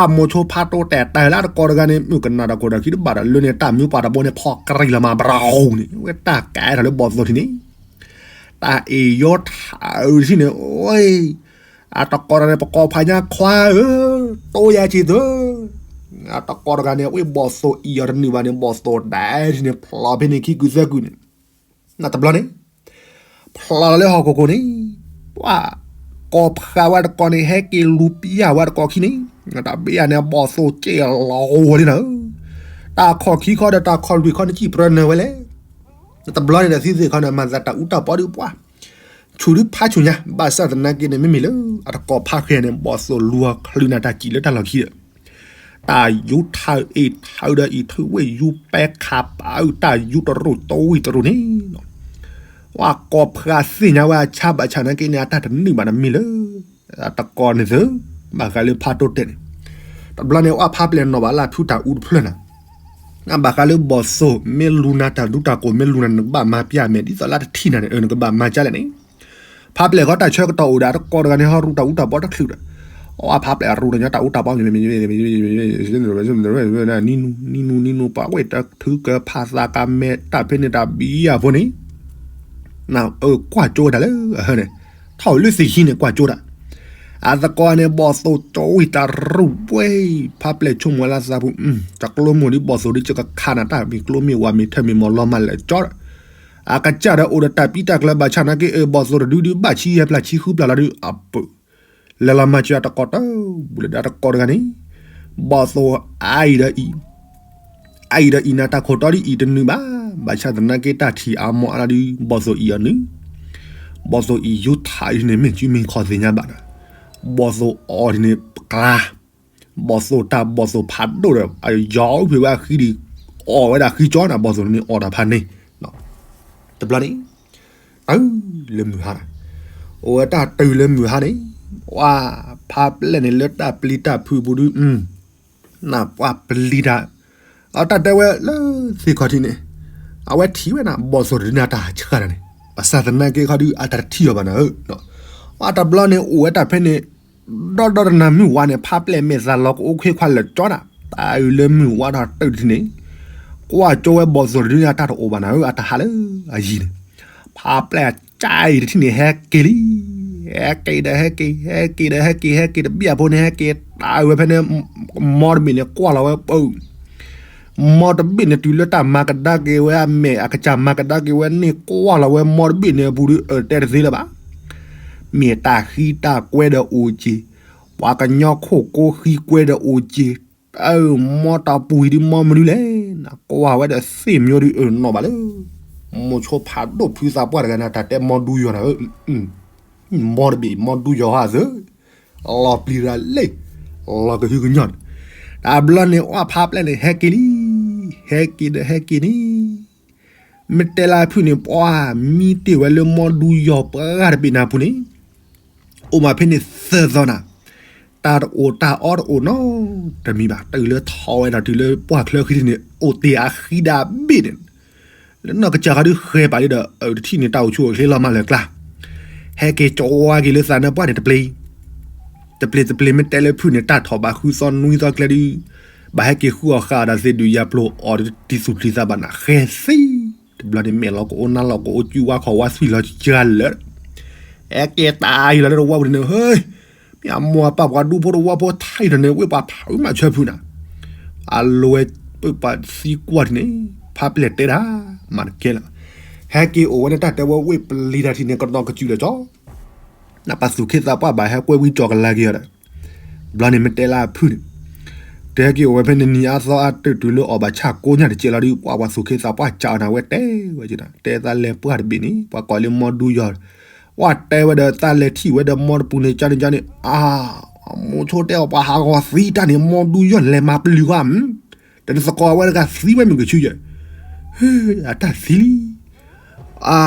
အမိၤဆိဖးတိၢ်တဲာ်တၢ်လၢအတကိးတဂၤန့ၣ် မုၣ်ကနၣ်တၢ်ခိၣ်တၢ်ခံတဘၣ်ဒီးလၢန့ၣ် တၢ်မုၢ်ပှၢ်တဘိန့ၣ် ခီကရံၣ်လီၤမး ဘြၤဟူန့ၣ် ဝဲတၢ်ကဲထီၣ်လၢဘီၣ်သိၣ်ထံးန့ၣ်, တၢ်အ့ၣ်ယီၤထးအၢၣ်ထံးန့ၣ် အတကိးတဂၤန့ၣ် ပကိးဖးညါခွါဧၢ, တိၢ်ယၤက့ၤသၢ, အတကိးတဂၤန့ၣ် အဝဲဘီၣ်သိၣ်အံၤအီၤတနုာ်ဘၣ်န့ၣ် ဘီၣ်သိၣ်ဒၣ်ထံးန့ၣ် ဖျိးဖဲန့ၣ်ခံကုာ်သၢကုာ်န့ၣ် နတဘျီန့ၣ် ဖျိးလီၤလၢဟီၣ်ခိၣ်ခိၣ်န့ၣ်, ပှၤ ကိးဖးဝဲတကိးန့ၣ် ဟဲက့ၤလူၤပျၢ်ဝဲတကိးခံန့ၣ်, တၢ်ဘံၣ်ယၤန့ၣ် ဘီၣ်သိၣ်ကဲလီၤဝဲလံနၤဧၢ, တၢ်ခီၣ်ခံခီဒီးတၢ်ခီၣ်လွံၢ်ခီန့ၣ် စံၣ်ပြၢနၢၤဝဲလဲၣ်, နတဘျီန့ၣ်ဒီးသံသ့ၣ်ခီန့ၣ် မၤသးတၢ်အူတၢ်ပီဒုးပှၤ ဆူၣ်ဒုးဖးဆူၣ်ညါ ဘၣ်ဆၣ်သနာ်က့န့ၣ် မ့မ့ၢ်လၢ အတကိးဖးဃဲန့ၣ် ဘီၣ်သိၣ်လူၤအီၤချုးနၤတၢ်စံၣ်လၢတၢ်လီၢ်ခံဒီး တၢ်ယူၤထးအ့ၣ်ထးဒီးအံၤ ထုးဝဲၢ်ယူၤပဲခးပာ်အုး တၢ်ယူၤတရူၢ်တဝံၢ်တရူၢ်န့ၣ်, ပှၤကိးဖးသ့ၣ်ညါဝဲအဆါဘၣ်ဆၣ်သနာ်က့န့ၣ် အတၢ်တနုာ်ဘၣ်နမ့ၢ်လၢ အတကိးန့ၣ်သၢ, ဘၣ်ဃးလၢဖးတိၢ်တဲာ်န့ၣ်, တဘျီန့ၣ် အဖးပျဲၢ်နီၣ်ဘၣ်လၢဖုတၢ်အူတဖျၢၣ်နၤ ဘၣ်ဃးလၢဘီၣ်သိၣ် မ့ၢ်လူၤနၤတၢ်ဒူတၢ်ကိၢ် မ့ၢ်လူၤနၤ နကဘၣ်မၤပျၢ်မဲာ် ဒ်သိးလၢတထံၣ်နၤန့ၣ် နကဘၣ်မၤကၢ်လဲၣ်န့ၣ်, ဖးပျဲၢ်ဃီတၢ်ဆၢကတီၢ်အိၣ်ဒီး အတကိးတဂၤန့ၣ် ဟီရူၢ်တၢ်အူတၢ်ပီတချုးဒီး, အဖးပျဲၢ်အရူၢ်တညီတၢ်အူတၢ်ပီ နံၤနူ နံၤနူ နံၤနူ ပှၤဝဲၢ်တၢ်ထုကဖးသး ကမဲတၢ်ဖဲန့ၣ် တၢ်ဘံၣ်ယၤဖိန့ၣ် နအၢကွၢ်ကၠိဝဲဒၣ်လၢအဟၢန့ၣ်, ထီၣ်လၢသ့ၣ်ဟံးန့ၣ် ကွၢ်ကၠိဒၣ်, အသကိးန့ၣ် ဘီၣ်သိၣ်ကၠိဝံၣ်တရူၢ်ပှဲၤ, ဖးပျဲၢ်ဆိကမိၣ်လၢသးပူၤ, တၢ်ကျိမိၢ်ဒ်ဘီၣ်သိၣ်ဒ်ကခးနၤတၢ်မ့ၢ်ကျိမ့ၢ်ဝၤမ့ၢ်ထၢမ့ၢ်မီၢ်လီၤမၢ်လၢာ်ကၠီဒီး, အကစၢ်ဒီးအိၣ်ဒီးတၢ်ပံတၢ်ကျၢၤဘၣ်ဆၣ်သနာ်က့ အၢ ဘီၣ်သိၣ်တဒုဒုဘၣ်ဆံယဲၢ်ပျၢ်ဆံဃုပျၢ်လီၤဒုးအပၢၢ်, လဲၤလီၤမၤစၢၤအတကိးတၢ်, ဘူးလၢဒၣ်တကိးတဂၤန့ၣ်, ဘီၣ်သိၣ်အအံၤဒီးအံၤ အအံၤဒီးအံၤနၤတၢ်ခိၣ်တီဒ်အံၤတနုာ်ဘၣ်, ဘၣ်ဆၣ်သနာ်က့တၢ်ထံၣ်အါမီၢ်အါလၢဒုး ဘီၣ်သိၣ်အံၤအီၤနုာ်, ဘီၣ်သိၣ်အံၤယူၤထးအံၤန့ၣ် မ့ၢ်စုမ့ၢ်ခီၣ်သ့ၣ်ညါဘၣ်ဒီး, ဘီၣ်သိၣ်အီၤဒ်န့ၣ်ပကျါ, ဘီၣ်သိၣ်တၢ်ဘီၣ်သိၣ်ဖးဒိၣ်ဒီး အယီၤဖံးဝဲအဃံဒီး, အီၣ်ဝဲဒၣ်ဃံကၠီနၤ ဘီၣ်သိၣ်န့ၣ်အီၣ်တၢ်ဖးန့ၣ်, တဘျီန့ၣ် တုၤလၢမုၢ်ဟါ, အိၣ်ဝဲတၢ်တုၤလၢမုၢ်ဟါန့ၣ်, ဝါ, ဖးပျဲၢ်န့ၣ်လၢတၢ်ပျံၤတၢ်ဖုးပူၤဒုး, နပှၤပျံၤတၢ်, အတၢ်တဲဝဲလၢသ့ၣ်ခီၣ်ထံးန့ၣ်, အဝဲထံၣ်ဝဲနၤ ဘီၣ်သိၣ်တဒုန့ၣ်အတၢ်ဆှၢနၤန့ၣ်, ဘၣ်ဆၣ်သနာ်က့ခီဒုး အတၢ်တထံၣ်အီၤဘၣ်နၤဧၢ, ဝါတဘျီန့ၣ်အိၣ်ဝဲတၢ်ဖဲန့ၣ်, ဒီဒီတနၤမုၢ်ဝါန့ၣ် ဖးပျဲၢ်မဲာ်သးလီၤကအိၣ်ခွ့ခွါလၢာ်ကၠီနၤ, တၢ်အုၣ်လၢမုၢ်ဝါထီၣ်တုၤတထံၣ်န့ၣ်, ကွၢ်ကၠိဝဲဘီၣ်သိၣ်တဒုန့ၣ် အတၢ်တအိၣ်ဘၣ်နၤဧၢ အတၢ်ဟးလၢအယံၤန့ၣ်, ဖးပျဲၢ်ကၠါအံၤတထံၣ်န့ၣ် ဟဲက့ၤလံ, ဟဲက့ၤဒီးဟဲက့ၤ ဟဲက့ၤဒီးဟဲက့ၤ ဟဲက့ၤတဘ့ၣ်အဖိန့ၣ် ဟဲက့ၤတၢ်အုၣ်ဝဲဖဲန့ၣ်, မီတဘ့ၣ်န့ၣ် ကွၢ်လီၤဝဲပၢၢ် မီတဘ့ၣ်န့ၣ်တုၤလၢတၢ်မၤကဒါက့ၤဝဲအမဲာ် အကစၢ်မၤကဒါက့ၤဝဲန့ၣ် ကွၢ်လီၤဝဲမီတဘ့ၣ်န့ၣ်အပူၤဒီး အၢၣ်တဲတသ့လၢၤဘၣ်. မ့ၢ်တၢ်ဃံတၢ်ကွဲဒီးအိၣ်က့ၤ, ပှၤကညီခိၣ်ကိခံကွဲဒီးအိၣ်က့ၤ, အၢ မီတၢ်ပူၤအံၤဒ်မီမနုၤလဲၣ်, နကွၢ်ဝဲဒီးသ့ၣ်မညီဒ်အၢၣ်နီၣ်ဘၣ်လၢ မိၤဆိဖးဒိၣ်ဖုသးပှၢ်တဂၤန့ၣ် တၢ်တဲမီဒူယီၤနၤဧၢ, မီတဘ့ၣ် မီဒူယီၤဟါသၢ လီၤပျံၤရၤလ့, လီၤကဟုကညီၢ်န့ၣ်, တဘျီန့ၣ် အီၣ်ဖးပျဲၢ်န့ၣ် ဟဲက့ၤလံ, ဟဲက့ၤဒီးဟဲက့ၤန့ၣ်, မ့ၢ်တဲလၢဖုၣ်န့ၣ် ပှၤမံတ့ၢ်ဝဲလၢမီဒူယီၤပှၢ်တဘ့ၣ်နၤပူၤန့ၣ်, အိၣ်မးဖဲန့ၣ်သၢသီနၤ, တၢ်တအိၣ်တၢ်အီတအိၣ်နီတမံၤဘၣ်, တုၤလၢထီၣ်ဝဲဒၣ်တုၤလၢပှၢ်ချၢဃံန့ၣ် အိၣ်တ့ၢ်အဃံဒၣ်ဘ့ၣ်န့ၣ်, လၢနီၢ်ကစၢ်ဃီဒုးဃဲၤပာ်လံဒီး အၢ တထံၣ်န့ၣ် တၢ်အိၣ်ဆူၣ်အိၣ်ချ့လီၤမးလၢာ်ကျါ ဟဲက့ၤကၠီဝါက့ၤလၢသးနါပှၢ်န့ၣ်တပျ့ၤ, တပျ့ၤတပျ့ၤ မ့ၢ်တဲလၢဖုၣ်န့ၣ် တၢ်ထီၣ်ဘးဃုသီနွံသီကျဲဒုး, ဘၣ်ဟဲက့ၤဃုအီၣ်ဃာ်အီၤဒီးသ့ၣ်ဒုးယၤပျိၤအီၤတံၤသူၣ်ပျံၤသးဘၣ်နၤ ဃဲၤသံ, တဘျီန့ၣ် မဲာ်လီၤကအိၣ်နၢ်လီၤကအိၣ် ကုဝါခီဝါသွံၣ်လီၤကလၢာ် ဟဲက့ၤတၢ်အံၤလီၤလၢတဝီပူၤန့ၣ် ဟ့ မ့ၢ်အမိၢ်အပၢ်ပှၤဒူဖိတဝီဖိထါအံၤဒီးန့ၣ် ဝ့ၢ်ပှၤဖးအုးမၤဆၢဖုနၤ အလိၤဝဲ ပပှၤသံကွၢ်ထံၣ်န့ၣ် ဖးပျဲၢ်တဲတၢ် မၤတကဲလၢၤ ဟဲက့ၤအိၣ်ဝဲန့ၣ် တၢ်တဲဝဲဝ့ၢ်ပလံၤတၢ်ထံၣ်န့ၣ် ကနီၤကစူၤလၢာ်ကၠီ နပှၤသူၣ်ခ့သးပှၢ်ဘၣ်ဟဲကွဲဝံကၠီၤကလၤက့ၤအီၤဒီး ဘျီန့ၣ်မ့ၢ်တဲလၢအဖုၣ်န့ၣ် တဲက့ၤအိၣ်ဝဲဖဲနနံၤအါသီအါ တၢ်တုၤလၢအီၣ်ဘၣ်ဆၣ်ကိးညၣ်တကဲလီၤဒီး ပှၤပှၤသူၣ်ခ့သးပှၢ်စံးအီၤနၤဝဲတဲဝဲက့ၤဒီး တဲသးလဲၤပှၢ်တဘ့ၣ်န့ၣ် ပှၤကိးလၢမီဒူယီၤ ပှၤတဲဝဲဒီးသးလဲၤထံၣ်ဝဲဒီးမီတပူၤန့ၣ် ကန့ၣ်ကန့ၣ် အါ မီဆိတဲအီၤပှၤဟးဂီၤသံတၢ်န့ၣ် မီဒူယီၤလဲၤမၤပျုၤကွၢ် တနသကိးဝဲတဂၤသံဝဲမုၢ်ကဆူယဲၢ် အတၢ်သံလံ အါ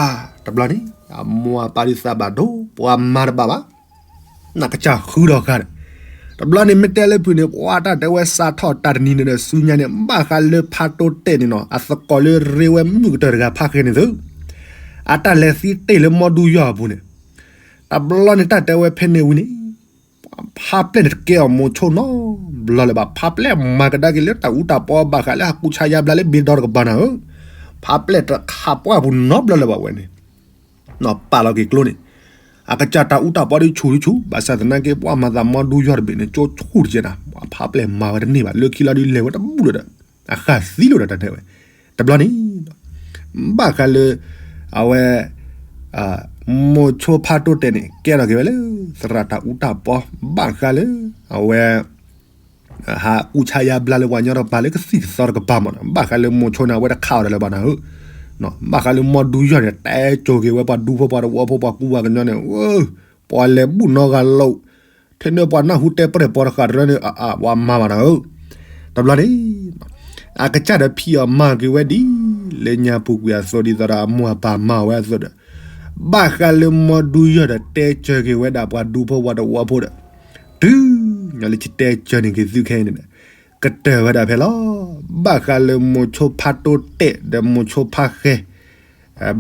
တဘျီန့ၣ် အမိၢ်အပၢ်ဒုးသးဘၣ်ဒိ ပှၤမၤတဘၣ်ဘၣ် နကစၢ်ဃုဒီးဃာ်ဒီး တဘျီန့ၣ်မ့ၢ်တဲလၢဖုၣ်န့ၣ် ပှၤတၢ်တဲဝဲစးထီၣ်တၢ်တနံၤန့ၣ်ဒီးဆူညါန့ၣ် ဘၣ်ဃးလၢဖးတိတဲာ်န့ၣ်နီၤ အသကိးလၢရ့ဝဲမုၣ်ကတၢၢ်တဂၤဖးဃဲန့ၣ်သု အတၢ်လဲၤသံတ့ၢ်လၢမီဒူယီၤအပူၤန့ၣ် တဘျီန့ၣ်တၢ်တဲဝဲဖဲန့ၣ်ဝံၤန့ၣ် ဖးပျဲၢ်န့ၣ်တကဲအီၤမိၤဆိနီတဘျီလၢၤဘၣ် ဖးပျဲၢ်မၤကဒါက့ၤလၢတၢ်အူတၢ်ပီဘၣ်ဃးလၢဟးကူဆါယါဘျါလၢဘ့ၣ်ဒီတကပၤနၤဧၢ ဖးပျဲၢ်တခးပှၢ်ပူၤနီတဘျီလၢၤဘၣ်ဝဲန့ၣ် ပာ်လီၤက့ၤကျိန့ၣ် အကစၢ်တၢ်အူတၢ်ပီဒုးဆူၣ်ဒုးဆူၣ် ဘၣ်ဆၣ်သနာ်က့ ပှၤမၤသးမီဒူယီၤတဘ့ၣ်န့ၣ် ကၠိဆူၣ်တကဲနၤ ပှၤဖးပျဲၢ်မၤဝဲတန့ၢ်ဘၣ် လၢခံလီၤဒုးလဲၤဝဲတဘူၣ်လၢၤဒီး အဃၣ်သံလၢၤဒီးတၢ်တဲဝဲ တဘျီန့ၣ် ဘၣ်ဃးလၢ အဝဲ မိၤဆိဖးတိတဲာ်န့ၣ် ကဲထီၣ်က့ၤဝဲလၢ သရၣ်တၢ်အူတၢ်ပီ ဘၣ်ဃးလၢ အဝဲ ဟးကူဆါယါဘျါလၢပှၤကညီတကပၤလၢကသံၣ်ကသီတကပၤမးနီၤ ဘၣ်ဃးလၢမိၤဆိန့ၣ် အဝဲတခးအီၤဒီးလၢၤဘၣ်နၤဧၢ ဘၣ်ဃးလၢမီဒူယီၤန့ၣ် တဲကၠိၤက့ၤဝဲပှၤဒူဖိပှၤတဝီဖိပှၤကူပှၤကညီန့ၣ် ပှၤလဲၤဘူၣ်နီဂၤလိာ် ထဲန့ၣ်ပှၤနၢ်ဟူတဲပရဲၣ်ပှၤတဃာ်တရၢန့ၣ် အအဝဲမၤဘၣ်နၤဧၢ တဘျီန့ၣ် အကစၢ်ဒီးဖံးအီၤမၤက့ၤဝဲဒ် လၢညါပူၤကွံာ်အသိးဒ်သိးဒီးအမိၢ်အပၢ်မၤဝဲအသိးဒီး ဘၣ်ဃးလၢမီဒူယီၤဒီးတဲကၠိၤက့ၤဝဲဒၣ်ပှၤဒူဖိပှၤတဝီဖိဒီး တုၤ ညီလၢယတဲကၠိၤန့ၢ်က့ၤသုခဲအံၤန့ၣ် ကတၢၢ်ဝဲဒၣ်ဖဲလီၤ. ဘၣ်ဃးလၢမိၤဆိဖးတိတဲာ်ဒီးမိၤဆိဖးဃဲ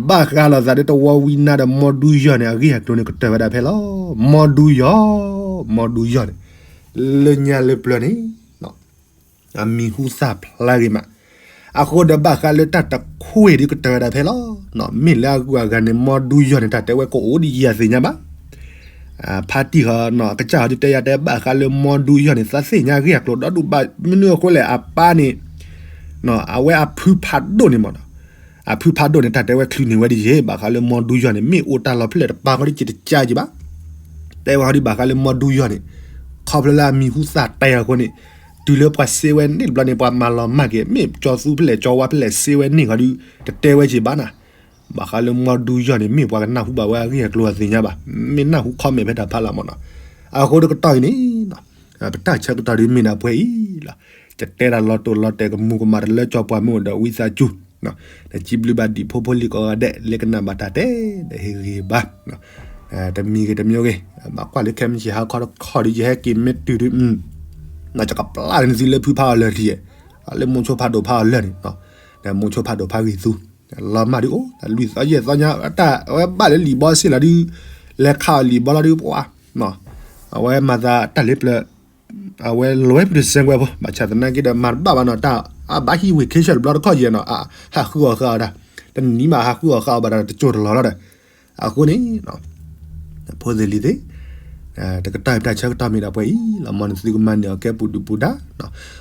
ဘၣ်ဃးလိာ်သးဒီးတဝီဝံနါဒီးမီဒူယီၤန့ၣ် အဂ့ၢ်အကျိၤန့ၣ်ကတၢၢ်ဝဲဒၣ်ဖဲလီၤ. မီဒူယီၤ, မီဒူယီၤန့ၣ် လၢညါလၢပျၢၤန့ၣ် အမံၤဟူသၣ်ဖျါဂ့ၤမး, အဃိဒီးဘၣ်ဃးလၢတၢ်တခွ့ဒုးကတၢၢ်ဝဲဒၣ်ဖဲလီၤ. မ့ၢ်လၢအဂုၤအဂၤန့ၣ် မီဒူယီၤန့ၣ် တၢ်တဲဝဲကအိၣ်ဒ်ယၤသ့ၣ်ညါဘၣ်. ဖါတံၢ်ဃီ ကစၢ်ဃီဒုးတဲယၤတဲဘၣ်ဃးလၢမီဒူယီၤန့ၣ် သးသ့ၣ်ညါအဂ့ၢ်အကျိၤဒီဒူၣ်ဘၣ် မနုၤအဃိလဲၣ် အပၢ်န့ၣ် အဝဲအဖုဖးဒိၣ်န့ၣ်မး အဖုဖးဒိၣ်န့ၣ် တၢ်တဲဝဲချုးန့ၢ်ဝဲဒ်ယဲၢ် ဘၣ်ဃးလၢမီဒူယီၤန့ၣ် မ့ၢ်အိၣ်တၢ်လီၤဖဲလဲၣ်တပၤဃီဒ်က့ၤတကးက့ၤဘၣ်. တဲဝဲဃီဒုးဘၣ်ဃးလၢမီဒူယီၤန့ၣ် ခီဖျိလၢအမံၤဟူသၣ်တဲအဃိန့ၣ် တုၤလၢပှၤစ့ဝဲန့ၣ်တဘျီန့ၣ် ပှၤမၤလီၤမၢ်က့ၤ မ့ၢ်ကၠီသူဖဲလဲၣ် ကၠီဝါဖဲလဲၣ် စ့ဝဲန့ၣ်ဃီဒုး တတဲဝဲက့ၤဘၣ်နၤ. ဘၣ်ဃးလၢမီဒူယီၤန့ၣ် မ့ၢ်ပှၤကနၢ်ဟူဘၣ်ဝဲအဂ့ၢ်အကျိၤအသ့ၣ်ညါဘၣ်. မ့ၢ်နၢ်ဟူ comment ဖဲတၢ်ဖးလၢ်မးနီၤ. အဃိတကတီၢ်အံၤန့ၣ် ပတၢ်ဆၢကတီၢ်ဒုးမ့ၢ်ဒၣ်ပှဲၤအံၤလီၤ. ယတဲဒၣ်လီၤတိာ်လီၤတဲာ်ကမူၤကမၣ်တလၢကၠီပှၤမ့ၢ်အိၣ်ဒီးဝံသးစူၤ ဒီးစံးဘျုးဘၣ်ဒံးဖိဖိလံၤကိးဂၤဒဲး လၢကနၣ်ဘၣ်တၢ်တဲ ဒီးဟ့ၣ်ဂ့ၤဘၣ် တမံၤဂ့ၤတမံၤဂ့ၤ ဘၣ်ကွၢ်လၢခဲမုၢ်ဆ့ၣ်ဟါခီတခီဒုး ယဟဲက့ၤမ့ၢ်တုၤဒုး နကပျၢ်လၢနသံလၢဖုဖးအီၤလၢာ်တယဲၢ် လၢမိၤဆိဖးဒိၣ်ဖးအီၤလၢာ်န့ၣ် ဒီးမိၤဆိဖးဒိၣ်ဖးဂ့ၤသူ လီၤမၢ်ဒုးအိၣ် လွံၢ်သီယဲၢ်သီညါ တၢ်အဝဲဘၣ်လၢလံာ်ဘီစ့ၢ်လီၤဒုး လဲၤခးအီၤလံာ်ဘီလီၤဒုး ပှၤ အဝဲမၤသးတၢ်လၢပျၢၤ အဝဲလီၤဝဲပတစဲကွဲဖိ ဘၣ်ဆၣ်သနာ်က့ဒီးမၤတဘၣ်ဘၣ်နီၤ တၢ်အဘၣ်ဟံးဝ့ၢ်ခ့ဆၢၣ်တဘျီတခီၣ်ယဲၢ်နီၤ ဟးဃုအီၣ်ဃာ်အီၤဒၣ် တနံၤဘၣ်ဟးဃုအီၣ်ဃာ်အီၤဘၣ်ဒီးတကၠိၢ်တလီၤလီၤဒီး အဃိန့ၣ် ဖိသ့ၣ်လံၤသ့ၣ် တကတီၢ်အံၤပတၢ်ဆၢကတီၢ်မ့ၢ်ဒၣ်ပှဲၤအံၤလီၤ. မ်နသုကမၤန့ၢ်အီၤကဲပူၤဒုၣ်ပူၤဒါ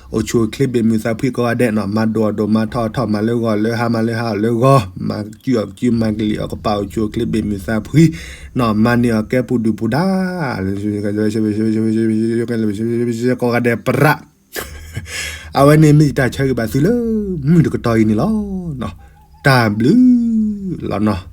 အိၣ်ဆူၣ်အိၣ်ချ့ဘ့ၣ်မုာ်သးဖှံကိးဂၤဒဲးနီၤ မၤဒိၣ်အီၣ်ဒိၣ်မၤထီၣ်အီၣ်ထီၣ် မၤလၢဂီၤလၢဟါ မၤလၢဟါအီၣ်လၢဂီၤ မၤကစုၣ်အီၣ်ကစုၣ် မၤကလံၣ်အီၣ်ကပာ် အိၣ်ဆူၣ်အိၣ်ချ့ဘ့ၣ်မုာ်သးဖှံနီၤ မၤန့ၢ်အီၤကဲပူၤဒုၣ်ပူၤဒါ ကိးဂၤဒဲးပရၣ် အဝဲန့ၣ်မ့ၢ်ယတၢ်ဆၢဂ့ၤဘၣ်သုလၢ မုၢ်တကတီၢ်အံၤန့ၣ်လီၤ. တၢ်ဘျုးလီၤနီၤ.